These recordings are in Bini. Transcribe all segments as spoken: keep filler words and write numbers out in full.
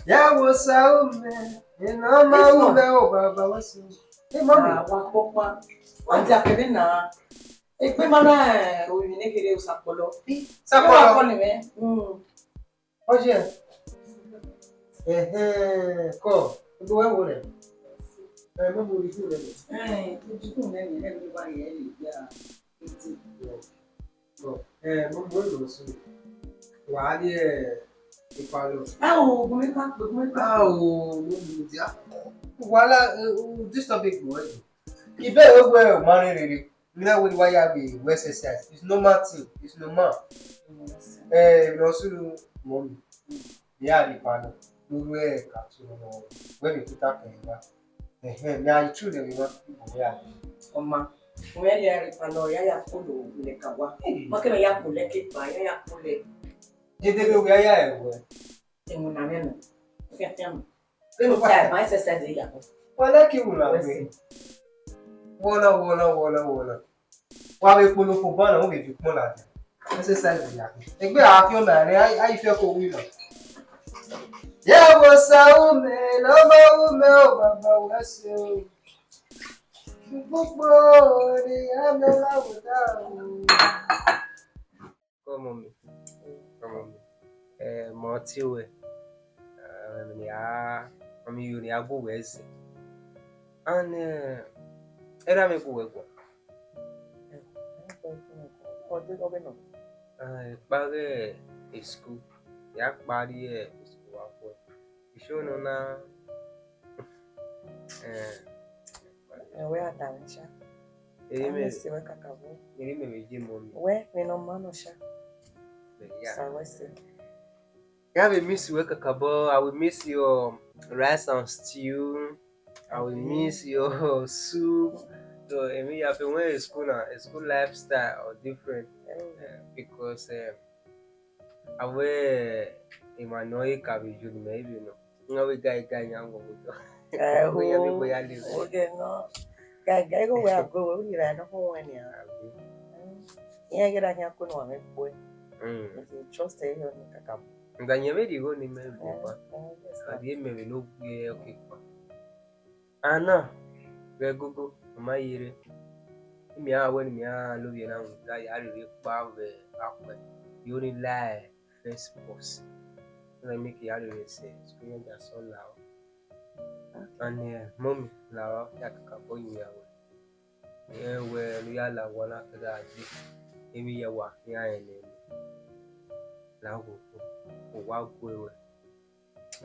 Ya wo sa umẹ, ena ma umẹ o baba wa so. Ẹ mọ mi. Ah, wa kpokpa. Wa dia kẹvbe na. Egbe ma na, eh, orinmwi ne kherhe Osakpọlọ. Osakpọlọ. Wa kọ ni mwẹ. Mm. Ọjẹ. Ẹhẹn, kọ. Egbe wẹ wo rẹ. Ẹ, mo mu ri ju rẹ. Eh, ju rẹ ni, ẹ, ni wa ye, ẹ, ya. Iti. Bro, eh, mo, mo lọ sunu. Wa a di, eh, ipa lọ. Ẹ o, gun mi ka, gun mi ka. A o, mo mu dia. Wala, eh, this topic mo, eh. Ibe ẹ wẹ ọ ma rẹn rere. Mina wẹ wa ya vbe exercise. It's normal thing. It's normal. Eh, lọ sunu mo mi. Ya di ipa lọ. Mo ru ẹ ka tu no. Wẹ mi kuta kẹ ba. Ẹhẹn, me a true dem, you want people where I be. Ọma, wẹ ya rhie ipa nọ, ya ya kpolo lẹ ka wa. Ma kẹ mẹ ya kpolo lẹ ke ba, ya ya kpolo lẹ. Dede vbe wẹ ya ya ẹwẹ. Ẹwẹ na mẹ nọ. Fian fian. Kẹ mẹ ta ma exercise ya. Wa like you la. Wọna, wọna, wọna, wọna. Wa vbe kpolo fo ban na, u vbe viọ ukpọn ladian. Exercise ya. Egbe a khian na rẹ, a, a i fẹ ko wi na. Ye wo sa umẹ, ne ọ ma umẹ o, baba wa so. Gbogbo ni a mẹ la wo da o. Come on me. Come on me. Eh, mo ti wẹ. Eh, ni a, ami yo ni a gbo wẹ ẹse. And, eh, era me gbo wẹ gbo. Ọ dee, ọ vbe nọ? Ah, ekpa ghe school, ya kpa rrie school wa khuẹ. Isio nọ na, eh, ẹ wẹ a da mwẹ cha. Eri mẹ, miss wẹ kakabọ. Eri mẹ vbe ye mọ mi. Wẹ, vbe nọ ma nọ cha. Sa wẹ sẹ. Ya vbe miss wẹ kakabọ, I will miss your rice and stew. I will miss your soup. So, I mean, you have to went to school now. A school lifestyle or different, uh, because, um, I wear in my noy cabbage, you maybe, you know. You know, we guy, guy, young, we go. Eh, we ya mi, we ya live. Okay, no. Guy, guy, go where I go, we live, I don't know when you are. Yeah, get that, you know, I'm a boy. Mm. If you trust, eh, you know, kakam. Nga nyẹ vbe rhie igho ni mẹ vbe ba. A rhie mẹ vbe ne ọ gbe ọkekpa. Ana, vbe ẹgogo, ọ ma ye rre. Mẹ a wẹ ne mẹ a lovbiẹ na mu da ya rherhe kpa vbe akhuẹ. Yo ni la first boss. Ọ na make ya rherhe sẹ, school yan da sọ la o. And, eh, mommy, la o, ya kakabọ yin ya wẹ. Irẹn wẹ ne u ya la owa na kegha dee, emwi ya wa khian rẹn nẹ. La oghogho, owa gue ruẹ.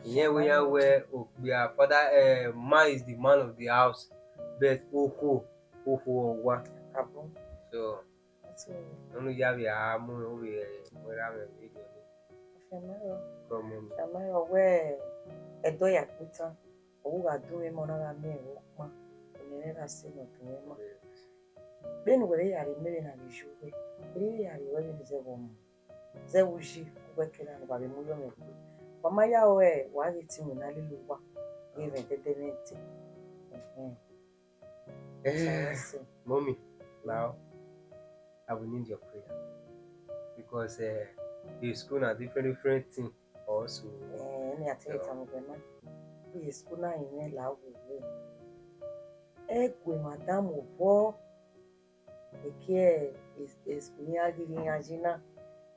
Irẹn wẹ iran wẹ okpia, father, eh, man is the man of the house, but okhuo, okhuo ọwa. Abọ. So, that's all. Unu ya vbe a mu, u vbe mu erha mwẹ vbe rriọ ni. Fiamaro. Come on. Fiamaro wẹ ẹdọ ya kpe tan, ọ wu gha do mwẹ, ọ na gha miẹn ẹre ọkpan, ọni ẹre gha sẹ ne ọ do mwẹ ma. Vbene uwẹ vbe ya rhie imẹ vbe na vbe yo uwẹ, erriọ ya rhie ruẹ vbene zẹ vbe ọmọ. Zẹ vbe uyi, uwẹ kere ne uwa vbe mu yọ mwẹ gbe. Wa ma ya rẹn, wa ghi te iwinna lele uwa, ghe mwẹ ẹdẹdẹmwẹdẹ. Ẹhẹn. Eh, mommy, now, I will need your prayer. Because, eh, the school na different, different thing also. Eh, eni a te tama uwẹ na. Ye school na yin mwẹ la wo wo. Ẹgue madam obọ. Eke e, e school ni a ghi rhie iran yi na.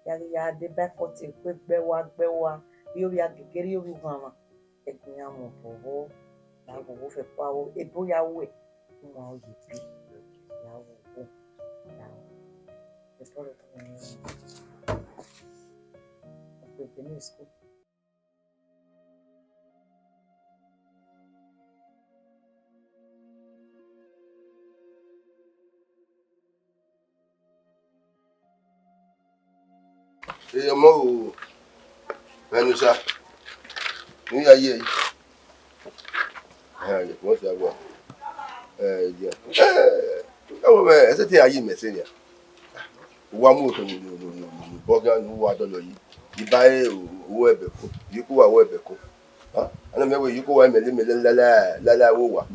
Ya ghi ya deba ẹkọtẹ, ekue gbe wa, gbe wa. Rhie ovbi agege, rhie ovbi uhanmwa. Ẹgue iran mu obọ vbọ. La wo wo fẹ kua wo. Ebo ya wẹ. Uma ọ ye bi. La wo wo. La wo. Ebo rẹ kọ ni. Ẹgue ni school. Ee, ọmọ o, ẹnu sa, ne u ya ye ẹre. Ẹhẹn, wọ́n ti wá. Ẹ, jẹ. Ẹ, ẹ wo mẹ, ẹsẹ te a yi mẹ ẹse nia. Wa mu otọ ni, ni, ni, ni, ni, bọ khian ne uwa dọlọ yi. I ba re o, o ẹbẹ ko, yi ku wa o ẹbẹ ko. Ha? Ana mẹ wẹ yi ku wa mẹ le, mẹ le lala, lala wo wa.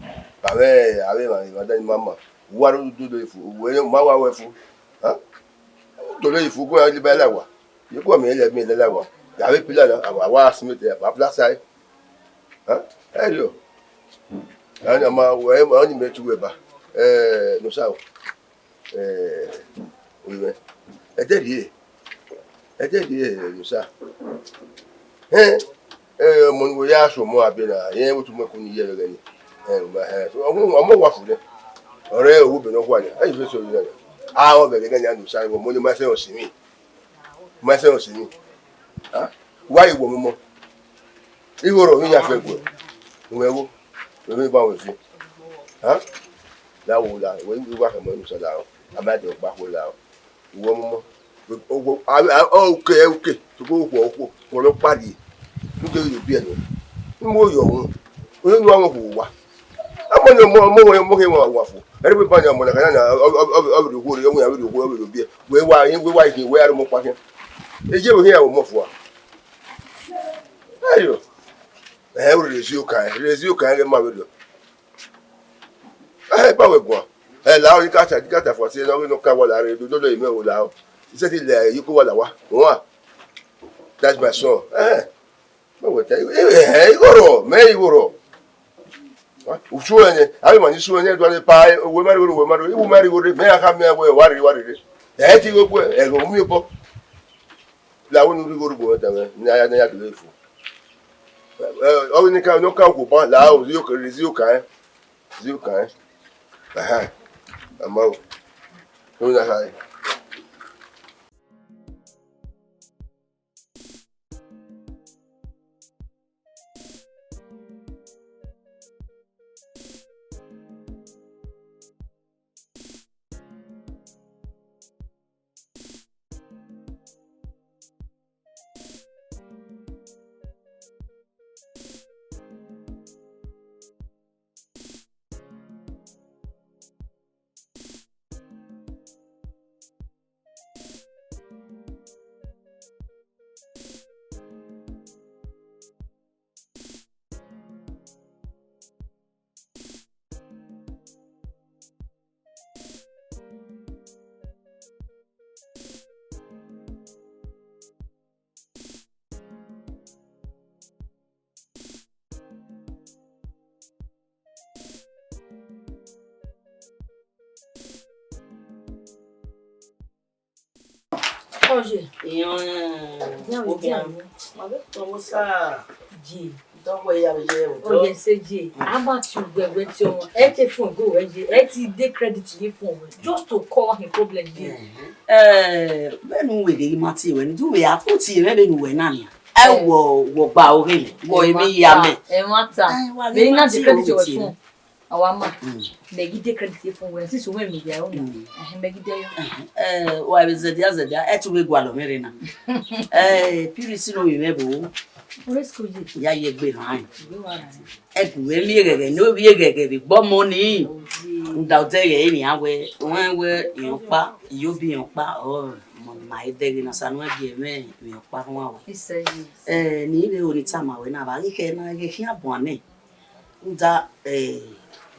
Ba mwẹ, avbe emwa, emwa da ni ma ma. Uwa do, do, do efu, uwa ma wa wẹ fu. Ha? Do do efu, ku wa le ba la wa. Yi ku wa mẹ le, mẹ le la wa. Ya vbe pila na, a wa, a wa simiti, a wa plaster. Ẹriọ, a na ma wẹ, ọni mẹ tu wẹ ba. Eh, no sa o. Eh, oyi mwẹ. Ẹdẹ rhie. Ẹdẹ rhie, eh, no sa. Hẹn, eh, ọmọ ni wo ya sọ ọmọ abẹ na, yẹn wo tu mẹ ko ni yẹ vbe ẹghẹ ni. Eh, ọmọ, eh, ọmọ, ọmọ wa fu nẹ. Ọrẹ owo bẹ ne ọ hua nẹ. Ayi fẹ sọ oyi na. A ọ vbe ẹghẹ ni a no sa, ọmọ ni ma sẹ ọ si mi. Ma sẹ ọ si mi. Ah, wa i wọ ọmọ. Igho rọ, iya fẹ guẹ. Uwẹ wo, wẹ vbe ba wẹ fi. Ha? La wo la, wẹ i wa khama enu sẹ la o. A ma dẹ ọgba khuo la o. Uwẹ ọmọmọ. Owo, a, a, ọ, uke, uke. Tugbo okhuo, okhuo. Wọ lọ kpa rrie. Uke yo biẹ nọ. Imo yọ wọn. Onye nu àwọn khuo wa. Ọmọ ni ọmọ, ọmọ wọn, ọmọ khe wọn wa fo. Ẹre wẹ ba ni ọmọ na, kana na, ọ, ọ, ọ, ọ vbe rhie okhuo rre, ọ vbe rhie okhuo, ọ vbe rhie obiẹ. Wẹ wa, wẹ wa, wẹ wa rre ọmọ kpa khian. Eje wẹ khian ya wẹ ọmọ fua. Ẹyọ. Ẹ, u rere ezi okan, rere ezi okan ghe ma vberriọ. Ẹ, ba wẹ guan. Ẹ, la ọ, ni ka ta, ni ka ta fua si, ne ọ ghi nọ ka wa la rre, do, do, do, imẹ wo la ọ. I sẹtin lẹ, yi ko wa la wa. Wa. That's my son. Ẹ, ma wẹ ta, ẹ, ẹ, igho rọ, mẹ igho rọ. Usu ẹnẹ, avbe emwa ni su ẹnẹ, do pa, owẹ ma rre, owẹ ma rre, iwu ma rre, mẹ a kha miẹn wẹ, wa rre, wa rre. Ẹ ti ghe gbe, ẹ ghe miẹn obọ. La wẹ ne u rhie igho rhie ugbẹn ta mwẹ, ne a ya, ne a ya dọlọ fo. Ẹ, ọ ghi ne ka, ne ọ ka okhuo ban, la o, zio kẹrẹ, zio kan, zio kan. Aha, ama o. No na ha. Oye. Iyan, iyan, obian. Ma vbe tọn wo sa. Ye. Dọwẹ ya vbe ye. Oye, se ye. A ma ti ugbẹn wẹ ti ọmọ. Ẹ te fun go wẹ ye. Ẹ ti de credit ye fun wẹ. Just to call him problem ye. Ẹ, vbene uwẹ ghe ma tie wẹ, ne uwẹ a ko tie mwẹ vbene uwẹ na nia. Ẹ wọ, wọ gba oghe mẹ. Wọ emwi ya mẹ. Ẹ ma ta. Ẹ, wa ghe ma tie wẹ tie mwẹ. Awa ma, mẹ ghi de credit ye fun wẹ, since uwẹ miẹn ya ru na, ẹhẹn, mẹ ghi de yọ. Ẹhẹn, eh, wa vbe zẹdia zẹdia, ẹ tu vbe gualọ mwẹ rre na. Eh, Purity ne ovbi mwẹ vbo? Ore school ye. Ya ye egbe rran. Egbe wa rran. Ẹ gu vbe miẹn eghẹghẹ ne ovbi eghẹghẹ vbe gbe ọmọ ni. Oye. Rhunmwuda odẹ ghẹ nian wẹ, wẹ wẹ irẹn ọkpa, iye obi irẹn ọkpa, ọ, ma, ma i dẹghe na, sa ne uwẹ gie mwẹ irẹn ọkpa rhuan wẹ. Isẹ ye. Eh, ne I vbe ho ne I tama wẹ na, vbe a ghi khẹ na, ghe khian buan nẹ. Rhunmwuda, eh,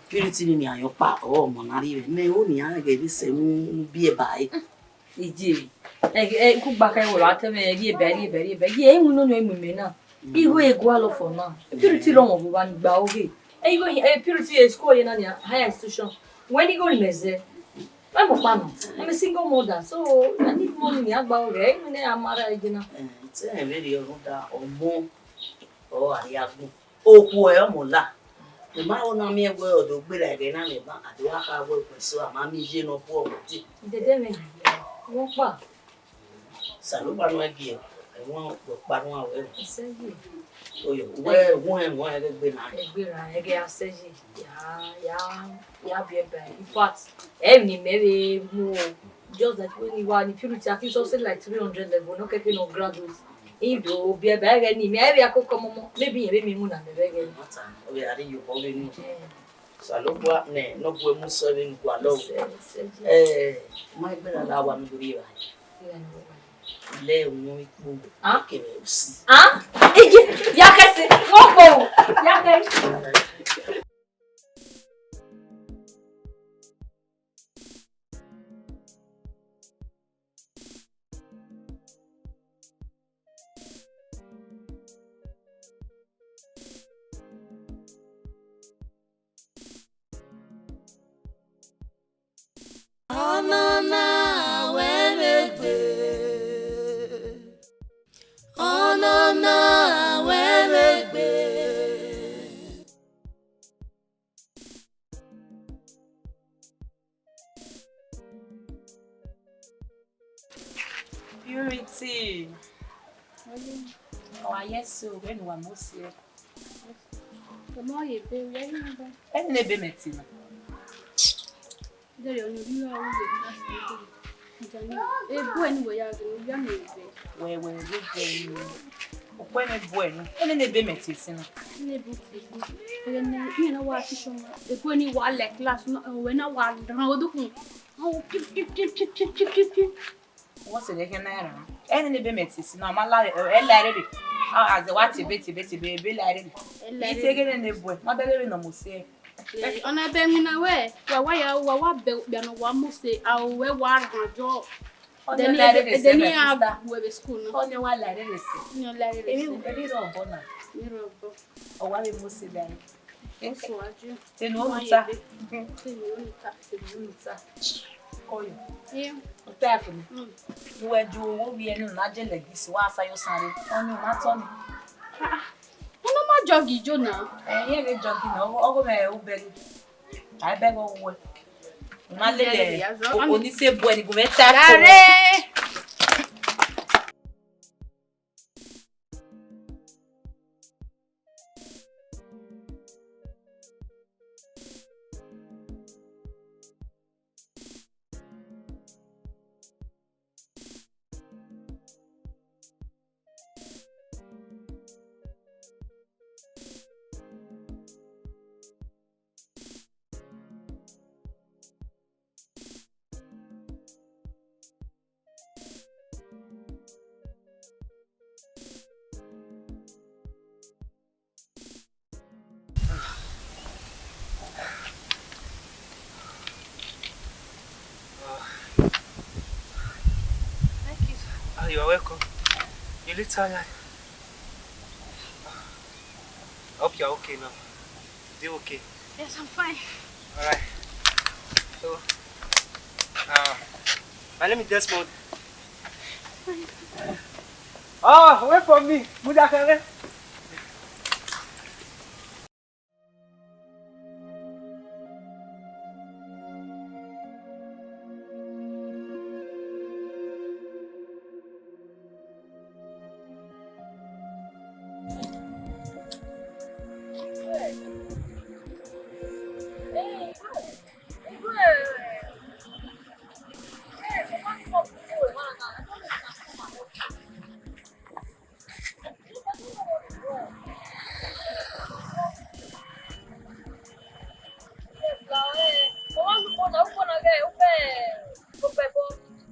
Purity ni nian yọ ọkpa, ọ, ọmọ ne a rri vbe mẹ, ọ nian ghẹ vbe sẹ ne u biẹ ba ẹre. Iye, ẹ, ẹ, kugba khẹ wẹ ra tẹ mwẹ, rhie bẹe, rhie bẹe, rhie bẹe. Iye, iwinna ọnii ọ i mu imẹ na. Igho e gualọ fọ na. Purity rọmwẹ ọvbovba ni gba oghe. Ẹ, igho, ẹ, Purity school ye na nia, higher institution. Wẹ ne igho ni mẹ zẹ. Mẹ mu ọkpa nọ. I'm a single mother, so I need money ni a gba oghe. Ẹ, iwinna a ma ra ẹdẹ na. Eh, te ẹ vbe rhie rhunmwuda ọmọ, ọ, a rhie agbọn. Okhuo ọre ọmọ la. Mẹ ma ho na miẹn wẹ ọ do gberra ẹghẹ na mẹ ba, a do gha kha wẹ ugbẹn so, a ma miẹn iye ne ọ bu ọmọ dee. Dede mwẹ, wẹ ọkpa. Osanobua ne ọ gie ẹmwẹ ọkpa rhuan wẹ. Isẹ ye. Oyo, wẹ, wẹ, wẹ ẹghẹ gbe na. Ẹgbe ra, ẹghẹ a sẹ ye. Ya, ya, ya biẹ ba. In fact, ẹ ni mẹ vbe mu o. Just like when you are in Purity, I think something like three hundred level, no keke no graduate. He do be a bag any me, every akoko momo, maybe even me muna me bag any. Oya, ari yo bo ni. Osanobua ne, no gue mu so vbe ni gua lo. Eh, my brother, la wa mi guri ba. Le unu ikpu. Ah? Ke me usi. Ah? Igi, ya kesi, wo po, ya kesi. Purity. Ọ wa ye ẹse o, vbene uwa mu si ẹe. Ọmọ ye ebe, u ye ẹre nọ. Ẹre nene ebe mẹ tie na. Dẹrriọ ne ovbi ẹ ọre u ye class ne ebe. Ebo ẹre ne uwẹ ya ghe, ovbi ẹ ne ebe. Wẹ, wẹ, wẹ, wẹ, okhuo ẹmwẹ ebo ẹre nọ. Ẹre nene ebe mẹ tie sin na. Nene ebe tie sin. Ẹghẹ ne irẹn na wa teacher ọmwa, ebo ẹre ne wa lẹ class, owẹ na wa rhan odukun. Ọ pi, pi, pi. Wọ́n sì lè kẹ́ náírà. Ẹni ní ebe mẹ tie sin na, ọ ma la, ẹ la rere. A, azẹ wa tebe, tebe, tebe, ebe la rere. Ẹ la rere. Ite ghe ne bu ẹ, ma bẹghe vbene ọ mu si ẹe. Ẹ, ọ na bẹ winna wẹ, wa wa ya, wa wa bẹ okpia ne wa mu si, a o wẹ wa rhan jọ. Ọ ni la rere sẹ, my sister. Ẹ dẹ ne a bu ẹre school na. Ọ ni wa la rere sẹ. Ni ọ la rere sẹ. Emi, emi rọ obọ na. Emi rọ obọ. Ọ wa vbe mu si dare. Osuaje. Tenu oruta. Tenu oruta. Tenu oruta. Koyo. Ota funu. Uwẹ ju owo vbiẹ ne u na je lẹgisi, wa sa yo san re. Ọni u ma tọ ni. Unu ma jọgi ijo na. Ẹ, iye vbe jọgi na, ọgho, ọgho mwẹ u bẹghe. A i bẹghe uwẹ. U ma lele, o, oni se bu ẹre ni gu mwẹ ta fo. Gare. Thank you, sir. Ah, you are welcome. You look tired. I hope you are okay now. Is it okay? Yes, I'm fine. All right. So, uh, my name is Desmond. Ah, wait for me. Mudakere.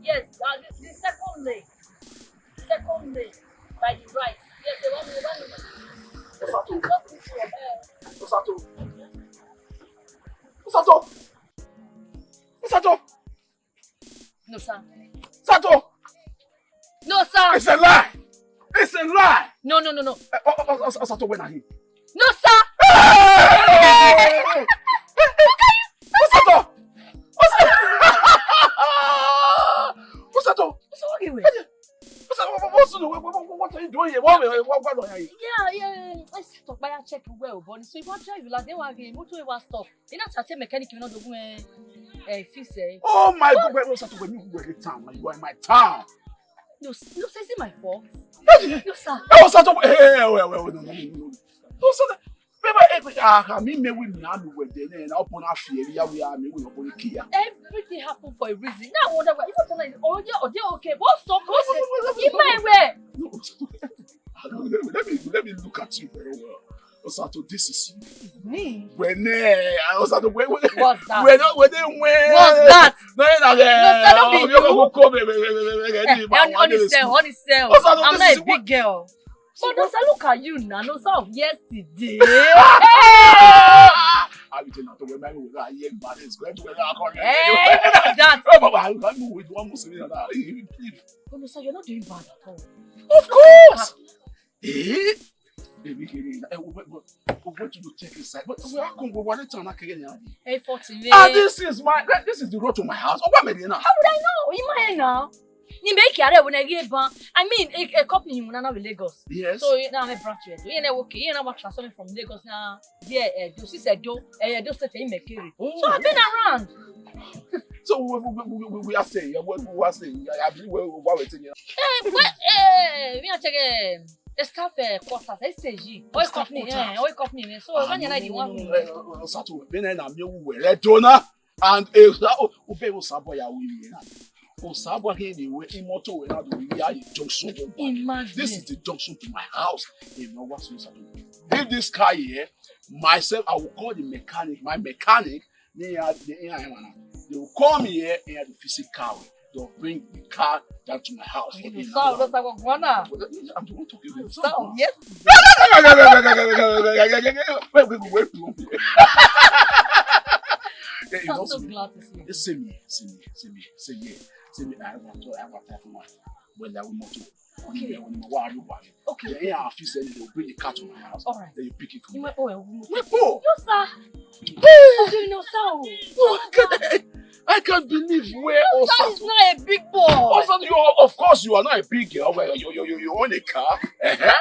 Yes, uh, the, the second leg. Second leg by the right. Yes, the one, the one. Osato. Osato. Osato. Osato. No, sir. Osato. No, sir. It's a lie. It's a lie. No, no, no, no. Eh, oh, oh, oh, Osato, where are you? No, sir. Hey! Osato! Osato! Osato! Osato, what are you doing? Osato, what, what, what, what, what, what are you doing here? What, what, what, what are you? Yeah, yeah, yeah. I said to buy a check well, but so if I drive you like they were again, motor was stop. You know, I tell mechanic you not do eh, eh, fix eh. Oh my God, wait, Osato, when you were in town, you are in my town. No, s-, no, sir, is it my fault? Hey! No, sir. Hey, Osato, hey, hey, hey, wait, wait, wait, no, no, no, no. Osato, Baba, eh, ah, ah, mi me we na nu we de ne, na open a fear, ya we are me we open kia. Everything happened for a reason. Now I wonder why. You don't tell me, oh, yeah, oh, they're okay. What's up? What's it? In my way. No, let me, let me look at you very well. Osato, this is me. Me? When, eh, Osato, when, when, What's that? When, when, when, What's that? No, no, no, No, sir, don't be oh, you rude. Go come, eh, eh, eh, eh, eh, Eh, eh, on, on his cell, on his cell. Osato, I'm this not is a big what girl. But Nosa, look at you now, Nosa of yesterday. Hey! How you tell her to wear my own? I hear bad is going to wear our corner. Eh, even like that. Oh, Baba, I can't move with one Muslim. But Nosa, you're not doing bad at all. Of course. Eh? Eh, we can, eh, we, we, we went to check inside. But we are going to go one time. Eh, forty. And this is my, this is the road to my house. Oh, what am I doing now? How would I know? In my now. Ni mẹ kia rre wẹ ne ghi ban. I mean, a, a company you na na with Lagos. Yes. So na me branch you. You know, okay, you know what, transfer me from Lagos now. Yeah, eh, do sis, eh, do, eh, do state, eh, me carry. So I've been around. So we, we, we, we, we are saying, yeah, what we are saying, I, I believe we, we are saying, yeah. Eh, well, eh, we are taking a staff, eh, quarters, eh, stage. Oh, company, eh, oh, company, eh. So when you like, you want me. Eh, eh, eh, Sato, been na mi wu we, eh, Jonah. And, eh, Sa-, oh, oh, babe, Osabo ya wi na. Osabo he ni we, imoto we na do we ya junction. Imagine. This is the junction to my house. You know what, Sato? Leave this car here. Myself, I will call the mechanic. My mechanic, they are, they are, they will come here and have to fix the car. They'll bring the car down to my house. You sound just like a guana. But, uh, I'm the one talking to you. Sound, yes. Wait, wait, wait, wait. Yeah, you I'm know, so glad to see you. Say me, say me, say me, say me, say me. I want to, I want to have one. Well, I will not do. Okay. Then when you are, you are. Okay. Then I feel say you bring the car to my house. All right. Then you pick it from there. Oh, we must. Wait, oh. No, sir. Hey! Okay, no, sir. Oh, I can't, I can't believe where Osa is not a big boy. Osa, you are, of course, you are not a big girl. Well, you, you, you, you own a car. Uh-huh.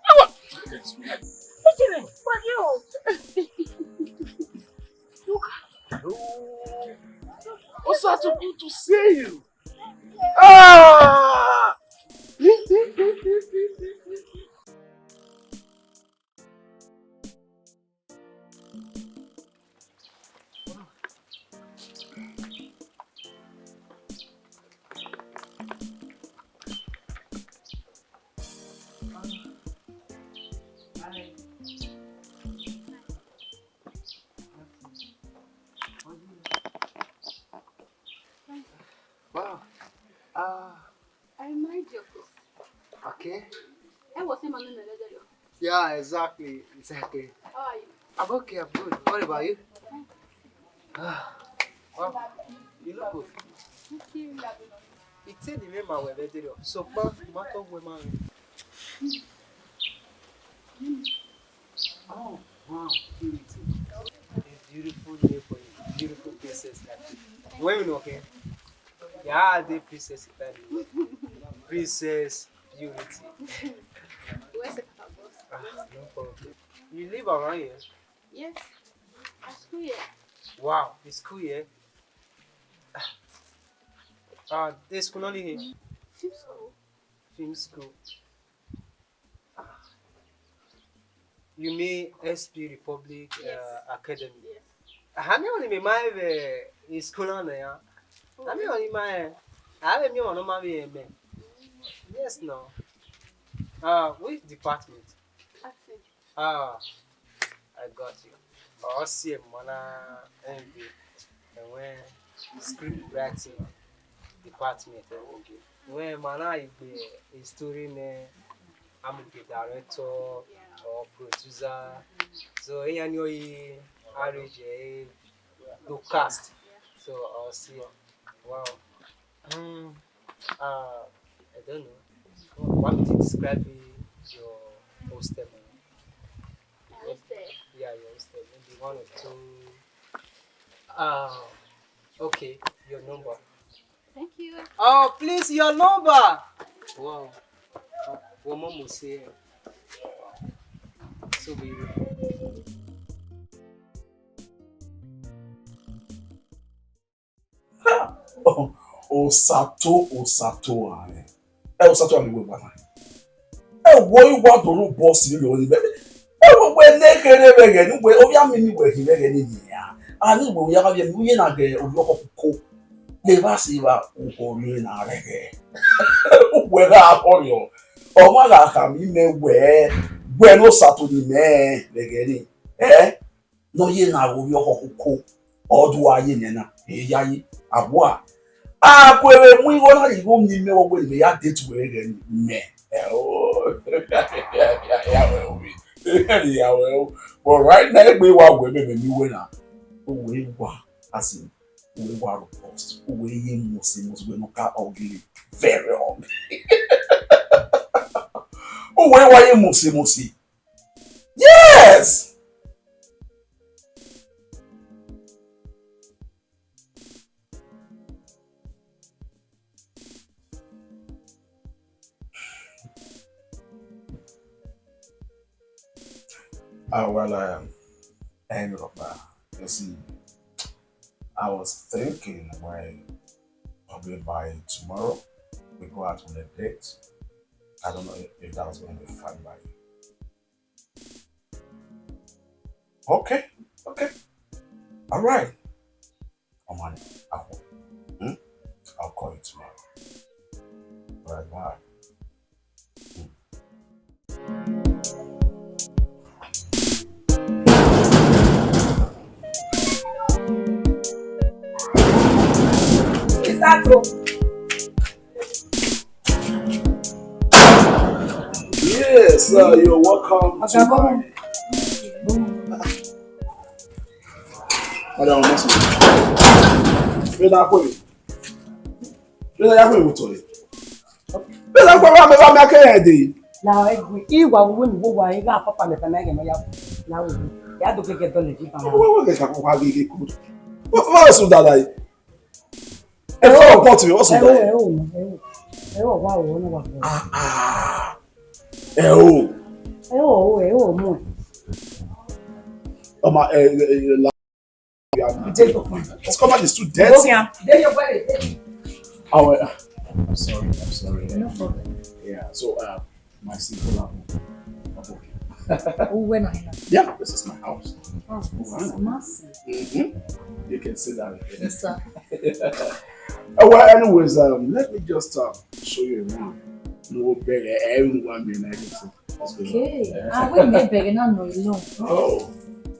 I want. What do you mean? What do you? Look. Osa, too good to see you. Ah! Wow. Ah. I mind your place. Okay. I was in my name. Yeah, exactly, exactly. How are you? I'm okay, I'm good. What about you? Ah, wow, you look good. Thank you. It said the name I will be there. So, ma, ma talk with my. Oh, wow, Purity. A beautiful name for a beautiful princess like you. Where you know, okay? Yeah, the princess Italy. Princess Purity. Where's the papa? Ah, no problem. You live around here? Yes. I school here. Wow, the school here. Ah, the school only here. Film school. Film school. You mean S P Republic, yes, uh, Academy? Yes. Ami ọni mẹ ma vbe school na ya. Ami ọni ma, a vbe mi ọmọ nọ ma vbe mẹ. Yes, no. Uh, which department? Acting. Ah, I got you. Ọ si emọ na envy. Ẹwẹn script writing department. Wẹ ma na igbe story nẹ, a mu gbe director or producer. So, iran ni ọ ye arrange, eh, do cast. So, ọ si, wow. Hmm, uh, I don't know. Why would you describe your hostel? Hostel. Yeah, your hostel. Maybe one or two. Uh, okay, your number. Thank you. Oh, please, your number. Wow. One more must say. So beautiful. Osato, Osato, ah, eh. Eh, Osato, ami wẹ wa na. Eh, wo i wa do ru boss mi lo ni bẹbẹ. Eh, wo wẹ ne kere vbe ẹghẹ ne wẹ, ovbi ami ni wẹ khin vbe ẹghẹ ni nian. Ani wẹ ya vbe mi uye na ghe ovbi ọkhọ kuko. Ne evba si evba, ukhọ ni na rẹghe. Uwẹ gha khọriọ. Ọ ma gha khama imẹ wẹ, wẹ ne Osato ni mẹ vbe ẹghẹ ni. Eh? Ne ọ ye na ghe ovbi ọkhọ kuko, ọ do a ye nẹ na, e yayi, a gua. A ku vbe mu igho na rhie igho miẹn imẹ vbe wẹ ne imẹ ya date wẹ ghẹ mẹ. Ẹ o, ya wẹ o, ya wẹ o. But right now, egbe wa wẹ mẹ, mẹ miẹn uwẹ na. Uwẹ wa, as in, uwẹ wa robust, uwẹ ye mose mose, uwẹ nọ ka ugly, very ugly. Uwẹ wa ye mose mose. Yes! Ah, well, um, hey, Europa, you see, I was thinking when probably by tomorrow we go out on a date. I don't know if, if that was going to be fine by you. Okay, okay. All right. Come on, I'll, hmm? I'll call you tomorrow. All right, bye. Is that all? Yes, uh, you're welcome to my... Madam, I'm not... Where that way? Where that way? Where that way? Where that way? La egbe, iwa wo ni wo wa, iga papa me pa na ge no ya. La wo. Ya do gege dọlọ di ba. Where, where, where that one gege good? What, what else would that like? Ẹ fọ ọpọ tì mí, what's that? Ẹ wo, ẹ wo, ẹ wo. Ẹ wo, wa wo, no wa wo. Ah, ah. Ẹ wo. Ẹ wo, ẹ wo, mu. Ọmọ, ẹ, ẹ, ẹ, la... Let's come on, it's too dirty. Okay, I'm there, you're ready. Oh, uh, I'm sorry, I'm sorry. No problem. Yeah, so, uh, my single album. Who, when I... Yeah, this is my house. Oh, this is massive. Mm-hmm. You can see that. Yes, sir. Uh, well, anyways, um, let me just, um, show you around. No, baby, everyone be like this. Okay. Yeah. Ah, wait, maybe I don't know alone. Oh.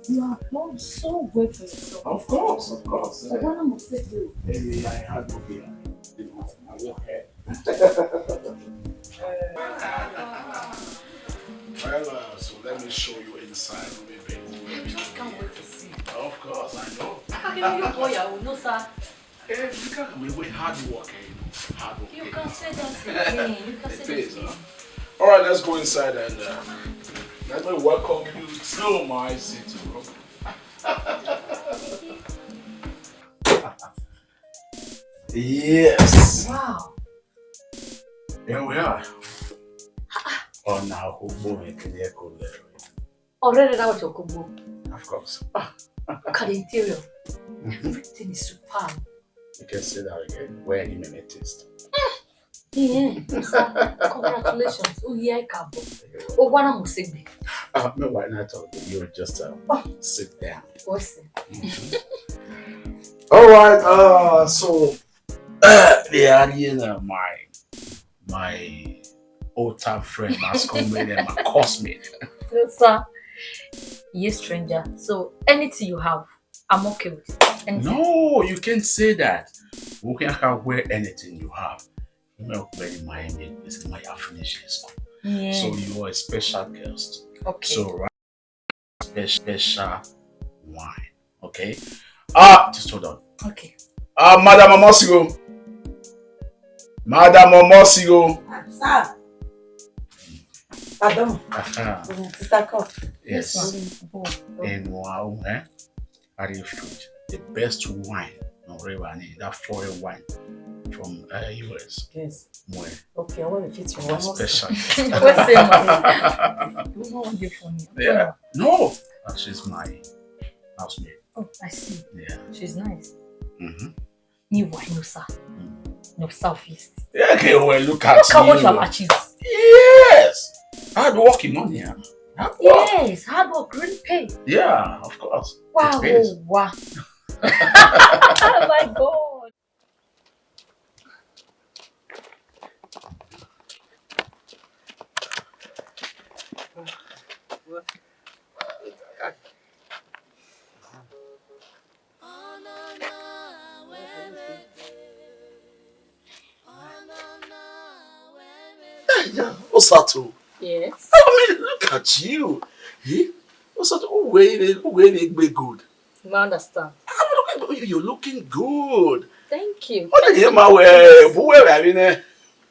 You have done so well for yourself. Of course, of course. So what am I to do? Maybe I had no beer. You know, I work here. Well, uh, so let me show you inside. Let me bring you in. I just can't wait to see. Of course, I know. How can you go, yeah, no, sir? Eh, you can't, we, we hard work, eh, you know, hard work. You can say that again. You can say that again. It is, huh? All right, let's go inside and, uh, let me welcome you to my sitting room. Yes. Wow. Here we are. Ọna ugbo mwẹ kene ẹko lẹ. Already that was your combo. Of course. Look at the interior. Everything is superb. You can say that again. Where any minute taste. Yeah, sir. Congratulations. Oh, yeah, I can. Oh, one more thing. Uh, no, why not talk? You just, uh, sit down. Awesome. All right. Uh, so, uh, the alien, uh, my, my old time friend, my schoolmate, and my coursemate. Yes, sir. Yes, stranger. So, anything you have, I'm okay with it. Anything. No, you can't say that. We can have wear anything you have. You know, very my name is my finishing school. Yeah. So you are a special guest. Okay. So, right, spe-, special wine. Okay. Ah, just hold on. Okay. Ah, Madam Omosigo. Madam Omosigo. Ah, sir. Pardon. Aha. Mm, Sister Cup. Yes. Yes, ma'am. Oh, oh. And wow, eh? Are you fruit? The best wine. No, really, I need that foreign wine from, uh, U S. Yes. Where? Okay, I want to fit you. Special. What's the name? We don't want you for me. Yeah. No. Uh, she's my housemaid. Oh, I see. Yeah. She's nice. Mm-hmm. Ni wa no, sir. Mm. No, Southeast. Yeah, okay, well, look at you. Look at what you have achieved. Yes. Hard work in money, huh? Hard work. Yes, hard work really pay. Yeah, of course. Wow, it pays. Wow. Oh my God. Hey, yeah, Osato. Yes. I mean, look at you. Eh? Osato, who wear it, who wear it, be good. You understand? Ah, but look at you, you're looking good. Thank you. What did you ma wear? Who wear it? I mean, eh?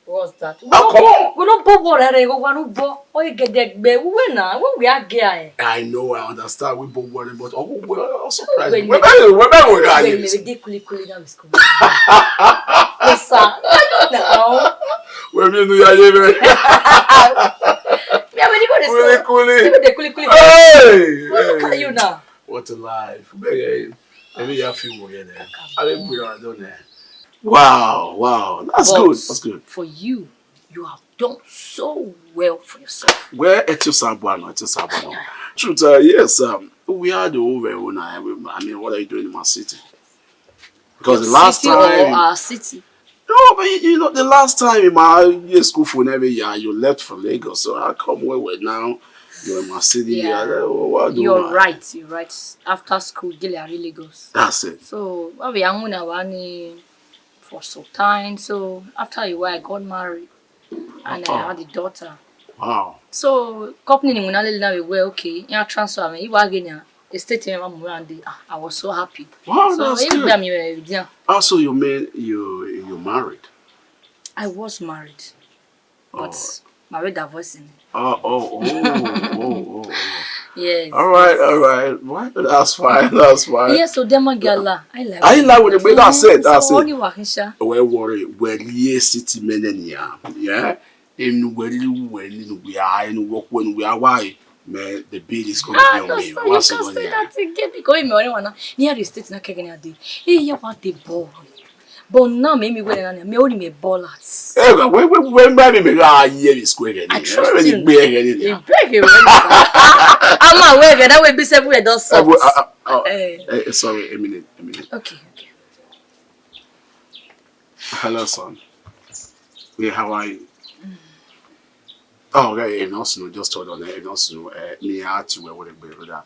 What's that? Ah, come on. We don't put water, we want to put. Oh, you get that, we win now. When we are gay. I know, I understand. We both worry, but oh, we are surprised. Wait, wait, wait, wait, wait, wait, wait, wait, wait, kuli, kuli, now it's cool. Yes, sir. I don't know. Wait, me, no, yeah, yeah, man. Yeah, when you go Kuli, kuli. Even the kuli kuli. Hey! Well, look at you now. What a life. Beg you. Let me have you again. I will bring you down there. Wow, wow. That's good. That's good. For you, you have done so well for yourself. Well, Etiosa Abuano, Etiosa Abuano. Truth, uh, yes, um, we are the over, I mean, what are you doing in my city? Because the last time, our city. No, but you, you know, the last time in my year school for never year, you left for Lagos. So I come where we're now. You're in my city. Yeah. You're right. You're right. After school, Gile are Lagos. That's it. So, what we are now, for some time. So after a while, I got married and I had a daughter. Wow. So company ni wina lele na we well, okay. Ya transfer me. Iwa ghe na, a state me mama and ah, I was so happy. Wow, so that's good. Ah, so you mean you you married? I was married, but my way divorcing. Oh, oh, oh, oh, oh, oh. Yes. All right, all right. Well, that's fine. That's fine. Yes, so dem gala. I like. I like when they make that said. That's it. Only Wahisha. Well, worry. Well, yes, city men, yeah. Yeah. In well, well, in we are, in work when we are. Why? Man, the bill is going to be on me. Ah, no, sir, you can't say that again because me only wanna near the state na kegene ade. Hey, you want the ball. But now me me wear na me only me ball at. Eh, we we we me me me la ye mi square ni. I trust you. Gbe eghe ni. Beg you. I'm aware that we be seven we don sort. Eh, sorry, a minute, a minute. Okay, okay. Hello, son. Yeah, how are you? Oh, okay, if not, no, just hold on. If not, no, uh, me ask you what the brother.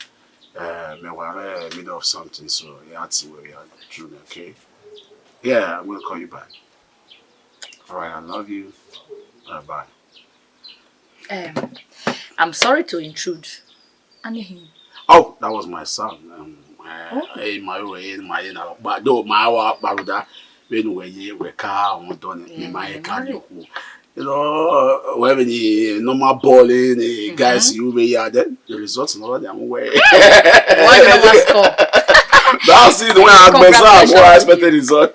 Uh, me were uh, middle of something, so he asked you where we are doing, okay? Yeah, I'm gonna call you back. All right, I love you. Bye bye. Um, I'm sorry to intrude. Anihin. Oh, that was my son. Um, uh, oh. Hey, my way, my, you know, but though my wa baruda, when we ye we ka on done me my ka yo. You know, we have any normal ball in the guys you be here, then the results in order. Why you never score? That's it. When I was, I expected result.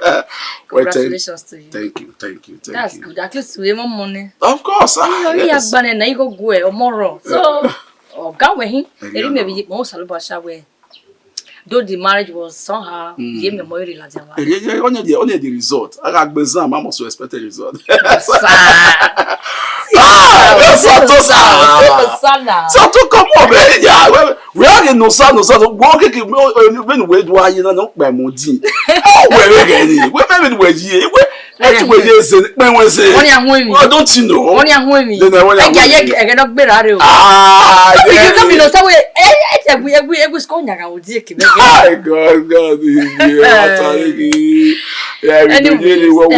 Congratulations to you. Thank you, thank you, thank you. That's good. At least we have money. Of course. Ah, yes. Agbane na igo gwe omoro. So, oga we hin. Eri me bi mo saluba sha we. Though the marriage was somehow, ye me mo iri la jama. Eri ye only the only the result. I got exam. I must expect a result. Ah, that's what to sa. Sa to come on, man. Yeah, we are in no sa no sa. Go kick when we do I you know by modi. Oh, we we get it. We we we ye. We Ẹ ti wẹ ye ẹzẹ ne ikpẹn wẹ ẹzẹ. Wọ́n ní àwọn èmi. Wọ́n don't you know? Wọ́n ní àwọn èmi. Then wọ́n ní àwọn èmi. Ẹgbẹ́ ayé ẹ̀gẹ́ náà gbéra rẹ o. Ah, yeah. Ìjọ mi lọ sáwọ́ ẹ ẹ ẹ ẹgbẹ́ ẹgbẹ́ ẹgbẹ́ sukọ nyàgà òdì èkè bẹ́ẹ̀. Hi, God, God, yeah, what's up, yeah, we do really well,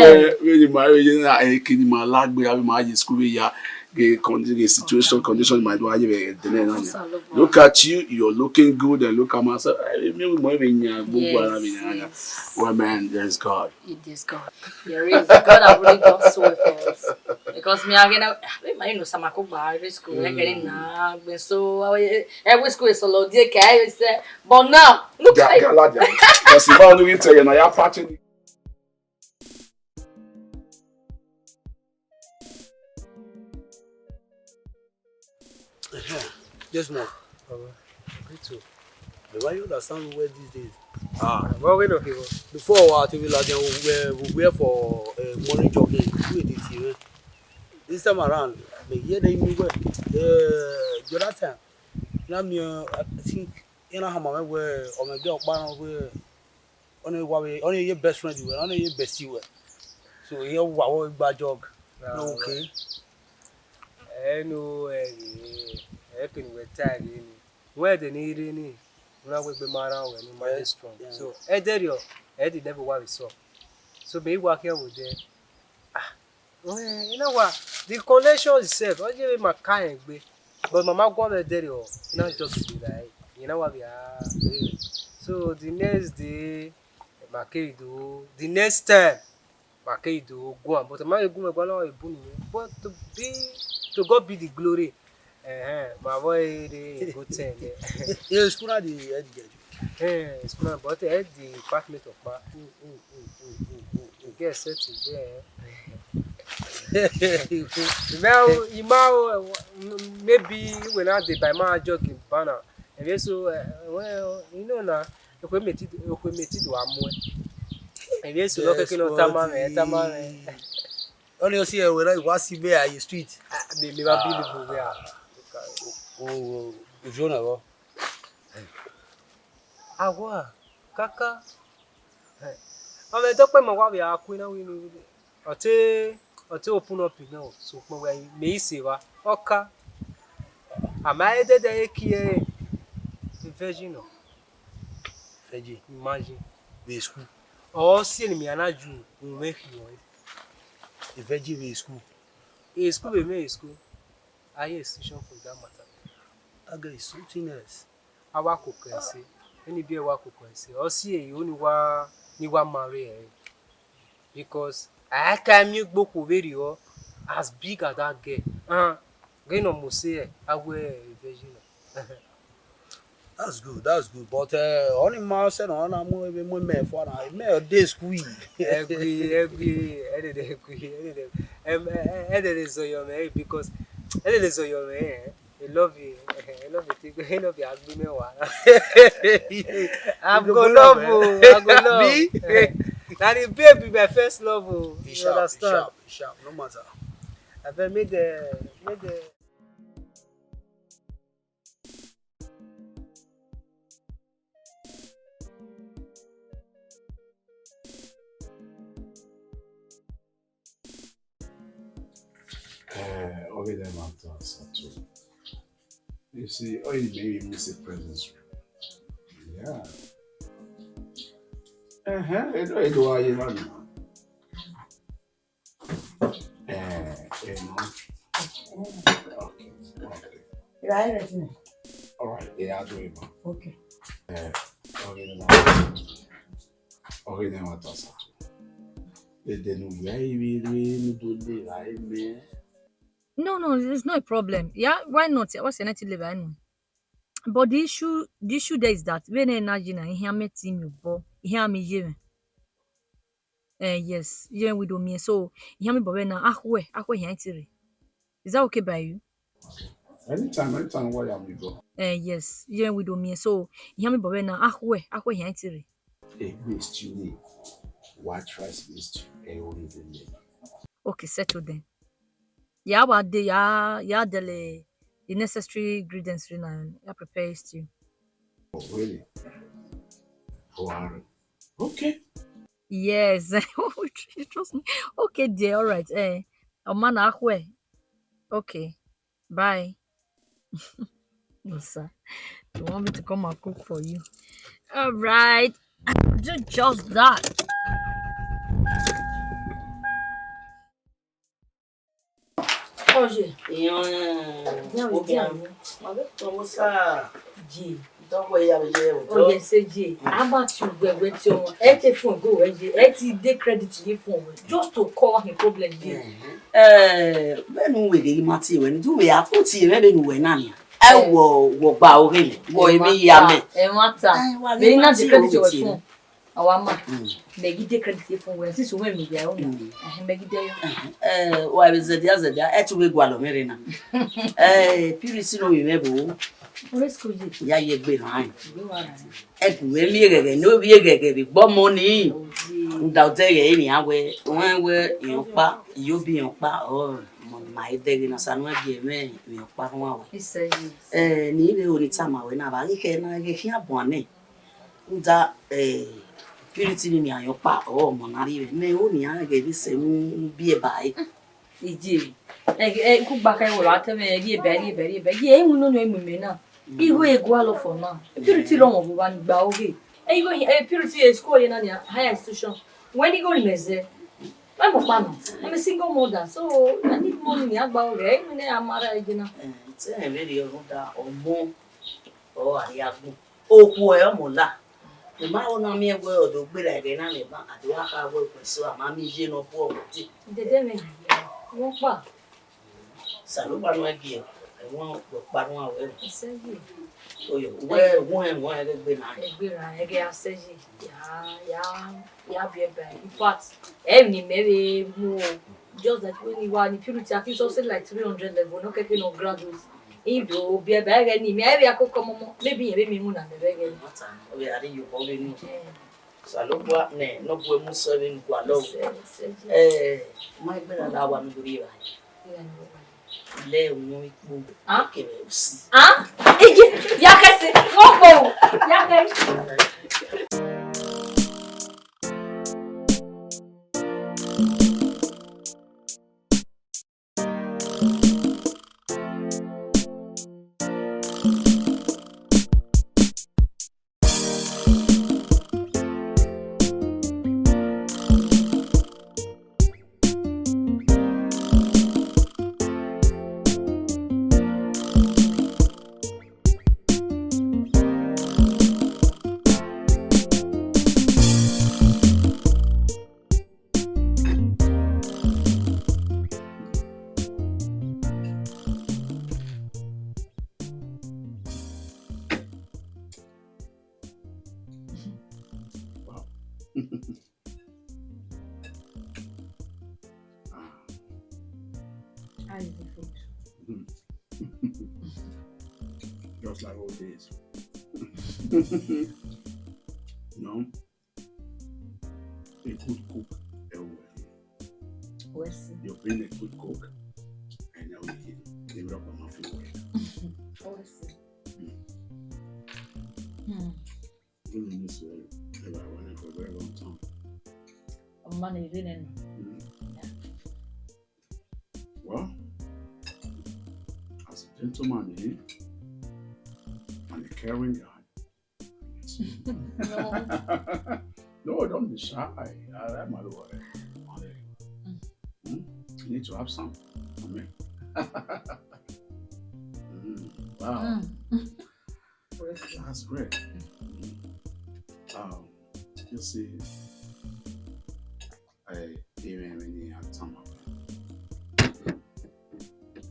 really, my, you know, I can my lag, we have my school, yeah. Ghe condi- ghe situation condition ma do aye vbe dene na nia. Look at you, you're looking good, and look at myself. Eh, mi mo be nya gbogbo ara mi nya. Well, man, there's God. It is God. There is God have really done so well for us. Because me again, I mean, you know, some could buy this school, I get it now. But so every school is so low, dear, I say, but now look at Galadia. Because if I only tell you now, you're patching. Yes, ma. Baba, me too. But why you understand me well these days? Ah, what we know people? Before, what we like, we we wear for uh, morning jogging. We did it. This time around, me hear they me well. Uh, the other time, now me, uh, I think, you know how my well, or my girl, we ọni wa vbe ọni ye best friend wẹ, ọni ye bestie wẹ. So iye wa wo gba jog. No, okay. Ẹ no, ẹ ẹ kene wẹ ta rre ni. Wẹ de ni rre ni. Una wẹ gbe ma ra wẹ ni ma dey strong. So ẹ de rriọ, ẹ de never wa vbe sọ. So me wa khian wo de. Ah, well, you know what? The connection itself, ọ ye ma ka egbe. But mama guan vbe dẹrriọ, na just be like, you know what we are. So the next day, ma keghi do, the next time, ma keghi do guan, but ma gu me guan na ebu ni. But to be, to God be the glory. Eh, ma boy dey go ten. Yeah, school na the head get. Eh, school na, but eh, the department of pa. Get set there. Mẹ, ima, maybe wẹ na deba ima judge ba na. Ẹvbo eso, eh, well, you know na, ekhue mẹ ti, ekhue mẹ ti do a muẹn. Ẹvbo eso nọ kẹkẹ nọ tama mwẹ, tama mwẹ. Ọnii ọ si ẹre wẹ na, wa si vbe a ye street. Ah, me, me ma believe wẹ a. O, o, o, ivio na vbọ? Awa, kaka. Ọ mwẹ dọkpẹ ma wa vbe a ku na wẹ, ọ te, ọ te open up nọ, sokpan wẹ mẹ i se evba, ọ ka. A ma he dẹdẹ he kie virgin nọ. Virgin. Imagine. Vbe school. Ọ si ne mẹ na ju, u mwẹ khian. A virgin vbe school. E school vbe mẹ e school. Higher institution for that matter. That girl is something else. A wa koko ẹse. Eni biẹ wa koko ẹse. Ọ si ẹre ni wa, ni wa marry ẹre. Because a ka miẹn egbe okhuo vberriọ as big as that girl. Ah, ghe ne ọ mose ẹre, a wẹ virgin nọ. That's good, that's good. But, eh, ọnii ma sẹ ne ọ na mu, ebe mu mẹ fua na, mẹ ọ de school. Ẹgui, ẹgui, ẹdẹdẹ ẹgui, ẹdẹdẹ, em, ẹ, ẹ, ẹdẹdẹ zọyọ mwẹ, because ẹdẹdẹ zọyọ mwẹ, eh, I love you, I love you, I love you, agbe mẹ wa. I go love o, I go love. Me? Na the babe be my first love o, you understand? Sharp, sharp, no matter. Abeg, make the, make the Eh, okay, then, Doctor Sato. You see, oh, you maybe miss a presence. Yeah. Uh-huh. Edo, edo, aye, man. Eh, eh, no. Okay, okay. Right, right now. All right, yeah, I'll do it, man. Okay. Eh, okay, then, okay, then, what else? They, they know where he will, we need to live, I mean. No, no, it's not a problem. Yeah, why not? What's the next level? I know. But the issue, the issue there is that when I imagine, I hear me team you, but I hear me, yeah. Eh, yes, yeah, we do me. So, I hear me, but when I, I, I, I, Is that okay by you? Anytime, anytime, why am I go? Eh, yes, yeah, we do me. So, I hear me, but when I, I, I, I, Egbe stew ni, white rice stew, ẹ i ru ni vbe mẹ. Okay, settle then. Ya wa de, ya, ya dele the necessary ingredients re na, ya prepare stew. Oh, really? Oh, all right. Okay. Yes. You trust me? Okay, dear, all right. Eh, ọma na akhue. Okay. Bye. No, sir. You want me to come and cook for you? All right. I'll do just that. Oye. Iyan. Dian, dian. Wa be tọwọ sa. Ji. Dọwọ ya be ye. Oye, se ji. A ma ti ugbẹn wẹ te ọmọ. Ẹ te fun go wẹ ye. Ẹ ti de credit ye fun wẹ. Just to cover his problem ye. Eh, bẹnu wẹ ghe ma tie wẹ ni, du wẹ a ko tie mwẹ bẹnu wẹ na nia. Ẹ wọ, wọ gba oghe mẹ, wọ emi ya mẹ. Ẹ wa ta. Ẹ wa ghe ma tie wẹ tie. Awa ma. Mm. Mẹ ghi de credit ye fun wẹ, since wẹ mi ya o na. Mm. Ẹhẹn, mẹ ghi de yo. Ẹhẹn. Eh, wa vbe zẹdia zẹdia, ẹ tu vbe gualọ mwẹ rre na. Eh, Purity no mi mwẹ bo. Ore school ye. Ya ye gbe rhan. Gbe wa rhan. Ẹ gu vbe miẹn ghẹghẹ, ne ovbi eghẹghẹ vbe gbe ọmọ ni. Oye. Nda odẹ ghẹ eni a wẹ, wẹ wẹ iyan ọkpa, iyobi iyan ọkpa, ọ, ma, ma i dẹghe na sa ne ọ gie mwẹ iyan ọkpa rhuan wẹ. Isẹ ye. Eh, ni vbe ho ni tama wẹ na, vbe a ghi khẹ na, ghe khian buan nẹ. Rhunmwuda, eh, Purity ni nian yọ ọkpa, ọ, ọmọ ne a rhie mwẹ. Mẹ ho nian ghẹ vbe sẹ ne u biẹ ba ẹre. Iye, ẹ, ẹ, kugba khẹ wẹ ra tẹ mwẹ, rhie ba, rhie ba, rhie ba. Iye, ẹ i winna ọnii mu imẹ na. Igho e gualọ for now. Purity rọmwẹ ọvbuvba ni gba oghe. Ẹ, igho, ẹ, Purity e school ye na nia, higher institution. Wẹ ni igho ni mẹ zẹ. Mẹ mu ọkpa nọ. I'm a single mother, so I need money ni a gba oghe. Ẹ i winna a ma ra ẹdẹ na. Eh, te ẹ vbe rhie rhunmwuda ọmọ, ọ, a ya gun. Okhuo ẹ ọmọ la. I ma ho na miẹn wẹ ọ do gberra ẹghẹ na mẹ ban, a do gha kha wẹ okpẹn so, a ma miẹn iye ne ọ bu ọmọ dee. Dede mwẹ, wẹ ọkpa. Osanobua ne ọ gie ẹmwẹ ọkpa ne uwa wẹ. Ẹsẹ ye. Oyo, wẹ, wẹ, wẹ ẹghẹ gbe na. Ẹgbe ra, ẹghẹ a sẹ ye. Ya, ya, ya biẹ ba. In fact, ẹ ni mẹ vbe mu o. Just like when you were in purity, I think something like three hundred level, no keke no graduate. Ido, bi ebe ẹghẹ ni, mi ebe akoko momo, maybe ebe mi mu na ebe ẹghẹ ni. Ọ vbe a rhie iyobọ vbe ni. Eh. Osanobua nẹ, ne ọ bu emu sẹ vbene u gualọ. Sẹ, sẹ, sẹ. Eh, ma egbe na la wa mi do rhie evbare. Iya ni wa. Lẹ unu ikpo. Ah? Kevbe usi. Ah? Igi, ya kẹse, wọ́n pọ̀ o, ya kẹse. Wow. Ah. How is the food? Just like old days. No? A good cook, everywhere. Wesi. You've been a good cook, and now you can give it up on my food. Wesi. Hmm. Give me this, uh, that I wanted for a very long time. Ọmọ ni ire nẹnu. Mm. Yeah. Well, as a gentleman, eh, and a caring guy. No. No, don't be shy. I, I'm not worried. Mm. Hmm? You need to have some for me. Mm, wow. Mm. That's great. Mm. Um, you see, I even when you had some of them.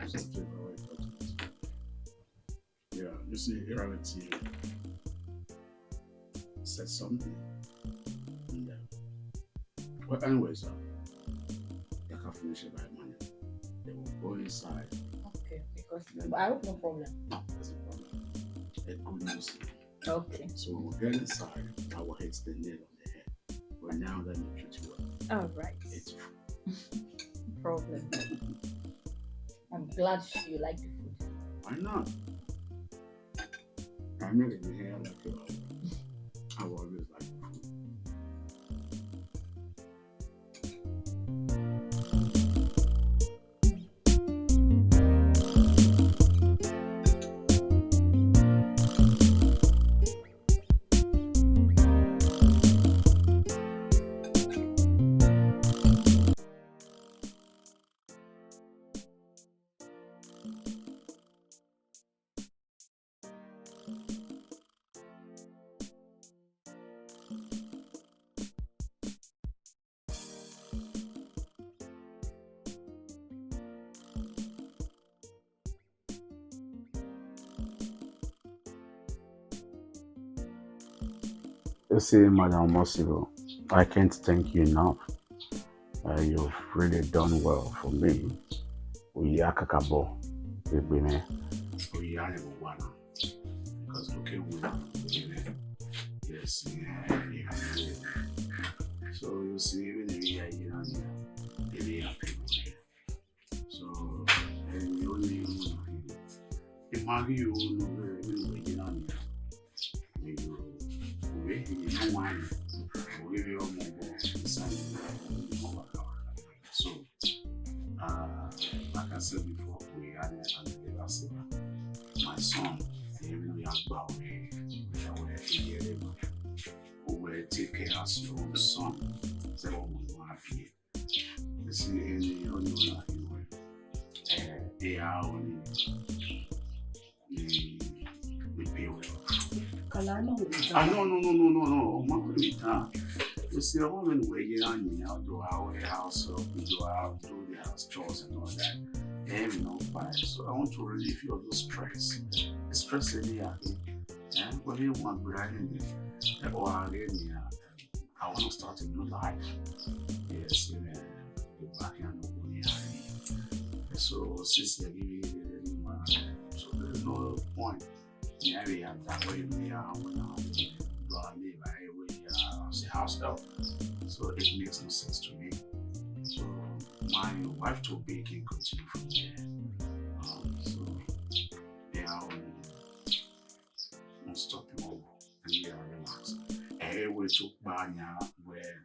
Something very important. Yeah, you see, here I see said something. Yeah. Well, anyways, uh, I can finish it by Monday. They will go inside. Okay, because then I hope no problem. No, there's no problem. A good news. Okay. So when we get inside, I will hit the nail on the head. But now let me treat you well. All right. Beautiful. Problem. I'm glad you like the food. Why not? I made it here like you. I always like the food. You see, Madam Omosibo, I can't thank you enough. Uh, you've really done well for me. Oya kakabọ, egbe mwẹ. Oya ni wa na. Because look at we now. Yes, yeah, yeah. So you see, even if you are here, you are happy. So, eh, you only you know. Imagine you know where you were here. Maybe you were here, you know why. Or if you are more inside, you know. So, uh, like I said before, we had an anniversary. My son, even we have about we were here, we were take care as your own son. So, we were happy. This is any only one I feel well. Eh, they are only, mm, we pay well. Kalama with the Ah, no, no, no, no, no, no. Ọmọ kò lè tán. You see, I want to wear you and you know, do our house up, we do our, do the house chores and all that. Then we know fine. So I want to relieve you of the stress. The stress in the, eh, but you want behind me. Or I really, uh, I want to start a new life. Yes, you know, the back end of the So since they give me the money, so there's no point. Yeah, we have that way, we are, we are, we are, we are, we are, as a house help. So it makes no sense to me. So my wife told me can continue from there. Um, so yeah, um, I'm stopping over and we are relaxed. Everywhere to Banya where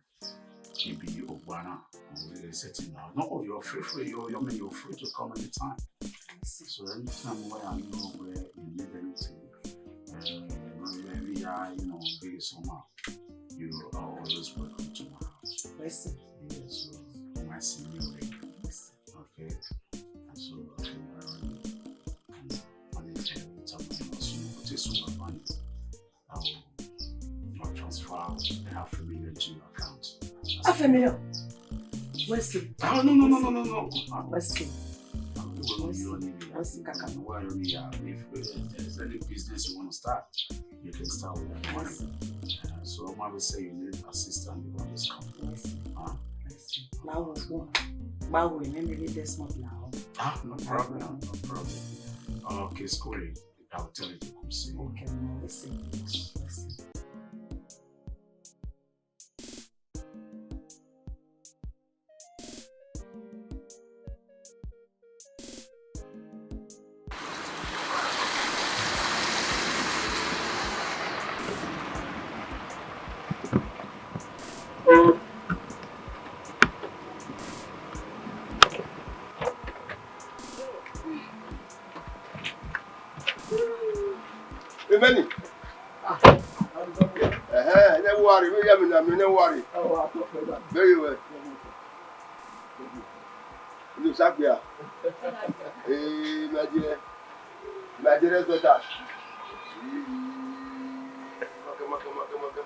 maybe Ogbana or really setting down. No, you're free, free, you're, you're, you're free to come anytime. So anytime where I know where you need anything, uh, you know, where we are, you know, be somehow, you are always welcome to my house. Listen. Yeah, so my senior. Listen. Okay. And so, okay, um, and honestly, every time I know someone take some money, I will, I'll transfer a half a million to your account. Half a million? Where's it? Oh, no, no, no, no, no, no. Where's it? Where's it, Kaka? Why don't you, if, if there's any business you want to start, you can start with that money. Uh, so, Mama say you need assistance, you can just come. Where's it? Huh? Where's it? Wow, wow. Wow, we need this month now. Ah, no problem, no problem. Okay, school. I'll tell you to come see. Okay, no, listen, listen. Amen. Ẹhẹn, ne worry, me ya me na me ne worry. Very well. Unu sa gbia. Eh, my dear. My dearest daughter. Maka, maka, maka, maka.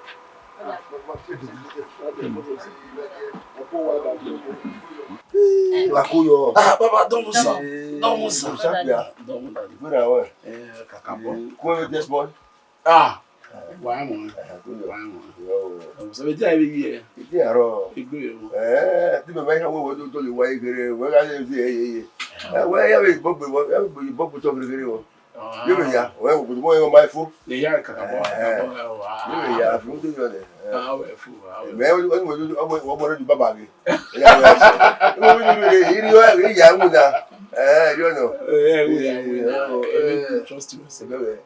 Wa ko yo. Ah, Baba, don't move, sir. Don't move, sir. Don't move, Daddy. Where are we? Eh, Kakabọ. Come here, this boy. Ah, wa mọ. Wa mọ. Yo. Sẹ vbe dia vbe ye? Dia aro. Egbe yo. Eh, ti baba ya wo wo do do le wa ighere, we ga le di eye ye. Eh, we ya vbe bogbe wo, ya vbe bogbe to ghere ghere wo. Ye vbe ya, we wo do wo ma fo. Ye ya Kakabọ. Ye vbe ya fu do yo le. Ah, we fu, ah, we. Me wo wo wo wo wo do baba ge. Ya we. Wo wo do le, iri yo ya mu na. Eh, you know. Eh, we ya, we ya. Eh, trust you. Se bebe.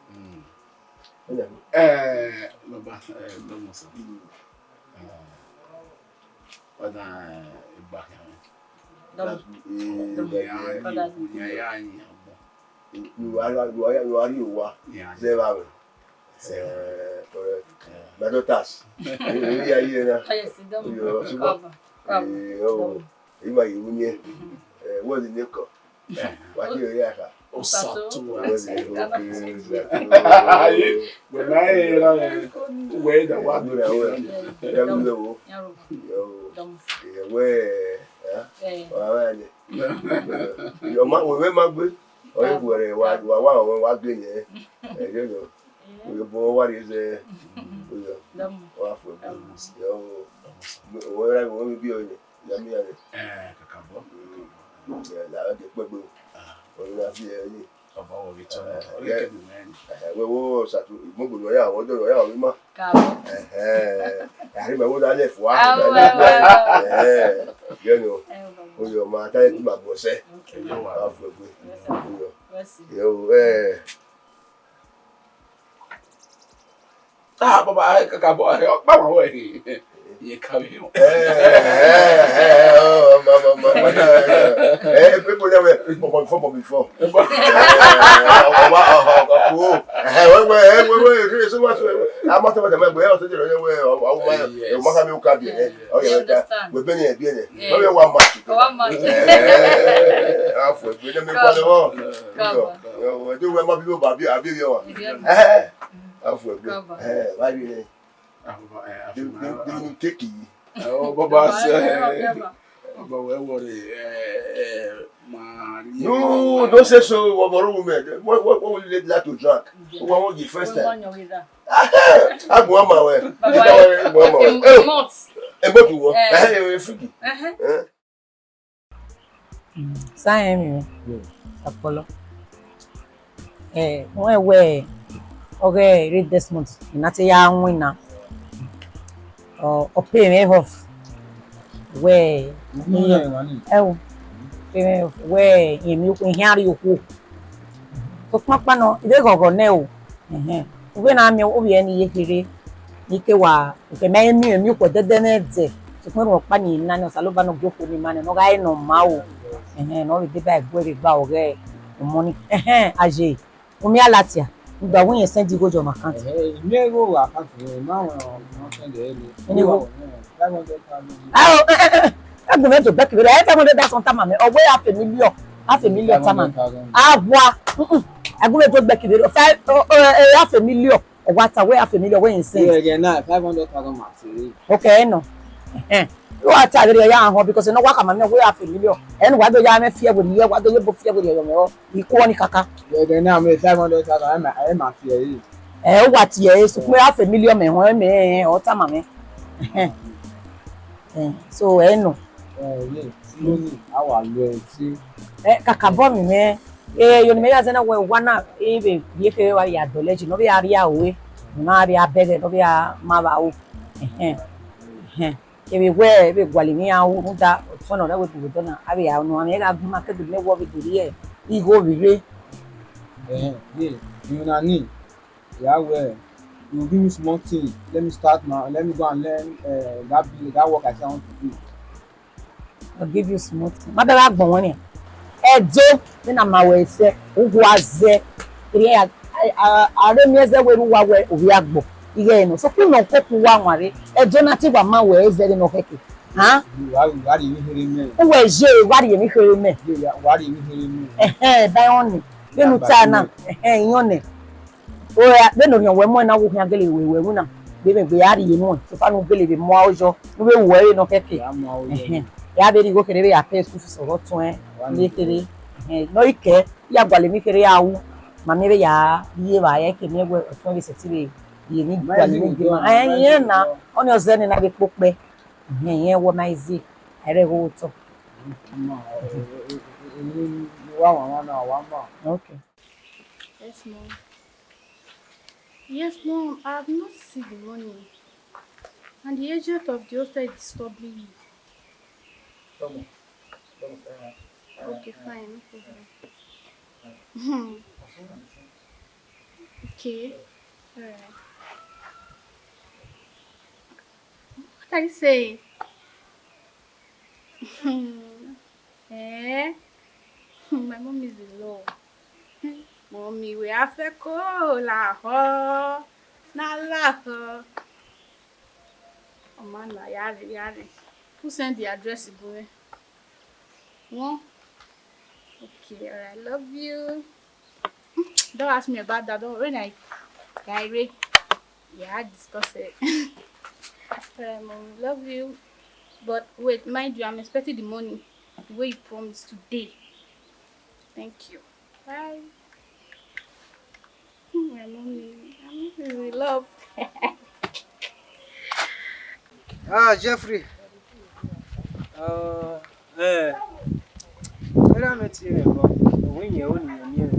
Eh, baba, eh, don't move, sir. Eh, ọna, eh, egba khian mwẹ. Dọmọ. Dọmọ. Ọna ya yin agbọn. You are, you are, you are you are. Yeah. Zẹ vbe mwẹ. Eh, correct. Yeah. My daughters. You are here now. Yes, dọmọ. Kaba, kaba. Eh, oh. Dọmọ. Ima yi wunye. Eh, what the name called? Wa di ore aka. Osato. Osato. Wẹ na e ra wẹ da wa do. Ya mi lo wo. Yo. Dọmọ. Ye we, eh? Eh. Wa wa ye. Yo ma, we we ma gbe. Oye, wẹrẹ wa wa wa wa gbe yẹn. Eh, yo yo. Oye bo wa re ze. Oye. Dọmọ. Wa fu. Yo. Wo ra wo bi oye. Ya mi ya re. Eh, Kakabọ. Mm. Eh, la de pe gbe. Ah. Oye na fi ẹre. Ọba wo bi tọ. Eh, oye ke du mẹ ni. Eh, we wo Osato, mo gbọdọ ya, wo do ya, wo ma. Kakabọ. Eh, eh. Ari ma wo da le fua. Ah, we, we, we. Eh, you know. Eh, baba. Oye ma ta ti ma bọ sẹ. Okay. Wa fu gbe. Yes, sir. Oye. Mercy. Yo, eh. Ah, baba, eh, Kakabọ, eh, ọkpa ma wẹ, eh, ye ka vbe họn. Eh, eh, eh, oh, ma, ma, ma, ma, eh, eh, people never, but before, but before. Eh, oh, oh, oh, oh, oh, eh, we, we, eh, we, we, eh, so much, eh, I'm not about the man, but I also did, eh, we, oh, oh, my, eh, my family will come here, eh. Oh, yeah, we understand. We been here, been here. Yeah. We want much. We want much. Eh, eh, we don't make one. Come on. Yo, we do we my people, baby, I be your one. Yeah. Eh. Afu egbe. Kaba. Eh, why you there? Afu, eh, afu. They, they, they will take you. Oh, Baba say. Baba, where worry? Eh, eh, man. No, don't say so. What, what, what, what will you like to drink? What, what the first time? Agbọn ma wẹ. Baba, agbọn ma wẹ. A month. A month wo. Eh. Eh, eh, fiki. Eh. Sa rẹn emwi mwẹ. Ọpọlọ. Eh, wẹ wẹ ọghe re Desmond ne a te ya winna. Ọ, ọ pay mwẹ off. Wẹ, ẹo, ọ pay mwẹ off. Wẹ, emwi okhuo, ihian rrie okhuo. Sokpan ọkpa nọ, I vbe ghọghọ nẹ o. Ẹhẹn. Uwẹ na miẹn ovbi ẹre ne I ye kherhe, ne I ke wa, okẹ ma miẹn emwi okhuo ẹdẹdẹ nẹ dẹ. Sokpan erhunmwu ọkpa ne I na nẹ, Osanobua ne ọ gie okhuo ne ima nẹ, ne ọ gha re ne ọ ma o. Ẹhẹn, ne ọ vbe deba ẹguẹ vbe gba ọghe ọmọ ni. Ẹhẹn, aye, u miẹn a latia, u gba wẹ irẹn send igho jọ ma account. Ẹhẹn, I miẹn igho vbe account mwẹ, I ma rẹn ọ send ẹre nẹ. Five hundred thousand. Ao, ẹgbẹe mẹ do gbẹkẹ vberriọ, five hundred thousand tama mẹ, ọ wẹ half a million, half a million tama mẹ. Five hundred thousand. A wa, mm-mm, ẹgbẹe mẹ do gbẹkẹ vberriọ, five, ọ, ọ, eh, half a million. Ọ wa ta wẹ half a million wẹ irẹn send. Yeah, yeah, nah, five hundred thousand ma sẹ. Okay, ẹ nọ. Ẹhẹn. Wa ta vberriọ ya họn, because nọ wa khama mẹ wẹ half a million. Ẹ nọ wa do ya mwẹ fiẹ vberriọ, wa do ye ebo fiẹ vberriọ yọ mwẹ ọ. I kuọ ni kaka. Yeah, then now me five hundred thousand, ẹ ma, ẹ ma fi ẹre. Ẹ, ọ wa tie ẹre, sokpan half a million mẹ họn, ẹ mẹ, ẹ, ọ tama mẹ. Ẹhẹn. Eh, so, ẹ nọ. Eh, yeah, money, a wa lo ẹre si. Eh, kakabọ mwẹ, eh, yo ni mẹ ya zẹ na wẹ wa na, e vbe ye kere wa ya dọlẹ ji, ne ọ vbe ya rria ue, ne ọ vbe ya bẹghe, ne ọ vbe ya ma vba ro. Ẹhẹn. Ẹhẹn. Kevbe wẹ, e vbe gualọ emwi iran ru, rhunmwuda, ọtuẹn ne ọ rre ẹvbo ebo vbe odọ na, a vbe ya nọ, a vbe gha gu ima ke do miẹn wẹ ọ vbe do rhie igho vbe rre. Eh, yeah, you na need. Ya wẹ, you give me small thing, let me start my, let me go and learn, eh, that business, that work I say I want to do. I'll give you small thing. Ma bẹ gha gbọn wẹ nian. Ẹdo, vbene a ma wẹ sẹ, uwu a zẹ. Erriọ ya, a, a, a rre miẹn zẹ wẹ erha uwa wẹ ovbi agbọn. Ighẹ nọ. Sokpan nọ koko uwa wanre. Ẹdo na te wa ma wẹ zẹ vbene ọ khẹke. Han? Wa, wa rhie emwi kherhe mẹ. Uwẹ ye, wa rhie emwi kherhe mẹ. Ye, ya, wa rhie emwi kherhe mẹ. Ẹhẹn, ba irẹn ọnii. Vbene u ta na, ẹhẹn, irẹn ọnii. Ora, vbene orhiọn wẹ mu ẹn na, wo khian gele wẹ wẹ winna, vbe mẹ gbe ya rhie nuẹn, sofa ne u gele vbe mu aro yọ, ne u vbe ru ẹre nọ kẹkẹ. Ya mu aro yọ. Ẹhẹn. Ya vbe rhie igho kherhe vbe ya pay school fees ọghe ọtuẹn, ne kherhe. Ẹhẹn, ne ọ i kẹ, ya gualọ emwi kherhe ya ru, ma miẹn vbe ya rhie evba, ya ke miẹn wẹ ọtuẹn vbe sẹtin vbe rhie emwi gualọ emwi gie ma. Ẹhẹn, irẹn na, ọnii ọ zẹ ne na vbe kpokpẹ. Ẹhẹn, irẹn wẹ ma easy, a i re ẹghẹ otọ. Wa wanwan na, wa ma. Okay. Yes, mom. Yes, mom, I have not seen the money. And the agent of the hostel is disturbing me. Come on. Come on, uh, uh, okay, uh, fine, no problem. Hmm. Okay. All right. What are you saying? Eh? My mom is in love. Mummy, wẹ a fẹ ko lahọ, na lahọ. Ọma na, ya rre, ya rre. Who send the address bu mwẹ? One. Okay, all right, love you. Don't ask me about that. Don't, when I, I read, yeah, I discuss it. All right, mom, love you. But wait, mind you, I'm expecting the money the way you promised today. Thank you. Bye. My mommy, I'm in love. Ah, Jeffrey. Uh, eh. Whether me tell you, but when you only you near.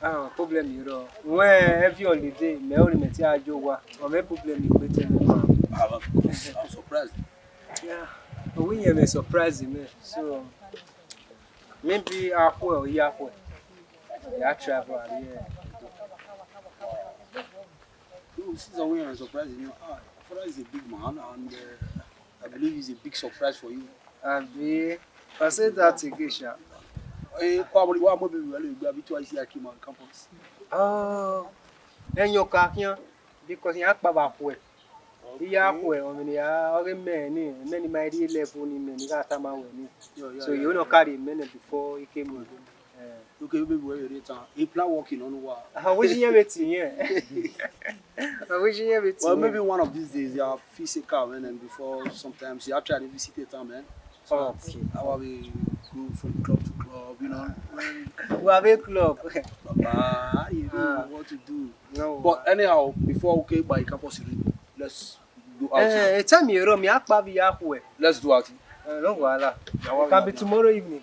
Ah, problem you know. When every holiday, me only me tell you what. Or me problem you better than me. Ah, I'm surprised. Yeah. But when you me surprise me. So maybe I will, yeah, I will. Yeah, I travel, yeah. You see, the way I'm surprised, you know, ah, Father is a big man, and uh, I believe it's a big surprise for you. Abi, I say that again, sha. Eh, probably why maybe we are going to be twice here, Kima campus. Oh, then you can't, because you have to have a, iye akhọe, ọmwa ne a ọghe mẹ ni, mẹ ni ma rhie level ni, mẹ ni gha tama wẹ ni. So, you know, carry mẹ nẹ before he came on. Eh. Okay, maybe we will return. He plan working on what? I wish you everything, yeah. I wish you everything. Well, maybe one of these days, you have physical, and then before sometimes you have tried to visit a town, man. So, okay. How are we go from club to club, you know? We have a club. Baba, you know what to do. No. But anyhow, before we go by campus, let's do outing. Eh, tell me, Romy, akpa bi ya khuẹ. Let's do outing. Uh, no wahala. It can be tomorrow evening.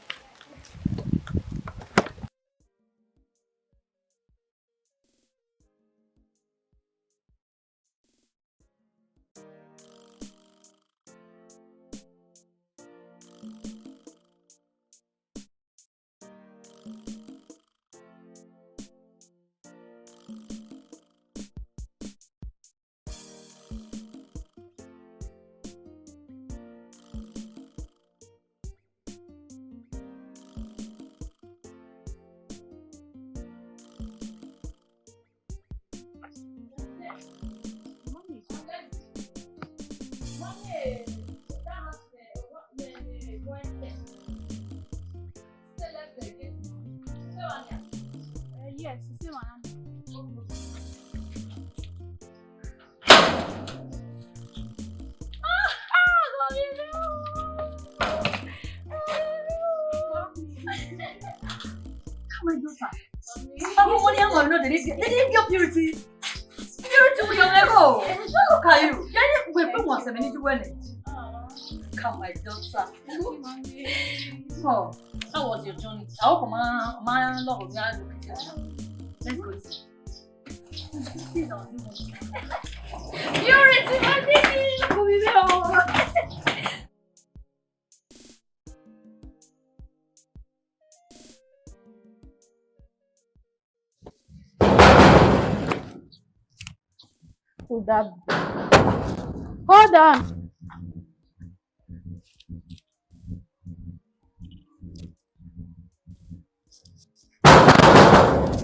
Uh, yes, you see one. Come on, daughter. Ọmọ wọn ni àwọn ọ̀nà dẹ̀dẹ̀ dẹ̀dẹ̀ bí purity. Purity will your level. Look at you. Yẹ́nì pé pé wọ́n sẹ̀mí ní juwẹ́ nẹ̀. Come, my daughter. Oh, how was your journey? I hope my, my love will not look at you. Let's go eat. Purity, my baby. Come here. Hold on.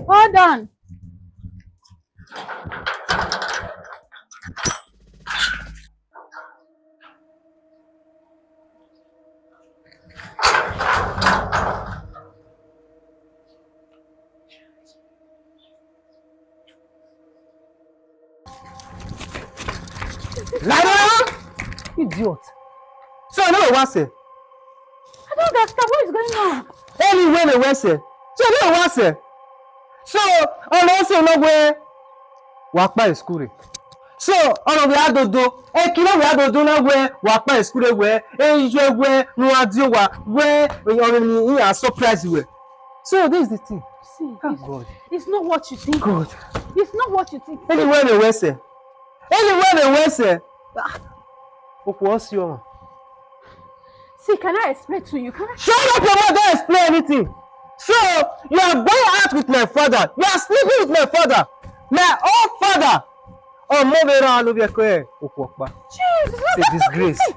Hold on. Lie down! Idiot. So, no, what's it? I don't understand what is going on. Anyway, no, what's it? So, no, what's it? So, ọnọ sẹ ne wẹ wa kpa school rre. So, ọnọ wẹ a dodo, ẹki ne wẹ a dodo na wẹ wa kpa school rre wẹ, eyi wẹ ne wa die owa wẹ, ọnọ ni iran surprise wẹ. So, this is the thing. See, God. It's not what you think. God. It's not what you think. Anyway, no, what's it? Anyway, no, what's it? Ah. Okwu ọ si ọmwa. See, can I explain to you? Can I? Shut up your mouth, don't explain anything. So, you are going out with my father. You are sleeping with my father. My own father. Ọmọ vbe ra lo vbe ẹko okwu ọkpa. Jesus, it's a disgrace. See,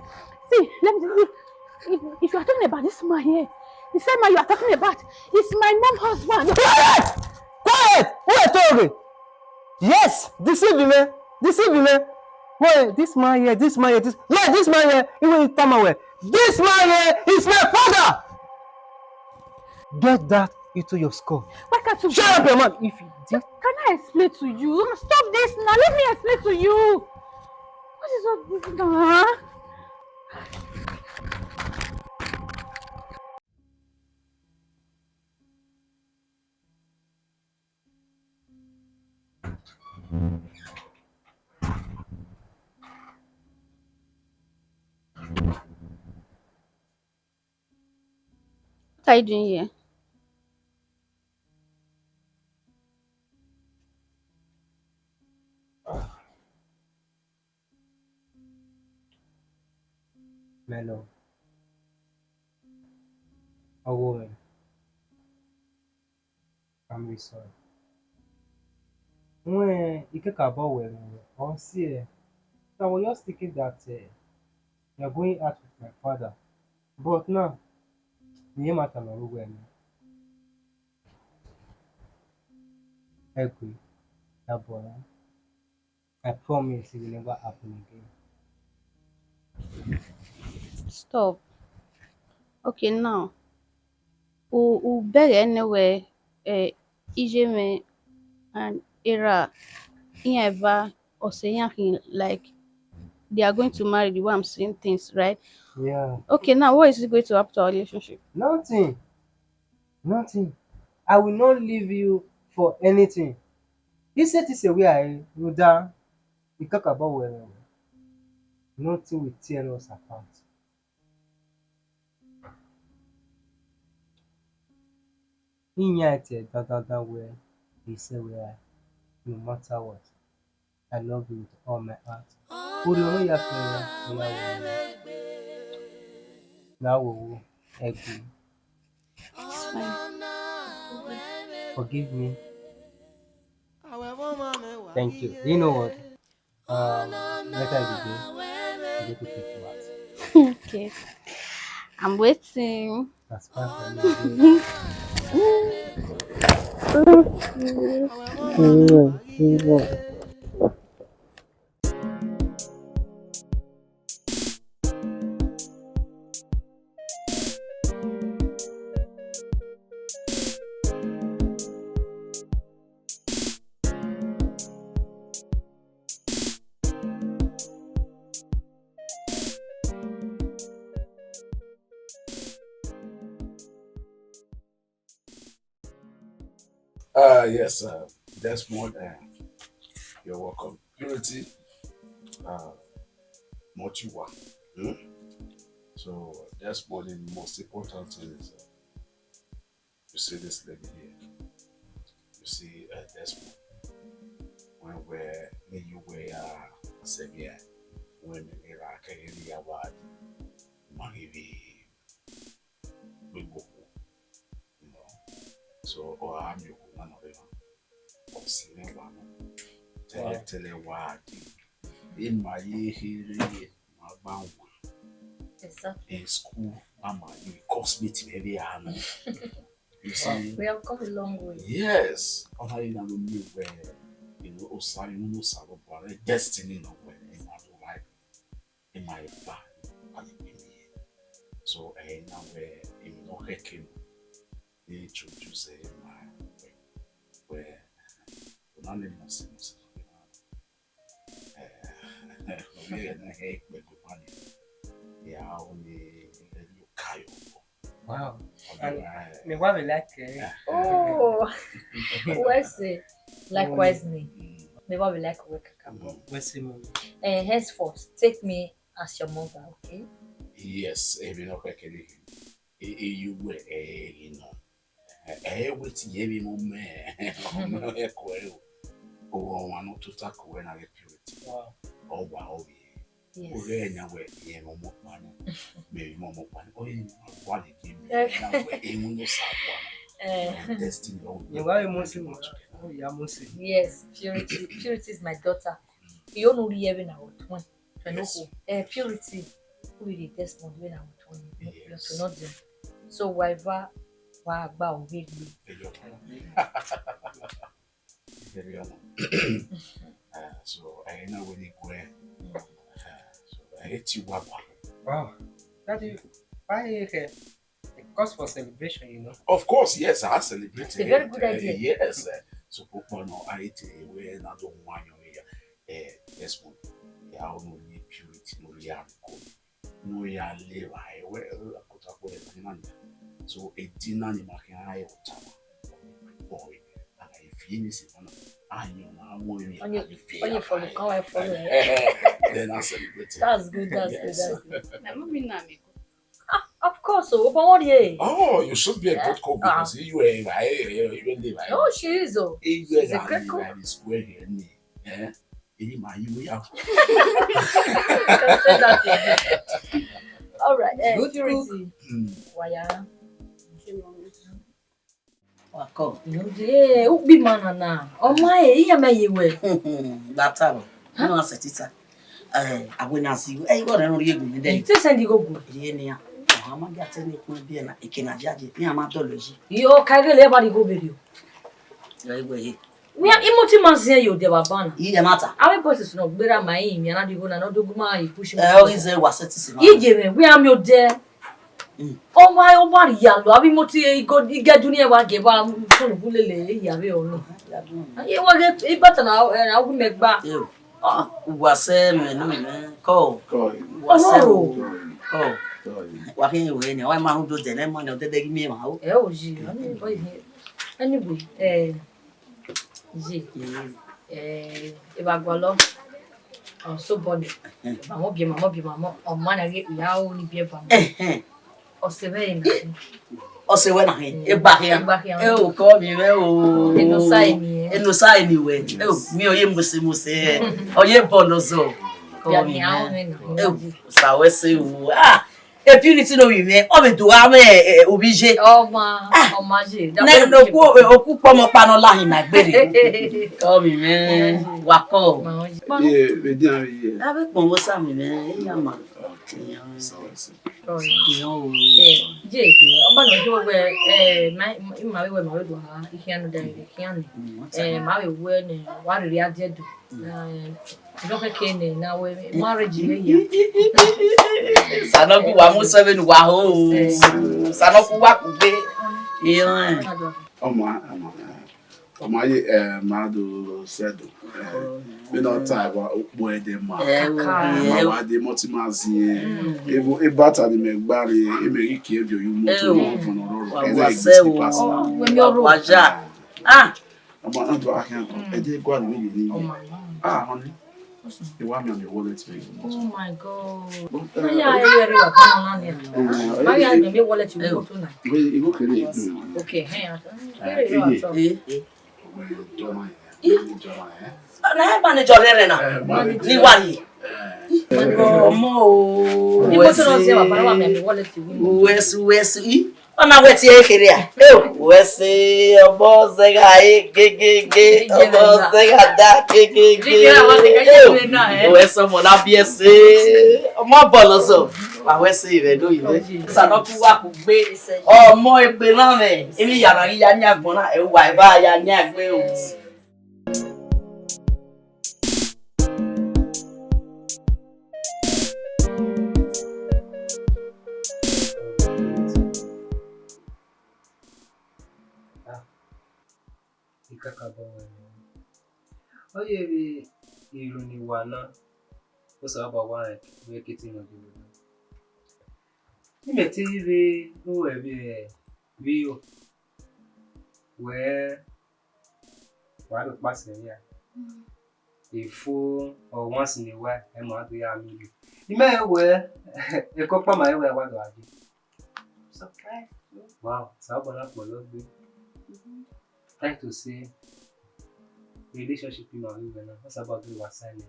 see, let me see. If, if you are talking about this man here, the same man you are talking about is my mom husband. Quiet! Quiet! Who are you talking? Yes, deceive me. Deceive me. Wait, this man here, this man here, this, yeah, this man here, even in Tamaway. This man here is my father. Get that into your skull. Why can't you? Shut up your mouth. If you did. Can I explain to you? Stop this now. Let me explain to you. What is all this now? What are you doing here? My love. Ọgho mwẹ. I'm really sorry. Wẹ ikẹkabọ wẹ mwẹ, ọ si ẹe. So I was just thinking that, uh, you are going out with my father. But now, I ma tama ruẹ wẹ nẹ. Ẹgui, ya bọ ra. I promise it will never happen again. Stop. Okay, now. U, u bẹghe nẹ wẹ, eh, iye mwẹ and erha iran eva ọse iran khin, like, they are going to marry the way I'm seeing things, right? Yeah. Okay, now what is it going to happen to our relationship? Nothing. Nothing. I will not leave you for anything. He said this away, I runda. He talk about well. Nothing will tear us apart. Iran tie dandandan wẹẹ, he said wẹẹ, no matter what, I love you with all my heart. Orhiọn ne ọ ya khin, ọ ya wẹẹ, na wowo ẹgbe. It's fine. Forgive me. Thank you. Do you know what? Um, let her begin. I'm going to take you out. Okay. I'm waiting. That's fine for me. Ah, yes, uh, Desmond, uh, you're welcome. Purity, uh, Mochiwa. Hmm? So, Desmond, the most important thing is, uh, you see this lady here. You see, uh, Desmond. When we're, when you were, uh, Sevilla, when we were, uh, Kegeli Awad, Mahivi, we go, you know. So, oh, I'm your woman of everyone. Ọ sẹ mwẹ wa nọ. Tẹlẹtẹlẹ wa dee. Ima ye ehe rre, ma gba wan. Exactly. In school, ma ma ye cosmate vbe vbe a nọ. You see? We have come a long way. Yes. Ọ na ye na do miẹn wẹẹ, you know, Osa, you know, Osanobua, destiny nọ wẹẹ, ima do like, ima eva, ima ye. So, eh, na wẹẹ, emwi ne ọ khẹke nọ, ne introduce ma wẹẹ, wẹẹ, ọna ne mose mose. Eh, ọ vbe ẹghẹ ne ọ hẹ ikpẹdẹ ọkpa ni, ya ru ne ẹre okayọ. Wow. Ọ vbe And ẹghẹ, me wa vbe like, eh. Oh, wẹ sẹ, likewise me. Mm. Me wa vbe like wẹ kakabọ. Mm. Wẹ sẹ, mommy. Eh, henceforth, take me as your mother, okay? Yes, emwi ne ọ khẹke ni. E, e, you were, eh, you know. Eh, eh, wait, ye me mo me. Mo e ko e o. O wa wan no tota ko wẹ na ghe Purity. Wow. Ọ wa o ye. Yes. O re nya wẹ ye mo mo pa ni. Me mo mo pa ni. O ye wa le give me. Eh. Na wẹ e mu no sa wa. Eh. Destiny, oh, you are a Muslim. Oh, you are Muslim. Yes, Purity. Purity is my daughter. You know, you have in our twin. Yes. Eh, Purity. Who is the best one when I was twin? Yes. So whatever, wa gba o gbe. Very well. Uh, so I know when you go. Uh, so I hate you, Wapa. Wow. Daddy, why you here? Cause for celebration, you know. Of course, yes, I celebrate. It's a very good idea. Yes. Uh, so, Papa, no, I hate it when I don't want you here. Eh, yes, but yeah, I only Purity, no, yeah, I'm cool. No, yeah, live. I well, I could have put it in. So, a dinner, you might have a time. Boy, and I finish it. I know, I want you. Onye, onye follow, come and follow. Then I celebrate it. That's good, that's good, that's good. Na mommy na me. Ah, of course, oh, but what, yeah? Oh, you should be a good cook because you are, you are, you are, you are. No, she is, oh. She's a great cook. Square here, eh? Any man you will have. You can say that again. All right, eh, Purity. Waya. Wa kọ. Ee, ukpima na na. Ọ ma he, iye mẹ ye wẹ. Gba ta rọ. Huh? Unu a sẹ tita. Eh, a wẹ na si, eh, igho rẹ rhie gu mẹ dẹ. Ite sẹ ndi gho gu. Rie nia. Ọ ma gha te ne kun biẹ na, eke na jaje. Iran ma dọlọ yi. Yo, ka gele ba ni gho vberriọ. Yo, igho he. Wẹ, imoti ma ziẹn ye odẹ baba na. Iye ma ta. Avbe bosses nọ gberra ma rinmwian na di igho na, ne ọ do gu ma ye push. Eh, ọ ghi zẹ wa sẹ tisi ma. Iye mwẹ, wẹ a miẹn odẹ. Mm. Ọ wa, ọ wa rhie alọ, avbe imoti igho, igẹdu ni ẹ wa gie ba, tọn bu lele, e ya vbe ọ nọ. Ya du. Aye, wa ghe, ibata na, eh, na wu mẹ gba. Yo. Ah. Wa sẹ mẹ nu mẹ, kọ. Kọ. Wa sẹ o. Kọ. Kọ. Wa khin wẹ ni, wa ma rhunmwuda odẹ nẹ, ma nẹ odẹ dẹ ghi miẹn emwa o. Ẹ o yi, anyway, eh, Ye. Eh, evba gualọ. Ọ so bọni. Mamọ biẹ, mamọ biẹ, mamọ. Ọ ma na ghe ya o ni biẹ ba. Ẹhẹn. Ọ sẹ vbe na. Ọse wẹ na hin, egba khian. Egba khian. E o, kọ mi mwẹ o. Enosa eni. Enosa eni wẹ. E o, mi ọ ye mose mose. Ọ ye bọlọzọ. Kọ mi mwẹ. E o, sa wẹ se o. Ah, e Purity no mi mwẹ, ọ vbe do gha mwẹ, eh, ovbi ye. Ọma, ọma ye. Ne, ne oku, oku kpọmọ kpa nọ lahin na gbere. Kọ mi mwẹ, wa kọ. Ye, vbe dia ye. A vbe kpọnmwẹ Osa mi mwẹ, e ya ma. Iran o. Eh, je, ọba nọ kẹ wẹ, eh, ma, ima vbe wẹ ma vbe do ha, ikhian nọ da, ikhian nọ. Eh, ma vbe wẹ nẹ, wa rhirhi a die do. Eh, dọkhẹ ke nẹ, na wẹ, marriage ye ya. Sanoku wa mu sẹ vbene uwa ho. Sanoku wa kugbe. Iran. Ọma, ọma. Ọ ma ye, eh, ma do sẹ do. Eh, vbene ọ ta eva ukpo ẹdẹ ma. Eh, ma wa de mọ ti ma ziẹn. Evo, ebata ni mẹ gba rre, e mẹ ghi kie viọ ye umoto, ọvọn ọrọrọ, ẹdẹ ghi sixty percent. Wa ja. Ah. Ọma, na do akhian, ẹdẹ gua ni mi ni. Ah, honey. Iwa mi, mi wallet mi. Oh my God. But, uh, ma ya ere ere wa kọnọ na nia. Ma ya mi mi wallet mi ko tuna. Wait, you go kere. Okay, hey. Kere ere wa tọ. Eh, eh. Na ẹ manager rẹ na. Ni wa yi. Ọmọ o. Ni mo tọ nọ zẹ wa, bana wa mi mi wallet mi. West, West. Ọ na wẹ tie kherhe a. Eo, wẹ se ọmọ zẹgha e gegege, ọmọ zẹgha da gegege. Eo, wẹ se ọmọ na biẹ se. Ọmọ bọlọzọ. Wa wẹ se vbe do yi vbe. Sanoku wa kugbe. Ọmọ egbe na mwẹ. Emwi ya na ghi ya nia agbọn na, ẹ wa eva ya nia egbe o. Ah, ikakabọ wẹ nẹ. Ọ ye vbe irun ni wa na, Osanobua wa rẹn vbe ke te nọ gele na. Imẹ te vbe ru ẹvbo vbe iro, wẹ wa do kpasẹ vbe ya. Efo ọ once in a while, ẹ ma do ya miẹn. I mẹ wẹ, ẹko ọkpa ma wẹ wa do gha dee. Surprise. Wow, Osanobua na kpọlọ gbe. Thank to say, relationship ma vbe wẹ na, Osanobua do wa sign ẹ.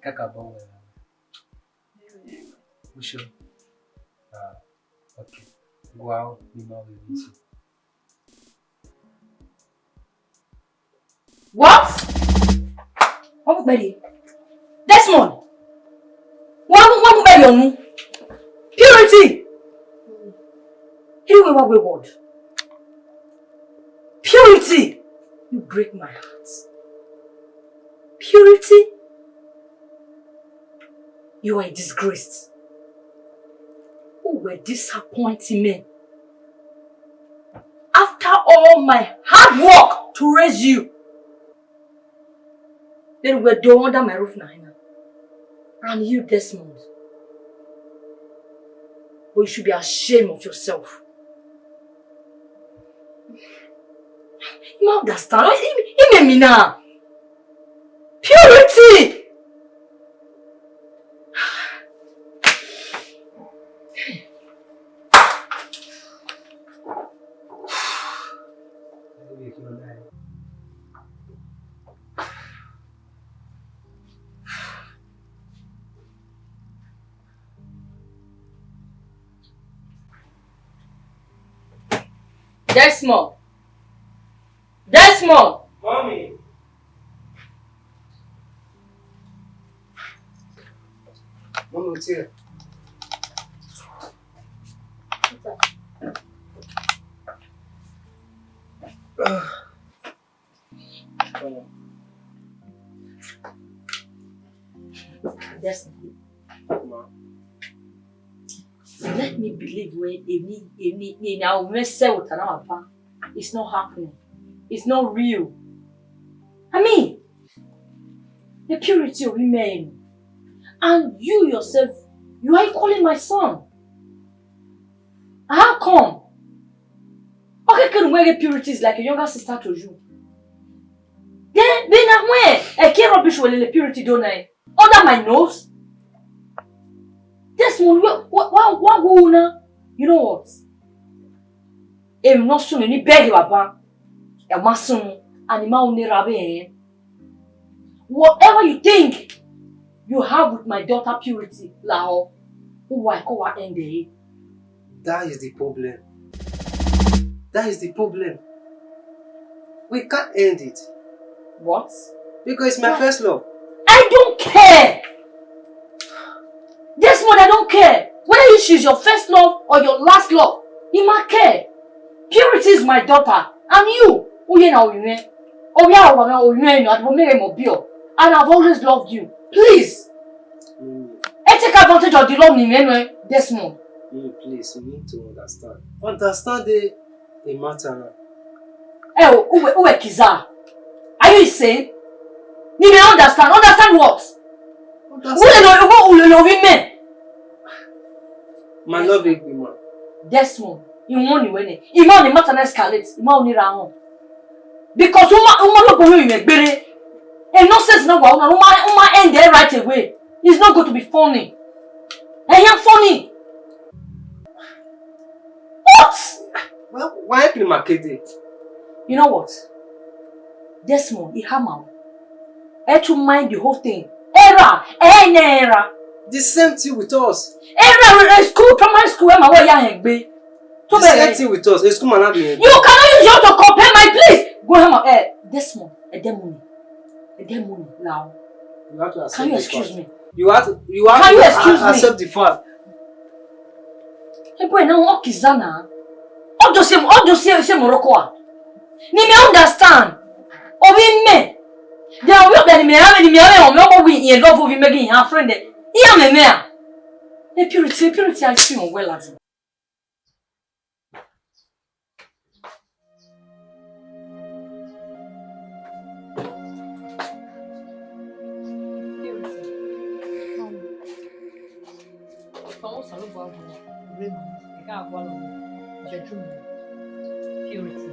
Kakabọ wẹ. You sure? Ah, okay. Guao, ni ma vbe miss. What? Wọ́n mú pẹ̀lú. Desmond. Wọ́n mú, wọ́n mú pẹ̀lú ọ̀nù. Purity. Here we were wayward. Purity. You break my heart. Purity. You are a disgrace. You were disappointing me. After all my hard work to raise you, then you were down under my roof now. And you, Desmond. But you should be ashamed of yourself. You don't understand. He, he made me now. Purity! Desmond. Desmond. Mommy. Mommy, what's here? Desmond. Ma. Let me believe wẹ emwi, emwi, emwi a mwẹ sẹ vbe ota na wa ba. It's not happening. It's not real. I mean, the purity of women. And you yourself, you are equally my son. How come? Okay, can we get purity is like a younger sister to you? Then, then when I care rubbish will the purity don't I? Under my nose? This one, what, what, what, what, You know what? Emwi ne ọ sunu ni bẹghe baba, ọ ma sunu, and I ma ru ne erha vbe rẹn. Whatever you think you have with my daughter Purity, lahọ, uwa ko wa end ẹre. That is the problem. That is the problem. We can't end it. What? Because it's my first love. I don't care. Desmond, I don't care whether she's your first love or your last love. I ma care. Purity is my daughter. And you, uye na orinmwẹ. Ovbi a wa mẹ orinmwẹ nọ, adebo mere mo bio. And I've always loved you. Please. Mm. Ẹ take advantage of the love ni mẹ nọ, Desmond. Mm, please, you need to understand. Understand the, the matter now. Ẹ o, uwe, uwe kiza. Are you insane? Ni mẹ understand. Understand what? Understand. Uwe lo, uwe lo, lo vi mẹ. My love, big man. Desmond, I want you when I want the matter na escalate. I want you around. Because uma, uma lo gbogbo ìwé gbére. A nonsense na wa una, uma, uma end there right away. It's not going to be funny. Ẹ hia funny. What? Well, why play my kid? You know what? Desmond, I hammer. I to mind the whole thing. Erha, ẹ ne erha. The same thing with us. Erha, eh, school, primary school, ẹ ma wẹ ya hẹn gbe. The same thing with us. School man, you cannot use your to compare my place. Go home, eh, Desmond, ẹ dẹ money. Ẹ dẹ money now. You have to accept. Can you excuse me? You have to, you have to accept the fact. Ebo na wọn kiza na. Ọ do se, ọ do se, se Morocco a. Ni mi understand. Ovbi mẹ. Then ovbi ọbẹ ni mẹ ame, ni mẹ ame, ọmọ ọmọ wi in love ovbi mẹ gi ha friend. Iya mẹ mẹ a. E Purity, e Purity, I see you well at. Purity. Ọta mẹ do nọ vbe ẹre. Ọta mẹ do nọ vbe ẹre. Purity. Ọmọ Osanobua gua, ure mama, ẹ gha gua lọ vbe, judge me. Purity.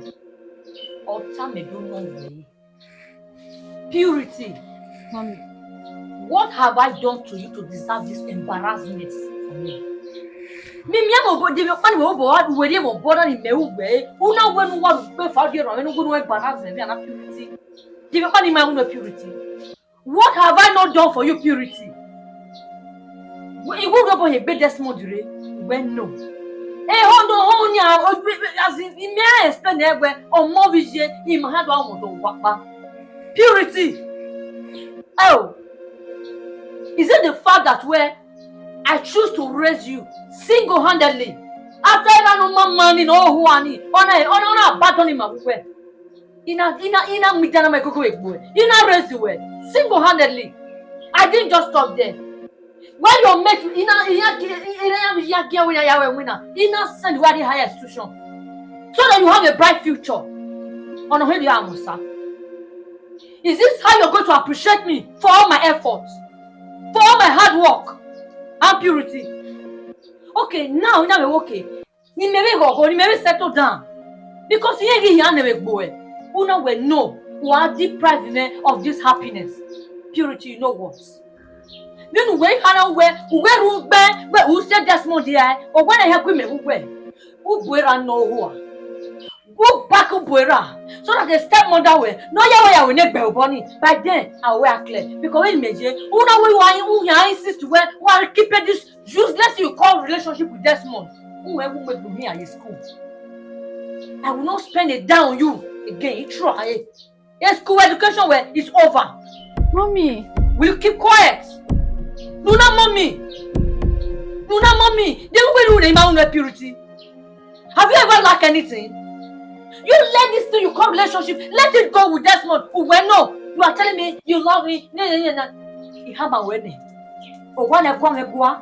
Ọta mẹ do nọ vbe ẹre. Purity. Mommy. What have I done to you to deserve this embarrassment from me? Mi miẹn mẹ obọ, de emwi ọkpa ni wẹ obọ, wẹ rhie mwẹ obọ na ni mẹ ru wẹ, u na wẹ ne u wa ru ukpe fa, u rhie erha mwẹ ne u wẹ ne u embarrass mwẹ, ana Purity. De emwi ọkpa ni ma ru nẹ, Purity. What have I not done for you, Purity? Wẹ, I wu rhie obọ hin egbe Desmond rre, wẹ no. Ehọ ne ọ họn ni a, o, as in, I miẹn explain ẹ wẹ, ọmọ vbe iye, I ma ha do a wọn do wa kpa. Purity. Oh, is it the fact that where I choose to raise you single-handedly? After I ran on my money, no who ani, on a, on a, on a bad on him, where? I na, I na, I na mu idia na ma koko egbe uẹ. I na raise you well, single-handedly. I didn't just stop there. When your mate, I na, I na, I na, I na, I na, I na send you to the higher institution so that you have a bright future. Ọna hẹ ya amusa. Is this how you're going to appreciate me for all my efforts, for all my hard work and Purity? Okay, now, now, okay. Ni mẹ vbe ghọghọ, ni mẹ vbe settle down. Because iran ghi hia nẹ vbe gbe uẹ. U na wẹ no, u a deprive me of this happiness. Purity, you know what? Vbene uwẹ i khare uwẹ, uwẹ rhunmwuda wẹ u sẹ Desmond hia, ọ wẹ ne ọ hia gu imẹ vbe uwẹ. U bu erha ne ọ hua. U pack, u bu erha. So that the stepmother wẹ, ne ọ ya wẹ ya wẹ ne gbe obọ ni. By then, a wẹ a clear. Because vbene imẹ ye, u na wẹ u a, u hia insist wẹ, u a keep this useless you call relationship with Desmond. U wẹ u mu egbe hin a ye school. I will not spend a dime on you again. You try. Your school education wẹ is over. Mommy. Will you keep quiet? Nuna mommy. Nuna mommy. The way you name out Purity. Have you ever lacked anything? You let this thing you call relationship, let it go with Desmond. Uwe no, you are telling me you love me. No, no, no, no. Ihama wene. Owa ne gua me gua.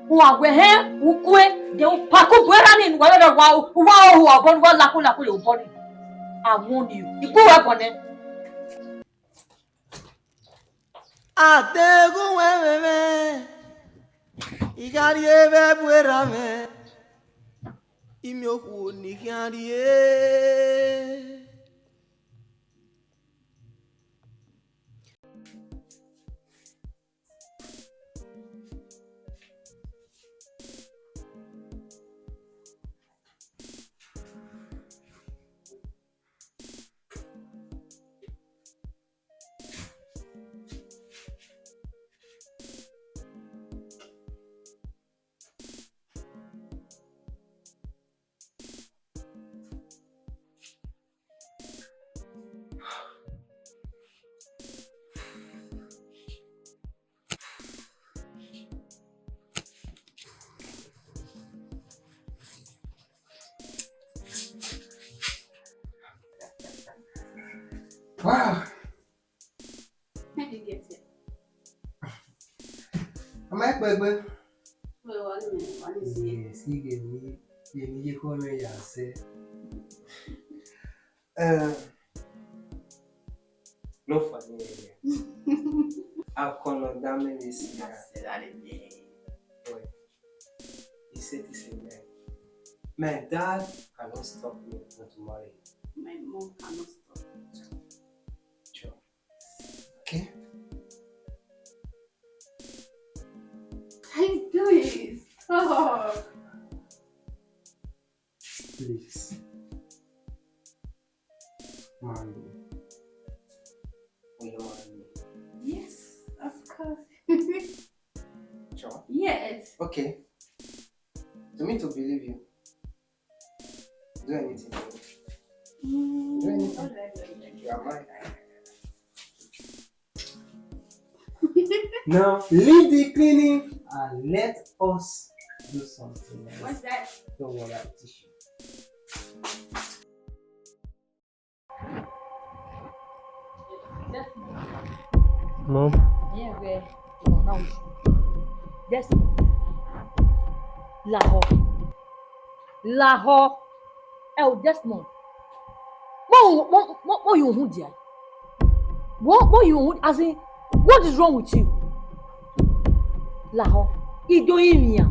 Wa wẹ hẹ, u kue, de u pack u bu erha ni, wa wẹ wa, wa ohu obọ ni, wa laku laku ye obọ ni. I warn you. Iku wẹ gọnẹ. Adeghẹ uwẹ mwẹ mwẹ, I gha rrie vbe ẹvbo erha mwẹ, I miẹn okhuo ne I khian rrie. Wow. How did you get here? Am I Gbegbe? Well, I don't know. I didn't see it. Yes, he gave me, gave me a call me, yeah, say. Uh, no funny here. I cannot damn this year. Boy, he said this in there. My dad cannot stop me not to marry you. My mom cannot stop me. Sure. Okay. Can you do it? Stop. Please. Marry me. Will you marry me? Yes, of course. Sure? Yes. Okay. To me to believe you, do anything for me. Mm, do anything. All right, all right. You are mine. Now, leave the cleaning and let us do something else. What's that? Don't worry, I'll teach you. Mom. Desmond. Lahọ. Lahọ. Ẹ o, Desmond. Mo, mo, mo, mo yun hun dia. What, what you, as in, what is wrong with you? Lahọ. I do imian.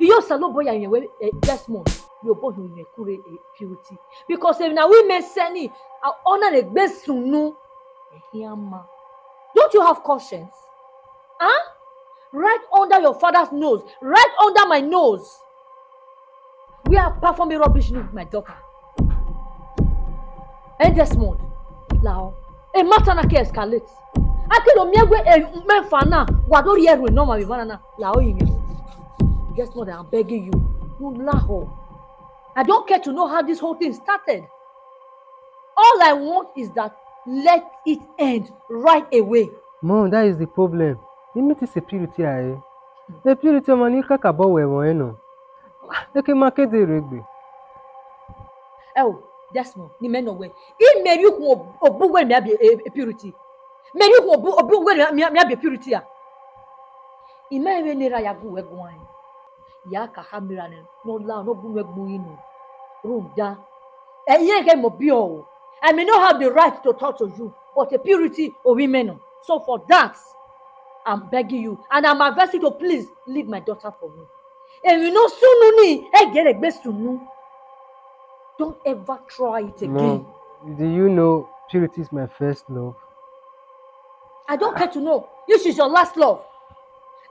Iyo Osanobua ya yẹn wẹ, eh, Desmond, yo bo hin yẹn kure, eh, Purity. Because if na we men sẹ ni, a, ọ na le gbe sunu, eh, hian ma. Don't you have conscience? Huh? Right under your father's nose, right under my nose. Where are performing rubbish with my daughter? Eh, Desmond, lahọ. A matter na ke escalate. A ke do miẹn wẹ, eh, mẹ fa na, wa do rhie ẹrhu nọ ma vbe evba na na, lahọ yi mwẹ. Desmond, I'm begging you, you lahọ. I don't care to know how this whole thing started. All I want is that let it end right away. Mom, that is the problem. I meet this Purity a, eh? Purity ọmọ ni kakabọ wẹ ẹmwẹ nọ. Eke ma ke de rre egbe. Ẹ o, Desmond, ne imẹ nọ wẹ. I mẹ rhie ukhun ob-, obu wẹ mẹ a biẹ, eh, Purity. Mẹ rhie ukhun obu, obu wẹ mẹ a, mẹ a biẹ Purity a. I ma vbe ne erha ya gu wẹ guan. Ya ka kha mera nẹ, ne ọ la, ne ọ gu wẹ gbe unu. Rhunmwuda, ẹ, iran ghẹ mọ biẹ ọre. I may not have the right to talk to you, but Purity ovbi mẹ nọ. So for that, I'm begging you, and I'm advising you to please leave my daughter for me. Emwi ne ọ sunu ni, ẹ gẹrẹ egbe sunu. Don't ever try it again. Mom, do you know Purity is my first love? I don't care to know if she's your last love.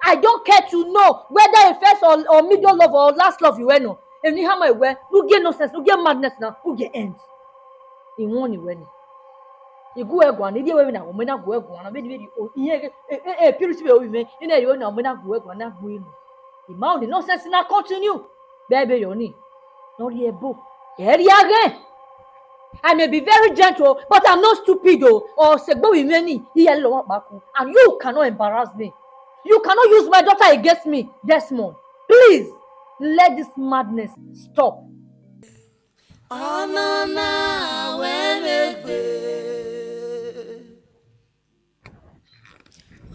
I don't care to know whether a first or, or middle love or last love you were no. Emwi ne I hama wẹ, u gie nonsense, u gie madness na, u gie end. I warn you wẹ ni. I gu ẹ guan, I rhie wẹ vbene a gu mẹ na gu ẹ guan, na vbene, vbene, o, iye, e, e, e, Purity vbe ovbi mwẹ, I na rhie wẹ na gu mẹ na gu ẹ guan, na gbe unu. I ma, the nonsense na continue. Bẹbẹ yọ ni. Ne ọ rhie ẹbo, ẹ rhie aghẹn. I may be very gentle, but I'm not stupid o. Ọ sẹ egbe ovbi mwẹ ni, I ya lele ọmwa kpakun. And you cannot embarrass me. You cannot use my daughter against me, Desmond. Please, let this madness stop. Ọnọna wẹ vbe gbe.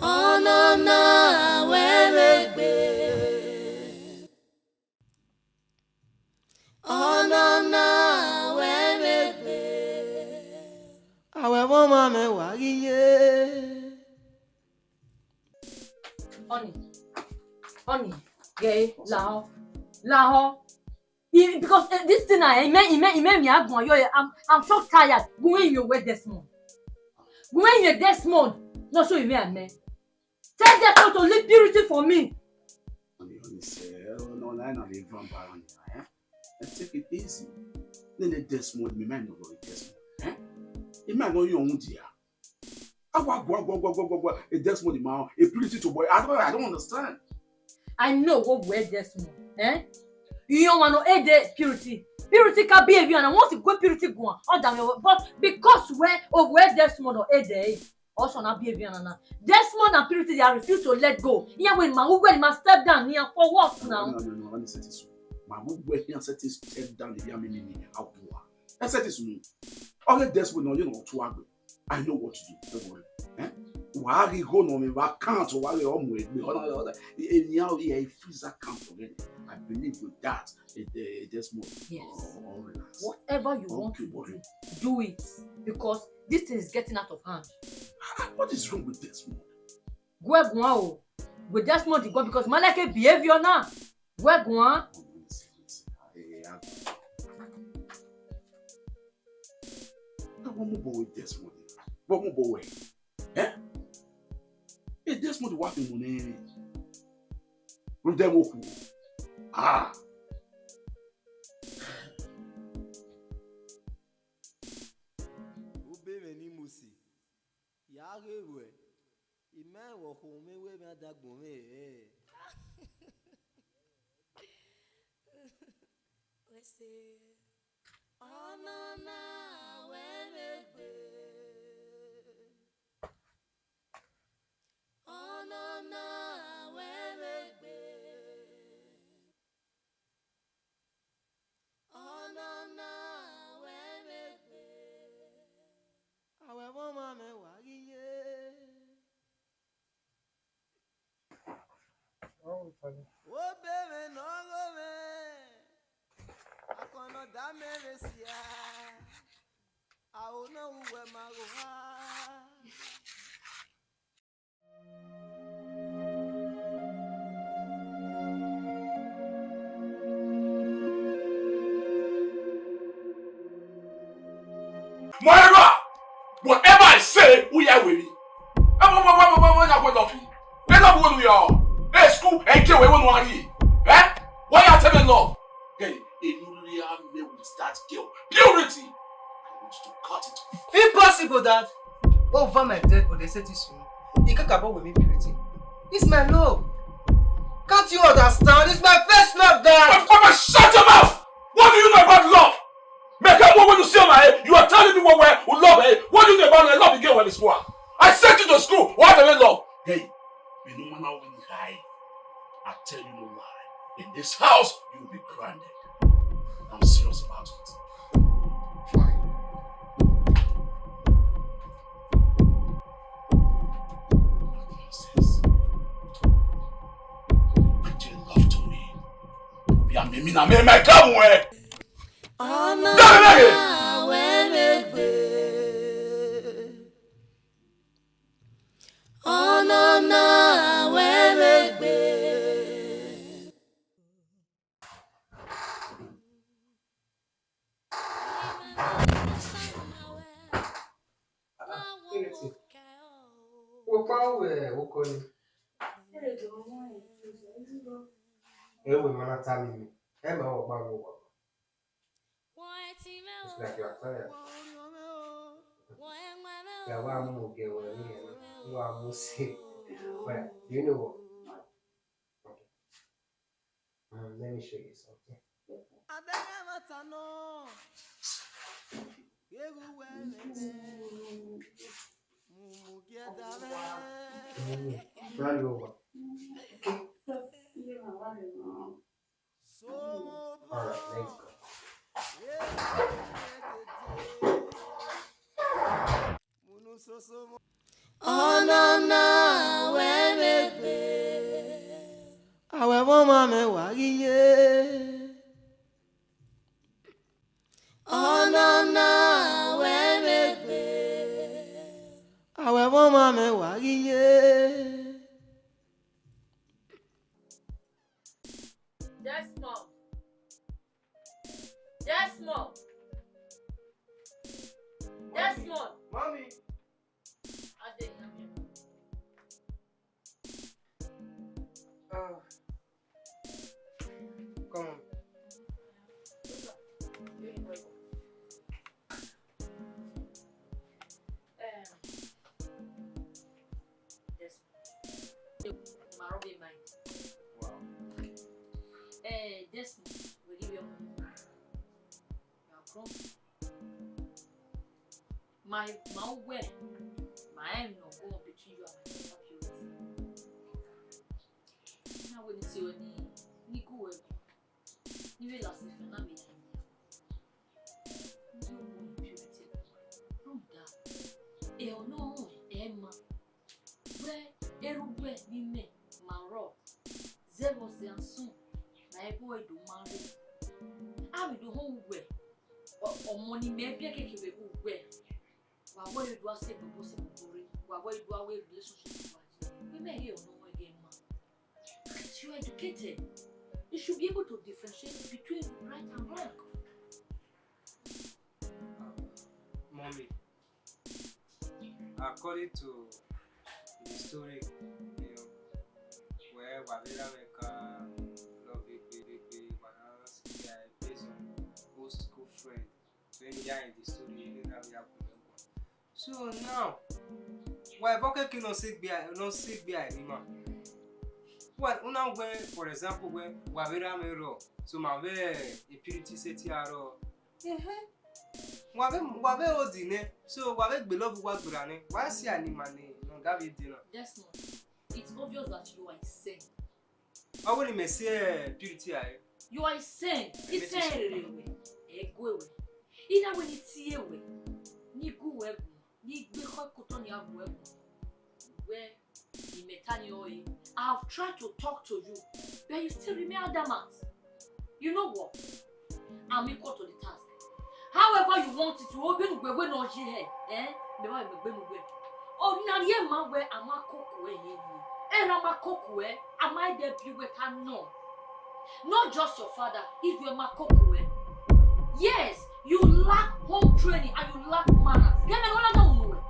Ọnọna wẹ vbe gbe. Ọnọna wẹ vbe gbe. Awẹ vbe ọmwa mẹ wa ghi ye. Honey, honey, ghe, lahọ, lahọ. I, because, eh, this thing na, I mean, I mean, I mean, me, I go, yo, I'm, I'm so tired. Gu mwẹ yin owẹ Desmond. Gu mwẹ yin Desmond. No, so I mean, I mean. Tell Desmond to leave Purity for me. Honey, honey, sir, no, no, no, no, no, no, eh? Let's take it easy. Nene Desmond, me mind no worry Desmond, eh? He might not your own dear. Agua, agua, agua, agua, agua, agua, agua. A Desmond, ma, a Purity to boy. I don't, I don't understand. I know what we're Desmond, eh? You want to aid the Purity. Purity can behave, and once you go Purity go on, all that, but because we're, oh, we're Desmond or aid the, also not behave, and Desmond and Purity, they are refused to let go. Yeah, when my, when my step down here for what now? No, no, no, no, let me set this. My, when he set his step down, the young me, me, me, how do I? I set this. All the Desmond, no, you know, to agree. I know what to do. Don't worry. Eh? Wa ghi gho nọ mwẹ vbe account, wa ghi ọ mu egbe. Ọ na, ọ na, eni a, a freeze account already. I believe with that, eh, eh, Desmond. Yes. Oh, oh, relax. Whatever you want to do, do it, because this thing is getting out of hand. Ah, what is wrong with Desmond? Gu ẹre guan o. Gu Desmond guan because ma like behavior na. Gu ẹre guan. Now, what more boy Desmond? What more boy? Eh? Hey, Desmond, what in money? With them, ah. Obọ mwẹ ne Mosi, ya ghe ruẹ, I ma vbe khọ mwẹ wẹ mẹ a da agbọn mwẹ hẹ. Wẹ sẹ. Ọnọna wẹ vbe gbe. Ọnọna wẹ vbe gbe. Ọnọna wẹ vbe gbe. Awẹ vbe ọmwa mẹ wa ghi ye. Obọ mwẹ ne ọ gho mwẹ, akọnọ da mẹ vbe sia, aro ne uwẹ ma gho ha. Moreover, whatever I say, u ya wẹ emwi. Ẹ wọ, wọ, wọ, wọ, wọ, wọ, ya wẹ love. Ẹ love wo nu yọ. Ẹ school, ẹ ke wẹ wo nu a rhie. Eh? Why you tell me love? Hey, enough rhie mẹ with that girl. Purity. I want you to cut it off. Impossible, Dad. Over my dead body, say this to me. You can't about with me, Purity. It's my love. Can't you understand? It's my first love, Dad. Papa, shut your mouth! What do you know about love? Me come when you see my head, you are telling me what we love, eh? What do you know about love? Love again when it's war. I sent you to school. What do you love? Hey, you know man, how many high? I tell you no lie. In this house, you will be grounded. I'm serious about it. Fine. Nonsense. Pretend love to me. Be a mimi na me, my come where. Ọnọna wẹ vbe gbe. Ọnọna wẹ vbe gbe. Wo kpa wẹ okọ ni. Ẹ wẹ ma na ta mi mi. Ẹ ma wọ gba wo wa. It's like you are tired. Yeah, wa mu oge wẹ ni, wa mu se. But you know what? Okay. Um, let me show you something. Mm, now you over. All right, let's go. Ọnọna wẹ vbe gbe. Awẹ vbe ọmwa mẹ wa ghi ye. Ọnọna wẹ vbe gbe. Awẹ vbe ọmwa mẹ wa ghi ye. Desmond. Desmond. Desmond. Mommy. Ade, come here. Ah. Come on. Eh, Desmond. Ma rub your mind. Wow. Eh, Desmond, we give you a grown. My, my way, my aim no go between you and my papa parents. Now when it's your knee, knee go well. Ni vbe last week na me ya ni. Ni o mo Purity. Run da. E Ni mẹ ma rrọọ, zẹ vbe ọse a sunu, ma i bu ẹre do ma rre. Avbe do họn uwẹ, ọ- ọmọ ni mẹ biẹ keke vbe uwẹ. Wa wẹ do a sẹ gbogbo sẹ gbogbo rre, wa wẹ do a wẹ relationship wa ye. Imẹ rhie ọnọ wẹ ghe ma. Can't you educated? You should be able to differentiate between right and wrong. Mommy, according to the story, you know, where Wavera Meka love it, baby, based on old school friend. When you are in the story, you know that we are going. So now, why Bokeke no say be no say be I man? Well, una when, for example, when Wavera me ro, so ma ve impurity set here ro. Ehe. Wa ve wa ve odi ne, so wa ve gbe love wa gbera ne. Wa si ani mani no ga vi de na. Desmond, it's obvious that you are insane. Ọ wẹ ne imẹ si impurity a re. You are insane. Insane rere wẹ, ẹ gue wẹ. Ina wẹ ni tie wẹ, ni gu wẹ gu, ni gbe khọ kotọ ni a gu wẹ gu. Wẹ imẹ ta ni ọre. I have tried to talk to you, but you still remain adamant. You know what? I'm equal to the task. However you want it, you open ugbe we no ye he. Eh? Me wa me gbe mu we. O na ye ma we ama koko e ye. E ra ma koko e, ama de bi we ka no. Not just your father, if you ma koko e. Yes, you lack home training and you lack manners. Get me no na no.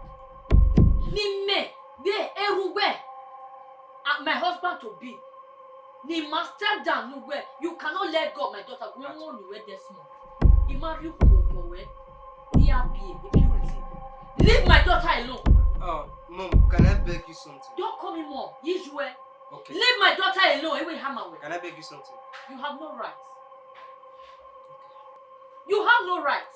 Ni me, be eru we. Uh, my husband to be. Ni ma step down nu wẹ, you cannot let go of my daughter. Wẹ wọn ni wẹ Desmond. I ma rhie ukhu obọ wẹ. Ni a bi impurity. Leave my daughter alone. Oh, mom, can I beg you something? Don't call me mom. Use wẹ. Okay. Leave my daughter alone. Ewe hama wẹ. Can I beg you something? You have no right. You have no right.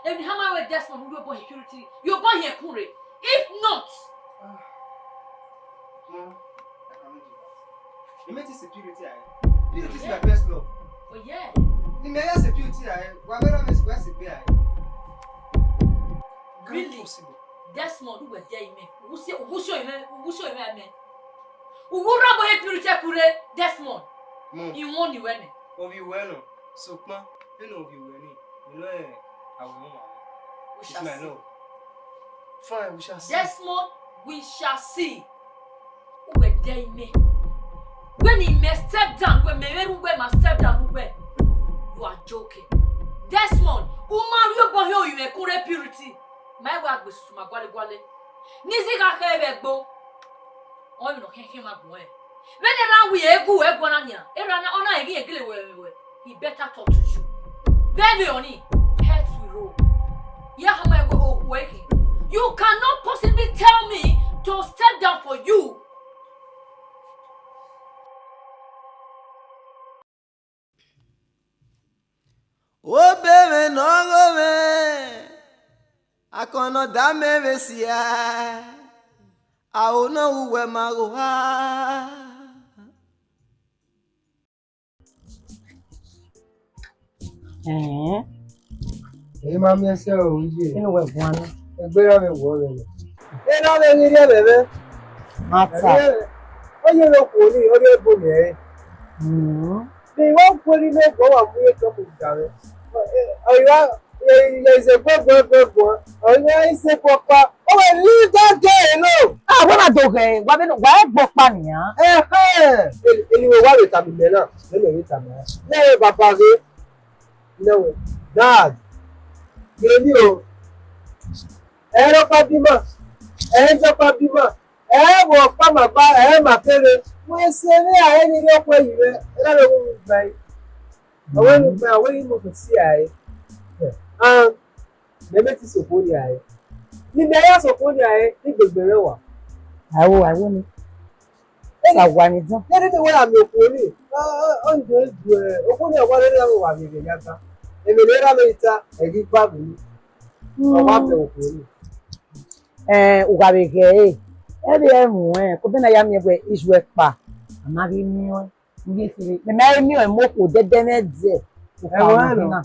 Ewe hama wẹ Desmond, you boy impurity. You boy here kure. If not, Ah. Mom, I cannot do that. You mean this is purity, eh? Purity is my first love. Oh yeah. Ni me ya se purity, eh? Wa mera me se be, eh? Really? Desmond, who were there, man? Who say, who show him? Who show him, man? Who rabo he purity kure? Desmond. Mom, He won you, man. Ovi wẹ nọ, sokpan, vbene ovi wẹ ni, unu ẹ, a wẹ wọn. We It's shall my see. Lord. Fine, we shall see. Desmond, we shall see. Uwe de ime. When he may step down, we may very well must step down, we. You are joking. Desmond, uma rio bo he oyime kure purity. My wa gbe susu ma gwale gwale. Nizi ga khe be gbo. Ọ yọ nọ khian khian ma gbọn ẹ. Vbene erha wi egu ẹguọ na nian, erha na, ọ na ghi egele wẹ vbe wẹ, he better talk to you. Vbene ọni, health will roll. Ya hama ẹwe okhuo ẹkhin. You cannot possibly tell me to step down for you. Obemwẹ ne ọ gho mwẹ, akọn ne ọ da mẹ vbe sia, aro ne ọ ru uwẹ ma gho ha. Ẹn, Èyí máa ń mí ẹsẹ̀ òun yé. Inú wẹ̀ gan ni. Ẹgbẹ́ rẹ̀ wọ̀ rẹ̀ lọ. Ẹ náà lè ní ilé ẹ̀rẹ̀ rẹ̀. Mata. Ó yẹ ló kù ní orí ẹ̀bùn rẹ̀. Hmm. Bí wọ́n kú ní ilé ẹ̀gbọ́n wà fún ètò kò gbà rẹ̀. Ọ̀yọ́ ìṣe gbọ́gbọ́gbọ́gbọ́. Ọ̀yọ́ ìṣe pọpa. Ó wẹ̀ ní dáńgẹ́ ẹ̀ náà. Ah, wọ́n máa dògẹ̀ wá bẹ́ẹ̀ náà, wà á gbọ́ pa nìyà. Ẹ̀hẹ́n. Ènìyàn wà lè tàbí mẹ́rin náà. Lẹ́nu ìwé tàbí náà. Lẹ́yìn bàbá rẹ̀. Lẹ́wọ̀n. Dad. Yèmí o. Ẹ rọ́pá bímọ. Ẹ jọ́pá bímọ. Ẹ wọ ọpá màgbá, ẹ mà kéré. Wọ́n ṣe ní ààrẹ ní ilé ọkọ yìí rẹ. Ẹ lọ́dọ̀ wọ́n gbà yìí. Àwọn ẹni gbà, àwọn ẹni mọ̀ kò sí ààrẹ. Àwọn mẹ́mẹ́ ti sòkò ní ààrẹ. Níbi ayé àsòkò ní ààrẹ ní gbègbè rẹ wà. Àwo, àwo ni. Sa wà ní dán. Nẹ́ẹ̀dẹ́gbẹ̀ wọ́n àmì òkú orí. Ọ̀njọ́ ìjù ẹ̀ òkú ní ọ̀wá lórí àwọn wà mí rẹ̀ yàgbá. Èmi lè rà mí ta ẹ̀rí gbà mí. Ọ̀wá bẹ̀ òkú orí. Eh, ugha vbe ghẹ ẹre. Ẹ vbe ẹmwẹ, ko bena ya miẹn wẹ izu ẹkpa. A ma ghi miẹn ọẹn. Ngi firi. Mẹ ma miẹn ọẹn moko dẹdẹ mwẹ dẹ. Ẹmwẹ nọ.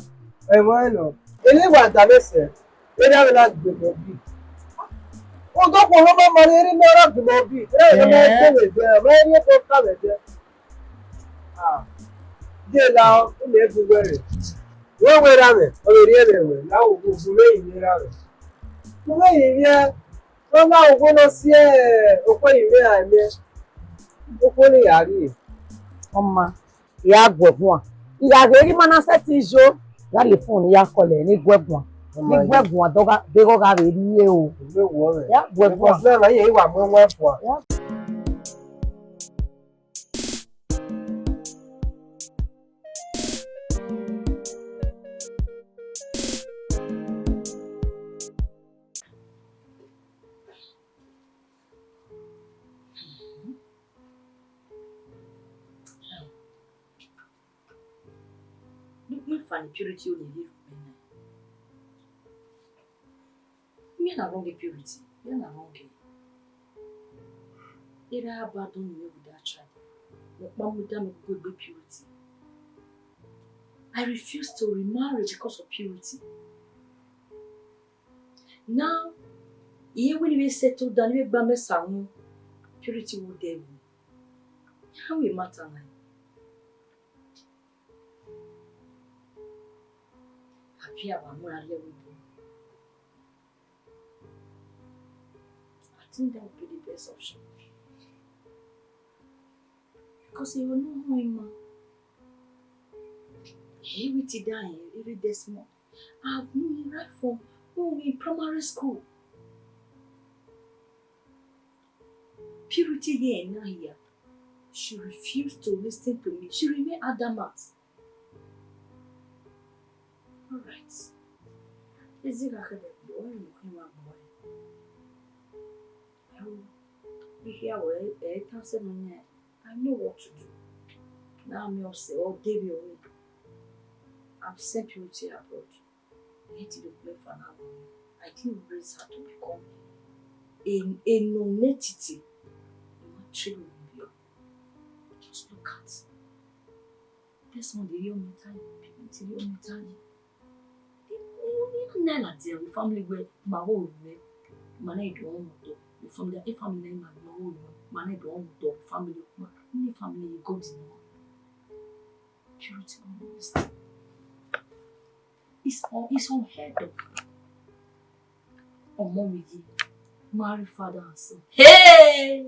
Ẹmwẹ nọ. Èmi wà dàbẹ̀sẹ̀. Ẹ dá mi láti gbẹgbẹ bí. Odokhuo ne ọ ma ma rhie erha imẹ ọre a gu mwẹ bi, erha imẹ ma gbe vbe ẹdẹ, ọ ma rhie ebe ọka vbe ẹdẹ. Ah, ye la, u miẹn gu wẹ rre. Wẹ wẹ erha mwẹ, ọ vbe rhie mwẹ wẹ, la, u gu mwẹ yin erha mwẹ. U vbe yin mwẹ, ọ na, u vbe nọ si okhuo yin mwẹ a miẹn, okhuo ne I ya rrie. Ọ ma, I ya guẹ guan. I gha ghe ghi ma na sẹtin yo, I gha rhie phone ne I ya kọlẹ ne I guẹ guan. Ne I guẹ guan, deghẹ ọ gha vbe rhie o. I ya guẹ guan. Because na, na, I wa mu ẹwaẹn fua. I ya Ne ukpọn fan Purity ọ ni rhie ru mẹ na. Imẹ na wrong Purity, imẹ na wrong. Erha abandon me with that child. Mẹ ọkpa mu da mẹ gu egbe Purity. I refuse to remarry because of Purity. Now, I ye wẹ ne I vbe settle down, ne I vbe gba mẹ sa unu, Purity wo dẹ vbe. How we matter now? Abi a wa mu ra rrie ẹvbo. I think that would be the best option. Because he will know who him are. He will sit down here, he read this more. I've known him right from when we were in primary school. Purity here and now here. She refused to listen to me. She remained adamant. All right. Ezi gha khẹdẹ gbe, ọ rẹn ne ọ khian vbe agbọn ẹre. Ẹo, I khian wẹ ẹ i tan sẹ nọ nian, I know what to do. Na miẹn ọse ọ de vbe ọre. I've sent Purity abroad. Ẹ ti do kpe fan na. I didn't raise her to become a, a nonentity. I want children. Just look at. Desmond rhie ọmọ tae, Purity rhie ọmọ tae. Nana tell the family where ma wo me, ma na do on do. The family, if family na ma no wo, ma na do on do family, ma ni family you go to. Purity on this. It's on, it's on head of. Ọmọ mi ye, marry father and son. Hey!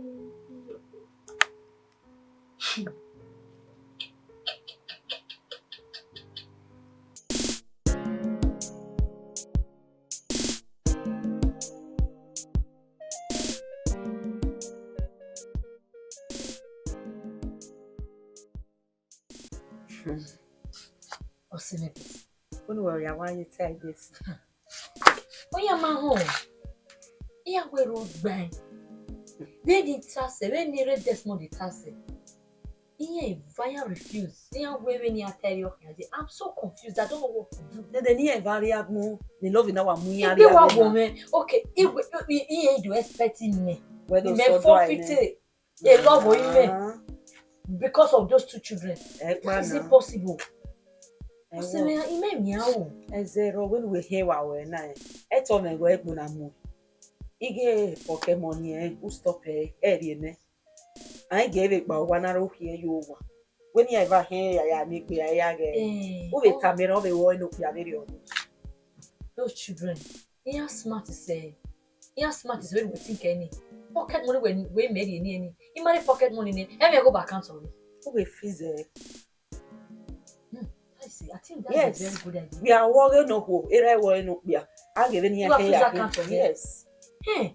Ọse mwẹ, unu wẹ ya wa ye ta ẹdẹ si. Ọ ya ma họn, iran wẹ ro gbain. Vbene I ta sẹ, vbene erha Desmond ta sẹ, iran eva iran refuse. Iran wẹ vbene iran ta ẹre ọ khian ye. I'm so confused. I don't know what to do. Dede ne iran eva rrie agbọn, ne love na wa mu iran rrie agbọn. Igbe wa wọ mwẹ. Okay, iwe, i, i, iran do expect me. Wẹ do mẹ sọdọ forfeit a love of him because of those two children. How is it possible? Ọse mwẹ, imẹ miẹn aro. Ẹzẹ rọ wẹ ne uwẹ khian wa ruẹ na, ẹtọ mwẹ wẹ ẹgbọn na mu. I ghe pocket money ẹre, u stop ẹre, ẹ rhie nẹ. A i gie vbe kpa owa na rre okhiẹ ye owa. Wẹ ne iran eva khian ya ya miẹn egbe a ya ghẹ. Eh, u vbe tama erha, ọ vbe ru ẹre ne okpia vberriọ. Those children, iran smart sẹ, iran smart sẹ vbene uwẹ think ẹre ni. Pocket money wẹ, wẹ mẹ rhie ni ẹre ni. I ma rhie pocket money nẹ, ẹ mwẹ gho ba account ọre. U vbe freeze ẹre. Hmm, I see. I think that's a very good idea. Yes. Wẹ a wọ ọghe ne okhuo, erha wọ ọghe ne okpia. A ghe vbene iran kẹ ya freeze account ọre. Yes. Hmm.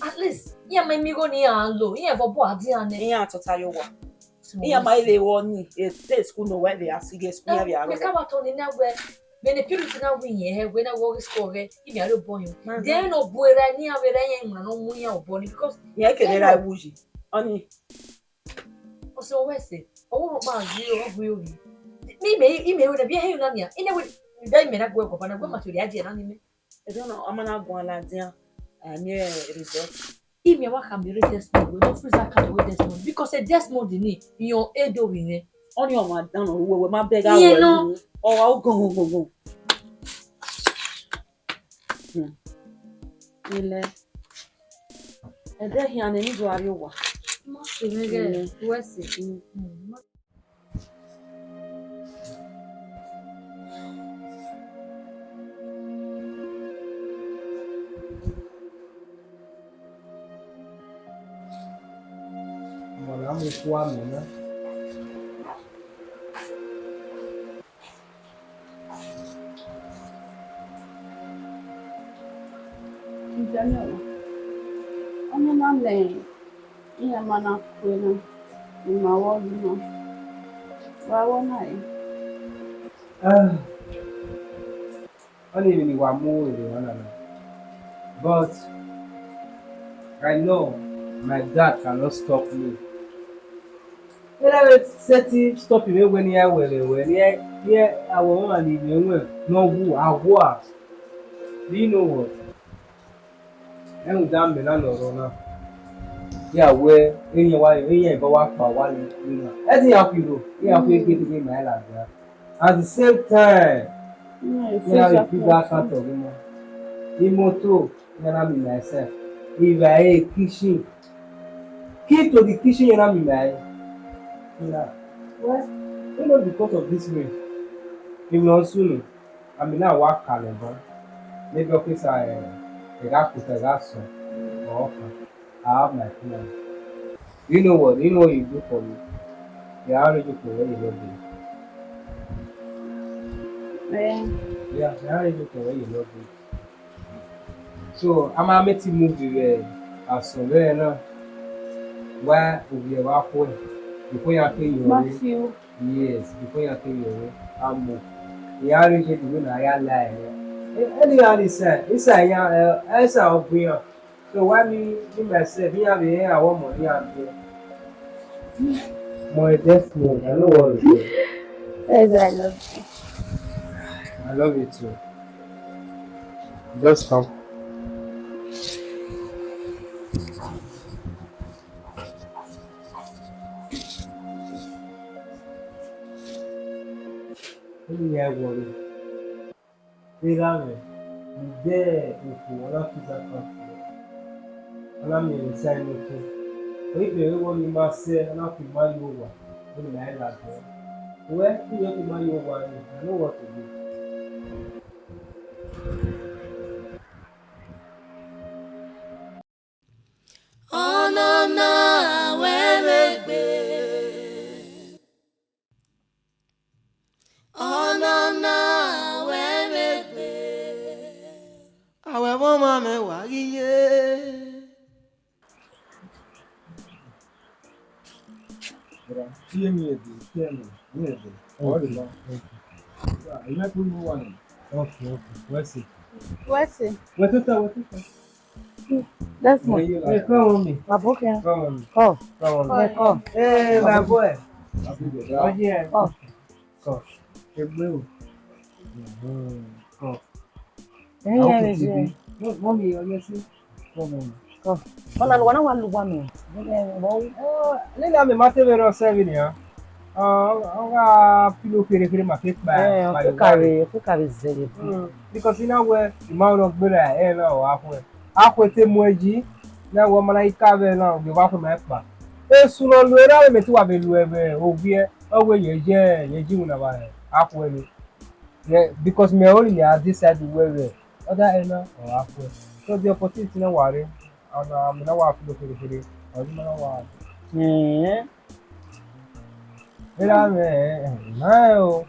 At least, iran ma miẹn igho ne iran lo, iran vbe obọ adian nẹ. Iran tota ye owa. Iran ma vbe ru ọni, e te school ne owa vbe a si ghe school iran vbe a ru. Mẹ ka wa tọn ni na wẹ, vbene Purity na wẹ iyẹn hẹ, wẹ na wẹ ọghe school ọghẹ, I miẹn aro bọ yẹn. Then ọ bu erha ne iran vbe erha iran iwinna ne ọ mu iran obọ ni, because iran kere erha wu yi. Ọni. Ọse wẹ sẹ, ọ wẹ ọkpa ghi ro, ọ ghi ro ghi. Ne imẹ, imẹ wẹ ne vbe hẹ na nia, I na wẹ, vbe imẹ na gu ẹre guọba na, wẹ ma te rhie agie na ni mẹ. I don't know, a ma na guan ladian, a miẹn result. Imẹ wa khama erha Desmond, wẹ no freeze account ọghe Desmond, because e Desmond ni, iran e do vbe mwẹ. Ọni ọmwa dan nọ, wẹ, wẹ ma bẹghe. Iye nọ. Ọ wa gongongongon. Hmm. Ilẹ. Ẹdẹ khian ne eni do a rrie owa. Ma se mwẹ ghẹ, wẹ se. Mm. Ọmọ na mu ikhuo amẹ na. Daniel, ọnọna lẹ iran ma na kue na, ima vbe ọ ghi na, wa vbe ọ na re? Ah, ọnii emwi ne I wa mu ru emwi ọnọna, but I know my dad cannot stop me. Ena vbe sẹtin stop mwẹ wẹ ne I ya wẹ vbe wẹ, ne I ya, ne I ya wẹ ọmwa ne I mwẹ wẹ ne ọ wu, a wua. Do you know what? Rhunmwuda mẹ na ne ọ rrọọ na, ya wẹ, iran wa, iran eba wa kpa owa ni na. Ẹdẹ iran khuiro, iran khuo egbe tegbe ma i ladian. At the same time, iran vbe fill account ọghe na. Imoto, iran na miẹn ima ẹsẹ. Ivbare, kitchen. Key to the kitchen, iran na miẹn ima ẹre. Na, well, you know, because of this way, emwi ne ọ sunu, a miẹn na wa ka nẹ ban. Maybe ọ ke sa, eh, ẹ gha kota, ẹ gha sọn, ọ kan. I have my plan. You know what? You know what you do for me? Yeah, I already do for you, you know, babe. Eh. Yeah, I already do for you, you know, babe. So, a ma mẹ te movie vbe asọn vbe na. Wa ovbi ẹre vbe akhuẹ, before ya ke yọ rre. Yes, before ya ke yọ rre, a mu. I arrange the way na ya la ẹre. Any, any side, inside ya, eh, inside of we. So why me, me myself, me have a, I want money and there. My death mode, I know what to do. Yes, I love you. I love you too. Just come. Let me hear one. Erha mwẹ, I de okhuo, ọ na fiza kan. Ọ na miẹn emwi sa imoto. Ọ i bẹghe wẹ ne ima sẹ, ọ na ku ima ye owa, wẹ ne ima i ladian. Wẹ, te I ku ima ye owa nii, I know what to do. Ọnọna wẹ vbe gbe. Ọnọna wẹ vbe gbe. Awẹ vbe ọmwa mwẹ wa ghi ye. Iye mi ede, iye mi, mi ede. Ọ rre ma. Imẹ kuru wa nọ. Okay, okay. Wẹ se. Wẹ se. Wẹ tota, wẹ tota. That's my. Hey, come on me. My book here. Come on me. Come. Come on me. Yeah, come. Hey, my boy. Oh, yeah. Come. Come. Egbe o. Mm-hmm. Come. Hey, yeah, yeah. Mommy, you see? Come on. Come. Ọna ne uwa na wa lu uwa nọ. Nene a mẹ ma te vbe rre ọsẹ vbe nian. Ọ gha filo kherhe kherhe ma ke kpa. Eh, ọ ke kare, ọ ke kare zẹgẹ. Mm, because I na wẹ, I ma nọ gberra ẹre na ọ gha khuẹ. Akhuẹ te mu ẹe yi, na wẹ ọ ma na ghi ka vbe na, ọ gbe vbe akhuẹ ma kpa. Esu ne ọ lu erha vbe mẹ te uwa vbe lu ẹvbo ovbiẹ, ọ wẹ ye ye ye ji wina vbe akhuẹ ni. Yeah, because mẹ only me at this side wẹ vbe. Ọ da ẹre na, ọ gha khuẹ. So the opportunity na wa rre, and, uh, mẹ na wa filo kherhe kherhe, ọ di ma na wa. Eh. Erha mwẹ, eh, na o.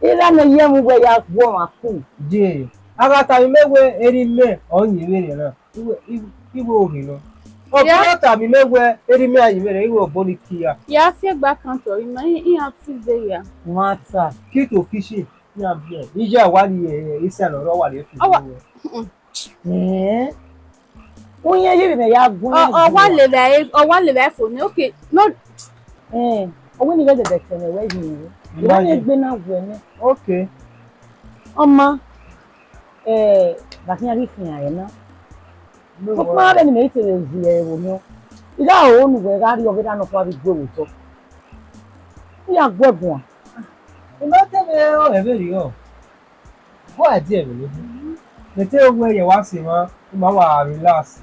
Erha mwẹ ye mu wẹ ya guọmwa ku. Je, a gha tama imẹ wẹ erha imẹ ọ yin vberriọ na, iwe, iwe, iwe orhiọn nọ. Ọ ya tama imẹ wẹ erha imẹ a yin vberriọ, iwe obọ ni kia. Ya fi egbe account ọre ima, iran fi ze ya. Mata. Key to kitchen. Iran biẹ, iye a wa rrie, eh, isa ne ọ rre, ọ wa rrie fi. Awa. Mm-mm. Eh. Uyẹn ye vbe mẹ ya gun. Ọ, ọ wa le vbe, ọ wa le vbe fo nẹ, okay. No. Eh, ọ wẹ ne I ghẹ dẹdẹ tẹ mwẹ wẹ yi. Imagine. Iran egbe na wẹ nẹ. Okay. Ọ ma, eh, vbe a khian ghi khian ẹre na. Sokpan vbene imẹ i te vbe viẹ ẹvbo nọ, I gha ho ne uwẹ gha rrie ọghe erha nọkhua vbe igue vbe otọ. I ya gu ẹre guan. I ma te vbe rẹn ọnrẹn vberriọ. Go idea vbe ne. Mẹ te wẹ ya wa sẹ emwa, ima wa relax.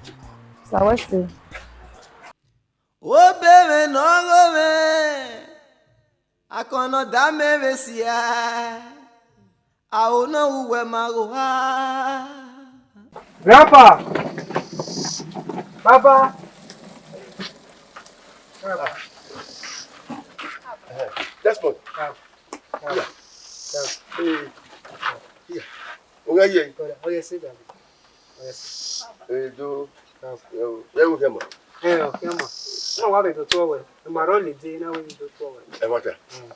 Sa wẹ se. Obemwẹ ne ọ gho mwẹ, akọnọ da mẹ vbe sia, aro ne uwẹ ma gho ha. Grandpa! Papa! Desmond. Come. Come. Come. Hey. Come. Here. Oya ye. Brother, oya sit down. Oya sit. Eh, do. Come. Yo, yo, come on. Eh, okay, ma. No, wa be do to we. Ma ro le de na we do to we. E mata. Mm.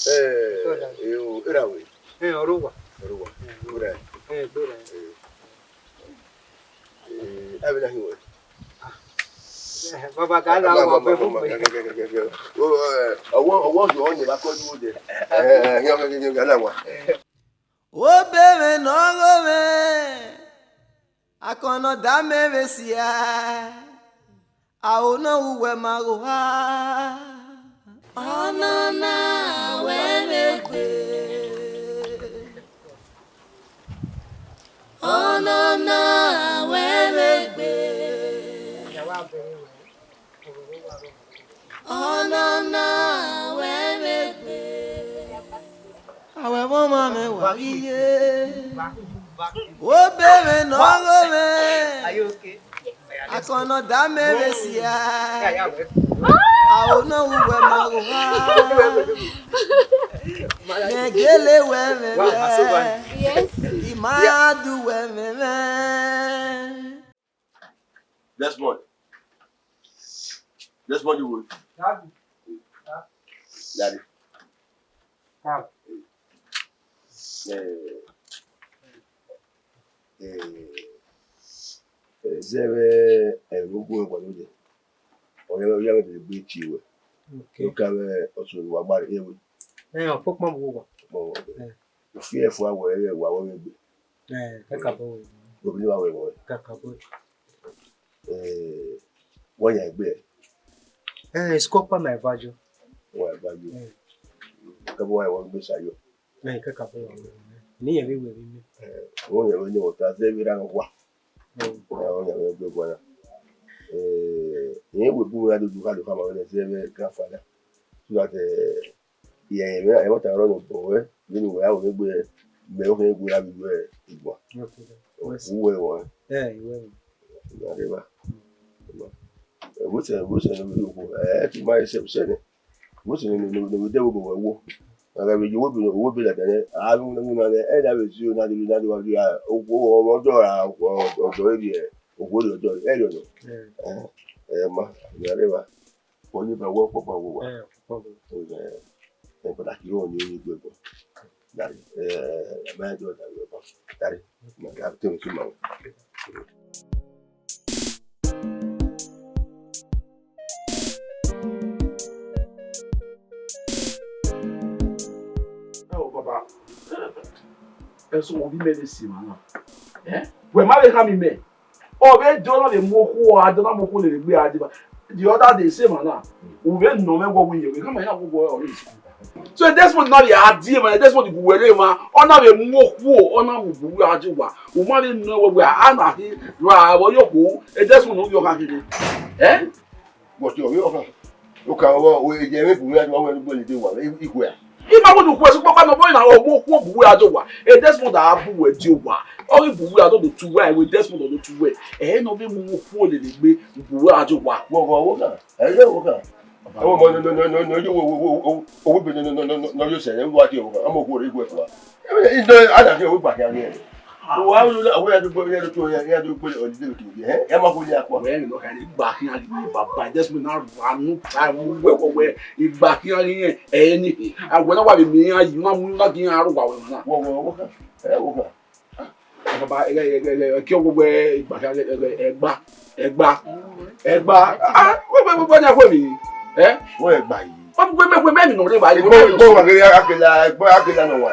Eh, Brother. Eh, o, era we. Eh, Oruwa. Oruwa. Eh, Oruwa. Good day. Eh, Oruwa. Eh. Eh, a vbe na hin wẹ. Eh, Baba, ka la wa be fu me. Ọwọ, ọwọ yọ ọni ba kọ ju de. Eh, eh, eh, la wa. Obemwẹ ne ọ gho mwẹ, akọnọ da mẹ vbe sia, aro ne uwẹ ma gho ha. Ọnọna wẹ vbe gbe. Ọnọna wẹ vbe gbe. Ọnọna wẹ vbe gbe. Awẹ vbe ọmwa mwẹ wa ghi ye. Obemwẹ ne ọ gho mwẹ. Akọnọ da mẹ vbe sia. Aro ne uwẹ ma gho ha. Mẹ gele wẹ mwẹ mwẹ. Yes. I ma du wẹ mwẹ mwẹ. Desmond. Desmond, you will. Daddy. Daddy. Come. Eh, eh, eh, zẹ vbe ẹvbo gu ẹguae nodẹ. Ọ ya, ọ ya mwẹ vbe egbe tie ruẹ. Okay. Ọ ka mwẹ ọsẹ ne uwa gba rre ẹvbo. Eh, ọkpọkpọ vbe uwa. Ọkpọkpọ vbe uwa. Eh. Ufiẹfua wẹ ẹre wa wẹ egbe. Eh, kakabọ wẹ. Obìnrin wa wẹ wẹ. Kakabọ. Eh, wa yan egbe. Eh, it's called Pama Evajo. Wa Evajo. Eh. Kakabọ wa wẹ egbe sayo. Eh, kakabọ wa wẹ. Ni yẹn vbe wẹ vbe mi. Eh, wẹ yẹn vbe ni wọ ta zẹ vbe ra wa. Mm. Eh, wẹ yẹn vbe egbe wa. Eh, yẹn wẹ bu ra do du ka do ka ma wẹ zẹ vbe grandfather. So that, eh, Irẹn, ẹmwata ọrọre ne obọ ruẹ, vbene uwẹ ya ru egbe, mẹ ọ khian egbe ra vbe iruẹ igua. Uwẹ ruẹ. Ẹ, iruẹ ruẹ. Ima rre evba. Vbọsẹ, vbọsẹ ne ovbi okhuo, ẹ, te ima sẹ, sẹ nẹ. Vbọsẹ ne, ne, ne, ne ovbi ẹvbo obọ ruẹ wo. A gha vbe ye owo ebe, owo ebe ladian nẹ, a gha vbe winna nẹ, ẹ na vbe zio na dee, na dee wa rhie okhuo, ọmwa ọdọ ra, ọdọ rhie, okhuo rhie ọdọ, ẹ rhie ọnọ. Ẹ, ẹ ma, ima rre evba. Ọni ba wẹ ọkpọkpọ vbe uwa. Ẹ, ọkpọkpọ vbe uwa. Ẹ, ẹ, but akirọ ọni eni gbe ẹbọ. Daddy, ẹ, ẹ, ma do da wẹ ọkpọkpọ. Daddy, ma da te mi tuma. Ẹ o, baba. Ẹ sọ wọn bi mẹ vbe si emwa na. Ẹ? Wẹ ma vbe khama imẹ. Ọ vbe de, ọ na vbe mu okhuo a de, ọ na mu okhuo lele egbe a deba. The other day, sẹ emwa na, u vbe nọ mwẹ wẹ ọ wẹ iyẹn, wẹ khama ya wẹ ọ rre. So Desmond na vbe a die emwa, Desmond bu wẹ rre emwa, ọ na vbe mu okhuo, ọ na mu bu wẹ a die owa. U ma vbe nọ wẹ wẹ a na khin ra vbe ọ ye okhuo, Desmond ne u vbe ọ kha khin. Ẹ? But ọ vbe ọ kha. Oka, o, e je mwẹ bu wẹ a die owa, wẹ ne u gbele de owa, i, i khuẹ a? I ma wẹ ne u khuẹ, sokpan ọkpa ne ọ bọ na, ọ mu okhuo bu wẹ a die owa. E Desmond a bu wẹ die owa. Ọ ghi bu wẹ a do do tu wẹ, ẹvbo Desmond do tu wẹ. Ẹ ne ọ vbe mu okhuo lele egbe bu wẹ a die owa. Wọ, wọ, wọ kha. Ẹ ye wọ kha. Ọmọ, no, no, no, no, no, yo, wo, wo, wo, wo, wo, be, no, no, no, no, no, no, yo sẹ, wo wa die owa. Ọmọ okhuo rre igwe fua. Ẹ, ẹ, ẹ, ada ke wo gba ke a ghe. Wa ru la, wa ya dugbo, ya dugbo, ya, ya dugbo, o de ke, eh? Ya ma ko ya kwa. Wẹ no ka ni gba khian ghi baba, just me na ranu ta mu wẹ, wẹ, wẹ, igba khian ghi yen, eh, ni. A wẹ na wa be mi ya, yi na mu na ghi ya ru wa wẹ na. Wo, wo, wo ka. Eh, wo ka. Baba, ẹ, ẹ, ẹ, ẹ, kí ọwọ́ wẹ igba khian, ẹ, ẹ, ẹgba, ẹgba. Ah, wẹ, wẹ, wẹ, wẹ, ni a wẹ mi. Eh? Wo ẹgba yi. Wẹ, wẹ, wẹ, wẹ, mi nọ re ba yi. Igbo, igbo wa gele akela, igbo akela nọ wa.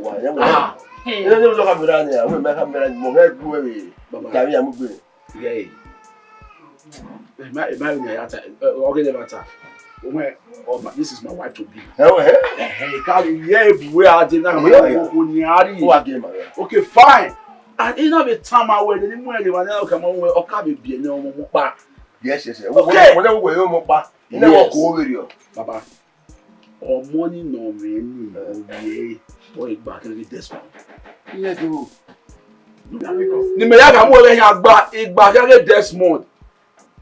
wa. Ya wa. Ah. Hey. Ẹ ne mo ka mera ni, a, we ma ka mera ni, mo he gu we. Baba. Ka mi ya mu gbe. Yeah. Ẹ ma, ẹ ma ri ne ya ta, ẹ, ọ ghe ne ba ta. O mẹ, oh, ma, this is my wife to be. Ẹ wẹ, ẹ? Ẹhẹn, ka ri ye ebu we a de na, Yeah, yeah. Okhuo ni a ri. Wa ge ma ya. Okay, fine. And I na vbe tama wẹ, ne mu ẹre wa ne ọ ka ma wẹ, ọ ka vbe biẹ ne ọmọ mu kpa. Yes, yes, yes. Okay. Wẹ, wẹ, wẹ, wẹ, ọmọ kpa. Yes. Ine wọ ko vberriọ. Baba. Ọmọ ni nọ mwẹ ni, Eh. ovbi ẹre, ọ gba khian ghe Desmond. Iye do. Ne mẹ ya gha mu ẹre yan gba, igba khian ghe Desmond.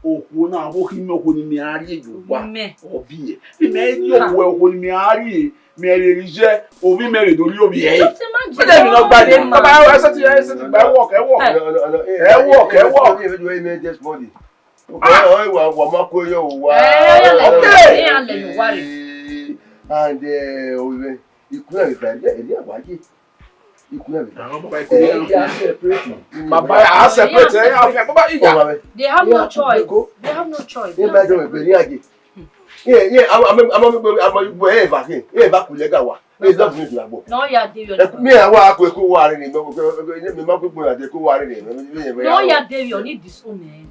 Okhuo na, vbe okhi mẹ okhuo ni mẹ a rhie ye owa, Mẹ. ọ biẹ. Vbe mẹ rhie Ha. owa okhuo ni mẹ a rhie, mẹ vbe rhie iye, ovbi mẹ vbe do rhie ovbi ẹre. Just imagine. Mẹ de mi nọ gba ni. Mẹ ma. Baba, ẹ sẹtin, ẹ sẹtin gba, ẹ work, ẹ work. Ẹ. No, no, no, no, eh, Ẹ eh, work, eh, ẹ work. Eh, eh, eh, eh, Desmond. Okay, ah, oh, wa, wa ma ko yo, wa. Eh, ya lẹ, Okay. ya lẹ yo wa re. And, eh, oh, eh, ikuna mi fa, eh, eh, wa ye. Ikuna mi fa. Àwọn bàbá ikú Eh, yẹn. They are separate. Bàbá, a separate, eh, a fẹ́, bàbá, ìyá. Oh, wa. They have no Yeah, choice. Eko. They have no choice. They Eh, have my daughter, separate. Very happy. Yeah, yeah, I'm, I'm, I'm, I'm, I'm, I'm, eh, back here. Eh, back with Lega wa. Eh, love me, Lega. No, ya de yo. Eh, me, I wa ko, ko wa re ni, me, me, me, me, me, ma ko, ko wa re ni, me, me, me, me, No, ya de yo, need this one, eh.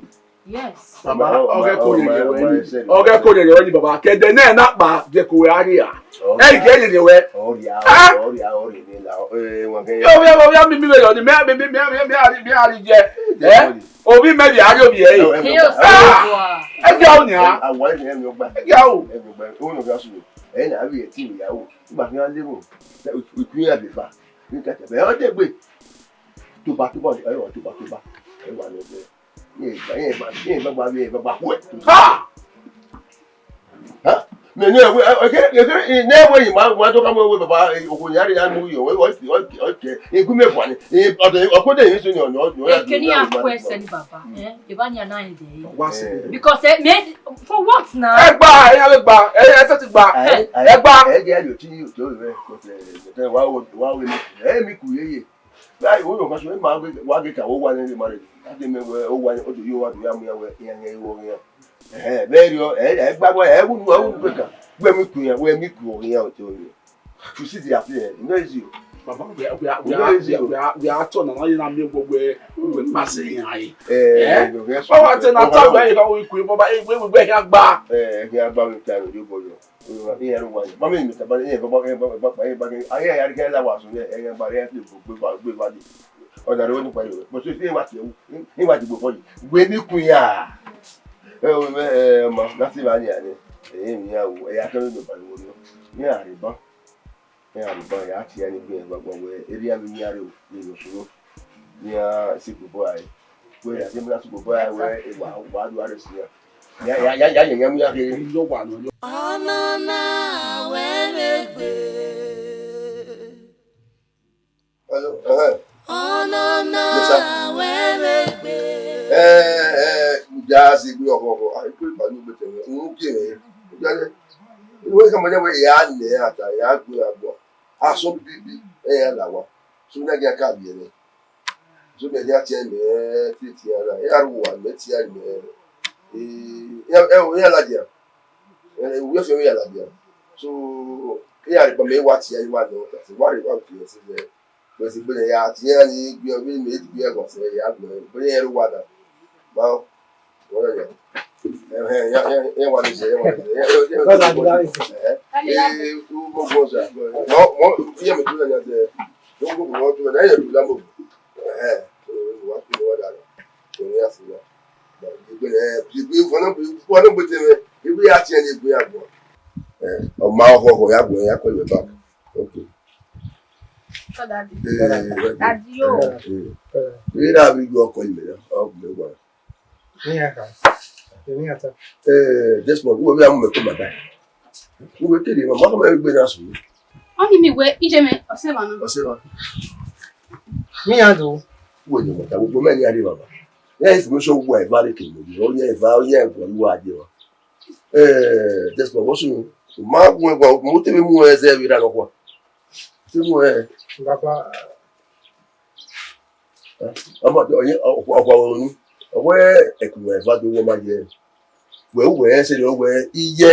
Yes. Baba, Oh, ọgẹ my, ko oh, yẹyẹ my, wẹ my, ni. Sorry. Ọgẹ ko yẹyẹ wẹ ni, baba. Kẹdẹ nẹ na kpa, je ko wẹ a ria. Oh, Ẹ yeah. gẹ yẹyẹ wẹ. Oh, yeah, Ah! oh, yeah, oh, yeah, la, eh, wọn kẹ Yo, yo, yo, mi, mi, yo, ni, mi, mi, mi, mi, mi, mi, mi, mi, mi, jẹ. Eh? Sorry. Obi mẹ bi a ri obi ẹ. Yo, eh, He yo Ah! say, Ẹ gẹ o nia. Awa ni ẹ mi ọgba. Ẹ gẹ o. Ẹ mi ọgba. O no ga su. Ẹ na bi ẹ ti ya o. Gba ni a le mo. Ikun ya be fa. Ni ka ta. Ẹ o de gbe. Tuba, tuba, ẹ wa tuba, tuba. Ẹ wa lọ bẹ. Ẹ gba, ẹ gba, ẹ gba, ẹ gba, ẹ gba, ẹ gba. Ha! Ha? Mẹ ne wẹ, ẹ, ẹ, ẹ, ẹ, ne wẹ yi ma, ma to ka mo wẹ baba, ẹ, okhuo ya ri ya mu yo, wẹ, wẹ, wẹ, wẹ, ẹ, gu mẹ bua ni. Ẹ, ọdọ, ọkọ de yi so ni, ọdọ, ọdọ, Ekeni ya ku ẹsẹ ni baba, eh? Eva ni ana ẹ de. Wa se. Eh. Because, eh, me, for what now? Ẹ gba, ẹ ya gba, ẹ, ẹ sẹtin gba. Ẹ, ẹ, Ẹ gba. Ẹ gẹ yo ti yo to rẹ, ko te, te wa wo, wa wo ni. Ẹ mi ku ye ye. Báyìí, ó yọ kan ṣe, ẹ máa gbé, wá gé kàwé wá nílé mọ́ rẹ̀. Láti mẹ wẹ, ó wá, ó dòyó wá, dòyó àmúyá wẹ, ìyẹn, ìyẹn, ìwọ, ìyẹn. Ẹ̀hẹ́n, bẹ́ẹ̀ ni ọ, ẹ, ẹ gbá wá, ẹ wúnu, ẹ wúnu pé kà. Wẹ́ mi kù yẹn, wẹ́ mi kù ọ̀rìn yẹn, ọ̀tẹ̀ ọ̀rìn yẹn. You see the appear, you know easy o. Baba, we are, we are, we are, we are, we are, we are turn around in a mere way where we pass in high. Eh, Eh? you know, yes, Baba, tell na ọba tell ló where you go, we, we, Baba, eh, we, we, we, here gba. Eh, here gba, we tell you, boy. Iran ru wa. Mami mi taba, iran ba, iran ba, iran ba, iran ba, iran ya rhie la wa sun, iran ba, iran ti gbe ba, gbe ba di. Ọna rẹ wẹ ni pa rẹ. Mo se, iran wa ti ẹwu, iran wa ti gbe fọ yi. Wẹ ni kun ya. Ẹ o, ẹ, ẹ, ma, na ti ba ni ane. Ẹ, mi ya wo, ẹ ya kẹ ni ba ni wo ni. Iran rhie ba. Iran rhie ba, ya ti ya ni gbe ba gba wẹ, eri ami ni aro, ni lo soro. Ni a si gbe bọ ai. Wẹ ya se mi na si gbe bọ ai wẹ, e wa, wa do are si ya. Ya, ya, ya, ya, ya, ya, mu ya kere. Yo wa no, yo. Ọnọna wẹ vbe gbe. Hello, uh-huh. Ọnọna Yes, sir. wẹ vbe gbe. Eh, eh, ja si gbe ọkọ ọkọ. Ah, ipe pa ni gbe tẹmẹ. Unu ke rẹ. Ja le. Unu ka ma ja wẹ ya nẹ ata, ya gbe agbo. Aso bibi, eh, ya la wa. So na gẹ ka biẹ nẹ. So mẹ dia tiẹ mẹ, tiẹ tiẹ na. E aru wa mẹ tiẹ mẹ. Eh, ya, eh, o ya la dia. Eh, we fe ya la dia. So, e aru ba mẹ wa tiẹ wa no. So, wa re wa tiẹ se. Bẹsi gbe ya tiẹ ni gbe, ọghe mẹ ti gbe ẹghọ sẹ ya gbe. Bẹsi ya ru wa da. Ma, wọ́n yà. Ẹ, ẹ, ya, ya, ya wà ní ìṣe, ya wà ní ìṣe. Ya, ya, ya, Brother, ya, you are right. Ẹ, ẹ, ẹ, mo gbọ́ sà. Mo, mo, iye mi tún lè yàn jẹ. Mo gbọ́, mo tún lè yàn jù lámò. Ẹ, ẹ, wà á tún wà dára. Mo ní àfúrà. Ìgbé, ẹ, ìgbé, wọn náà, wọn náà gbé tẹ̀lé. Ìgbé àti ẹni ìgbé àgbọ̀. Ẹ, ọmọ ọkọ ọkọ ya gbọ̀ ya kọ ìwé bá. Okay. Daddy. Eh, Daddy, yo. Eh, eh. Ira mi yọ ọkọ ìmẹ náà, ọkọ mi wà. Ní aka, ní ata. Eh, Desmond, wọ́n bí àwọn ọmọ ẹ̀kọ́ bàbá. Wọ́n bí kéde, màmá kọ́ máa ń gbé náà sùn. Wọ́n ní mi wẹ ìjẹ́ mi, ọ̀sẹ̀ wà náà. Ọ̀sẹ̀ wà. Ní àdó. Wọ́n ní mọ̀tà, gbogbo mẹ́rin adé bàbá. Yẹ́ information wọ ẹ̀ bá lè kéde, ó yẹ ẹ̀ bá, ó yẹ ẹ̀ bọ̀ ní wọ́n adé wa. Eh, Desmond, wọ́n sùn. Màá gun ẹ̀gbọ́n, mo tẹ́lẹ̀ mú ẹ ṣẹ́ mi rà lọ́kọ̀. Tí mo ẹ. Bàbá. Ọmọ ọyẹ ọkọ ọkọ ọrùn ni. Ọ wẹ ẹkun wẹ eva do wẹ ma ye. Wẹ wẹ ẹse rẹ wẹ iye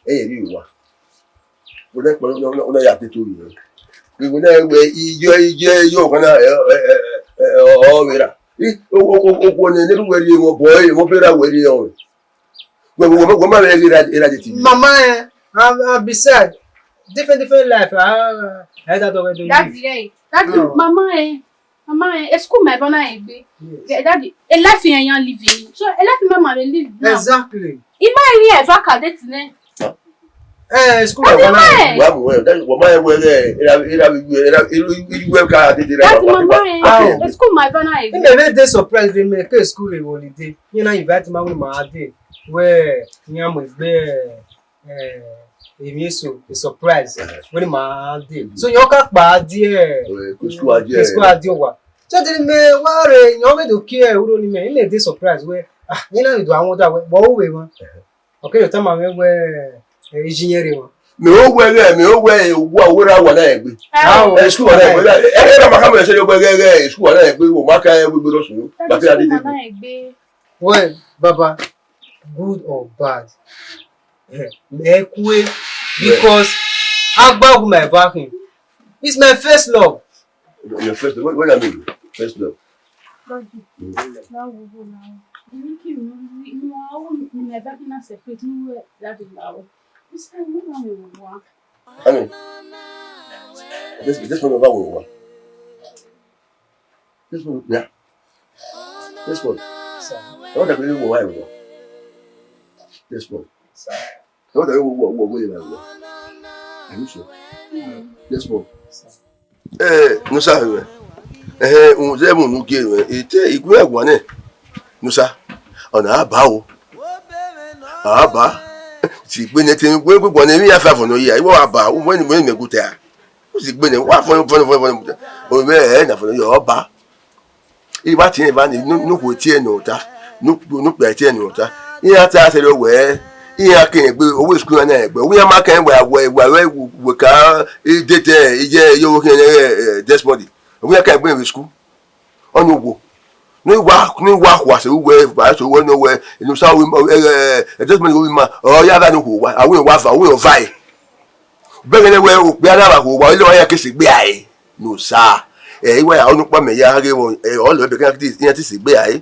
ẹyẹ rri owa. Wẹ na kpọnọ, wẹ na ya tete oyi. Wẹ na wẹ iye, iye, iye ọkhan na, ẹ, ẹ, ẹ, ẹ, ọ vbe ra. I, o, o, o, okhuo ne ne wẹ rrie, wẹ bọ, wẹ bera wẹ rrie ọnrẹn. Wẹ, wẹ, wẹ, wẹ ma vbe ghe erha, erha dede. Mama, eh, and, and beside, different, different life, ah, I had that already. Daddy, eh, daddy, mama, eh, mama, eh, school ma eva na egbe. Yes. Yeah, daddy, a life in yan living. So, a life mama will live now. Exactly. Ima iri eva ka date ne. Eh, school ma eva na egbe. Wa mu wẹ, daddy, wẹ ma wẹ ghe, erha, erha, erha, erha, erha, erha ka date ne. Daddy, mama, eh, school ma eva na egbe. Ime vbe dey surprise vbe mẹ ke school re holiday. Iran na invite ma wẹ ma dee, wẹ iran mu egbe, eh, emwi eso, a surprise, wẹ ne ma dee. So, iran ka kpa die, eh, ke school a die, ke school a die owa. So, de mẹ wa re, iran vbe do kie uro ni mẹ, ime dey surprise wẹ, ah, iran na do a wonder wẹ, but u vbe mwa. Ọ kere tama mwẹ wẹ, eh, iji yẹn rre mwa. Mẹ ho wẹ ghẹ, mẹ ho wẹ, wa wẹ ra wa na egbe. Ah, eh, school wa na egbe. Eh, eh, ma ka mẹ se yo wẹ ghẹ, ghẹ, school wa na egbe, wo ma ka egbe gbe rọsun. Ba ke a dede. Well, Baba, good or bad, eh, mẹ kue, because Agba wu my back him. It's my first love. Your first love, what, what do you mean? First love. Daddy, na wo wo na. Imi ki mi, mi, mi wa wo, mi na back na separate, mi we daddy la wo. This time, mi na mi wo wa. I mean, this, this one over wo wa. This one, yeah. This one. Sir. I want to be wo wa wo. This one. Sir. I want to be wo wa wo wa. Are you sure? This one. Sir. Eh, nusa mwẹ. Eh, unzẹ mu nu gie mwẹ. Ete igun ẹguan nẹ. Nusa. Ọna a ba o. A ba. Si gbe ne te gbe gbe ne mi ya fa fo no ya. Iwọ a ba. Wẹ ni mẹ gu te a. U si gbe ne wa fo fo fo fo. O me e na fo no ya, ọ ba. I wa tie eva ni, ne okhuo tie ne ota, ne okpia tie ne ota. Iran ta sẹrriọ wẹ, iran ke rẹn gbe, owẹ school na rẹn gbe. Owẹ iran ma kẹn wẹ, wẹ, wẹ, wẹ, wẹ ka, e dede, iye, iye owẹ khian, eh, eh, Desmond. Owẹ iran kẹn gbe vbe school. Ọni wo. Ne wa, ne wa khua sẹ uwẹ, ba sẹ uwẹ ne wẹ, enu sa, eh, eh, Desmond owẹ ma, ọ ya gha ne okhuo wa, a wẹ wa va, owẹ ọ va e. Bẹghe ne wẹ okpia na vba khuo owa, ilọ ya ke sẹ egbe rae. No sir. Eh, iwa ya ọnukpa mẹ ya ghe vbọ, eh, ọ lẹ ebe ke iran te sẹ egbe rae.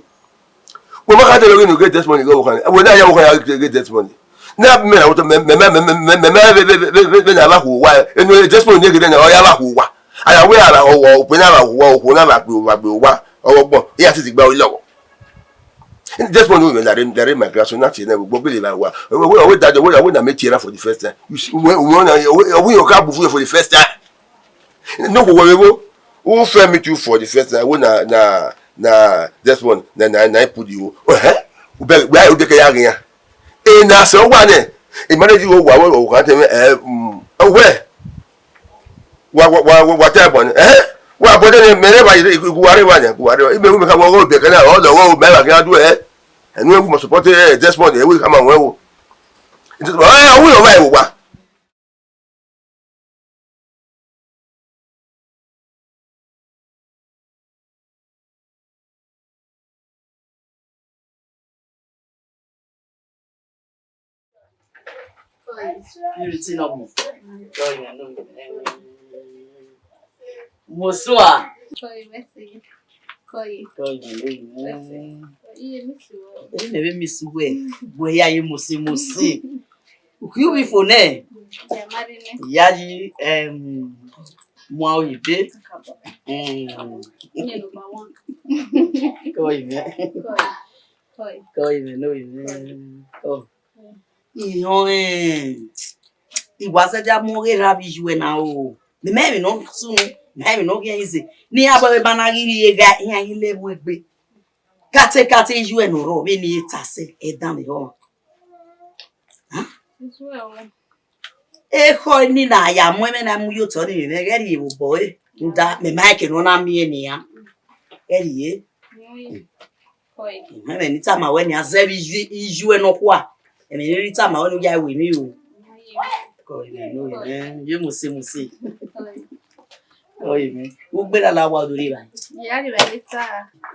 Wẹ ma kha dẹ ghe ne u ghe Desmond ghe ọvbokhan, wẹ na ya ọvbokhan ya ghe Desmond. Ne a mẹ na wotọ, mẹ, mẹ, mẹ, vbe, vbe, vbe, vbe, vbe na vba khuo owa, enu Desmond ne ghe na, ọ ya vba khuo owa. Ara wẹ ara, ọ, ọ, okpia na vba khuo owa, okhuo na vba gbe, vba gbe owa, ọvbọgbọn, iran te sẹ egbe rae ilọghọ. Desmond, wẹ na re, na re my grandson, na tie na, wẹ gbọ gele vba owa. Wẹ, wẹ, wẹ daddy, wẹ, wẹ na mẹ tie na for the first time. You see, wẹ, wẹ na, wẹ, wẹ, you can move for the first time. No, wẹ, wẹ, wẹ, who first meet you for the first time? Wẹ na, na, na, Desmond, na, na, na, put you. Oh, eh? Wẹ, wẹ, wẹ, ke ya ghe ya. E na sẹ owa nẹ, e ma re yi owa, wẹ, owa te mwẹ, eh, mm, wẹ. Wa, wa, wa, wa, wa ta ẹbọ nẹ. Eh? Wa bọ de nẹ, mẹ rẹ wa, wa rre wa nẹ, wa rre wa. Ibe wu mẹ ka wẹ ọghe obekẹ na, ọ lọghọ, mẹ wa ghi a du ẹ. Ẹnu ẹwu must support, eh, Desmond, ẹwu ka ma wẹ wo. Ẹ, ọ wi ọmwa ẹvbo wa. Everything normal. Musua. Koi, mercy. Koi. Koi, mercy. Iye, mercy. Ẹ ne vbe miss wẹ, wẹ ya ye mose mose. Uki ubi fo nẹ. Ya yi, em, mua oyibe. Mm. Koi mẹ. Koi mẹ, no mẹ. Oh. Ihọn, eh, I wa zẹdẹ mu ọghe erha vbe iye uẹ na o. Mẹ ma emwi ne ọ sunu, mẹ ma emwi ne ọ khian ize. Ne iran bọ vbe ba na ghi rhie gha, iran ghi lẹ vbe egbe. Kate kate iye uẹ ne ọ rrọọ, vbene I ta sẹ, ẹdan vbe rrọọ. Ekhọe ni na ya mu ẹmwẹ na mu ye otọ ni, mẹ ghẹ rhie vbe obọ ẹre. Rhunmwuda mẹ ma rẹn eke ne ọ na miẹn nian. Ghẹ rhie. Ẹmwẹ ne I tama wẹ nian zẹ vbe iye, iye uẹ nọkhua. Ẹmwẹ ne I tama wẹ ne u ya ru emwi o. Koi mẹ, no mẹ, ye mose mose. Koi mẹ. U gbe lala wa do rri evbare? Ya rri evbare ta.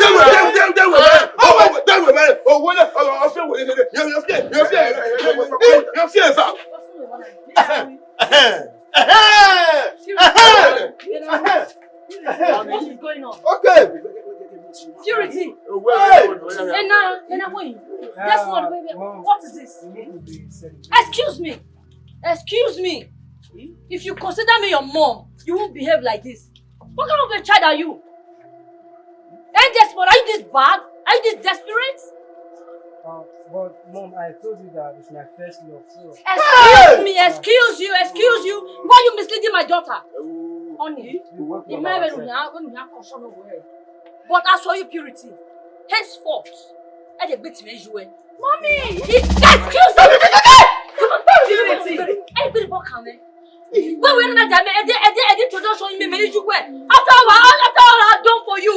Dewe, dewe, dewe, dewe, dewe, dewe, dewe, owẹ nẹ, ọ, ọ, ọ fiẹ wẹ, yọ, yọ fiẹ, yọ fiẹ, yọ fiẹ, yọ fiẹ, yọ fiẹ, sir. What is going on? Okay. Purity. Hey! Ena, Ena, wait. That's not, what is this? Excuse me. Excuse me. If you consider me your mom, you won't behave like this. What kind of a child are you? Are you desperate? Are you this bad? Are you this desperate? Uh, but mom, I told you that it's my first love. So. Excuse me, excuse you, excuse you. Why are you misleading my daughter? Honey, you won't be when you have, when you have caution over her. But as for you, Purity, henceforth, I dey beat you. Mommy! Excuse me! Purity! Ẹ gbé bọ́ kàn mẹ́. Wẹ́wẹ́ ní ẹja mi, ẹ dé, ẹ dé, ẹ dé introduction mi, mi ní ju wẹ̀. After all, after all I've done for you.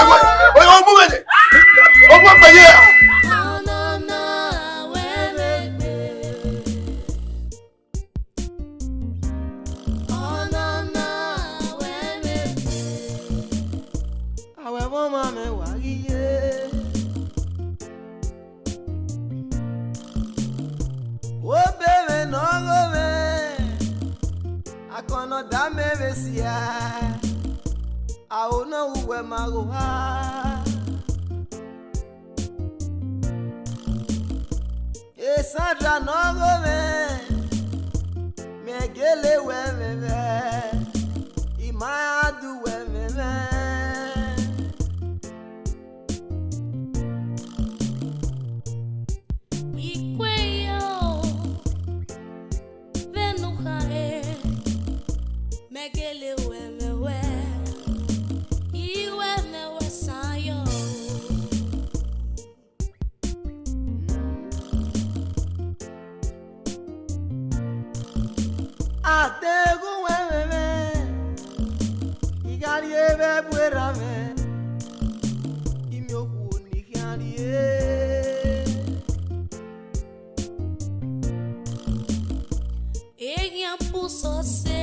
Oye, oye, omu mwẹ nẹ. Omu mwẹ ye. Awẹ vbe ọmwa mwẹ wa ghi ye. Obọ mwẹ ne ọ gho mwẹ, akọn ne ọ da mẹ vbe sia, aro ne ọ ru wẹ ma gho ha. Sandra ne ọ gho mwẹ, mẹ gele wẹ mwẹmwẹ, I ma ra du wẹ mwẹmwẹ. I kue yo, vbene u khare, mẹ gele wẹ mwẹmwẹ, I wẹ mwẹmwẹ san yo. Adeghẹ uwẹ mwẹmwẹ, I gha rrie vbe ẹbu erha mwẹ, I miẹn okhuo ne I khian rrie. Eghian bu sose.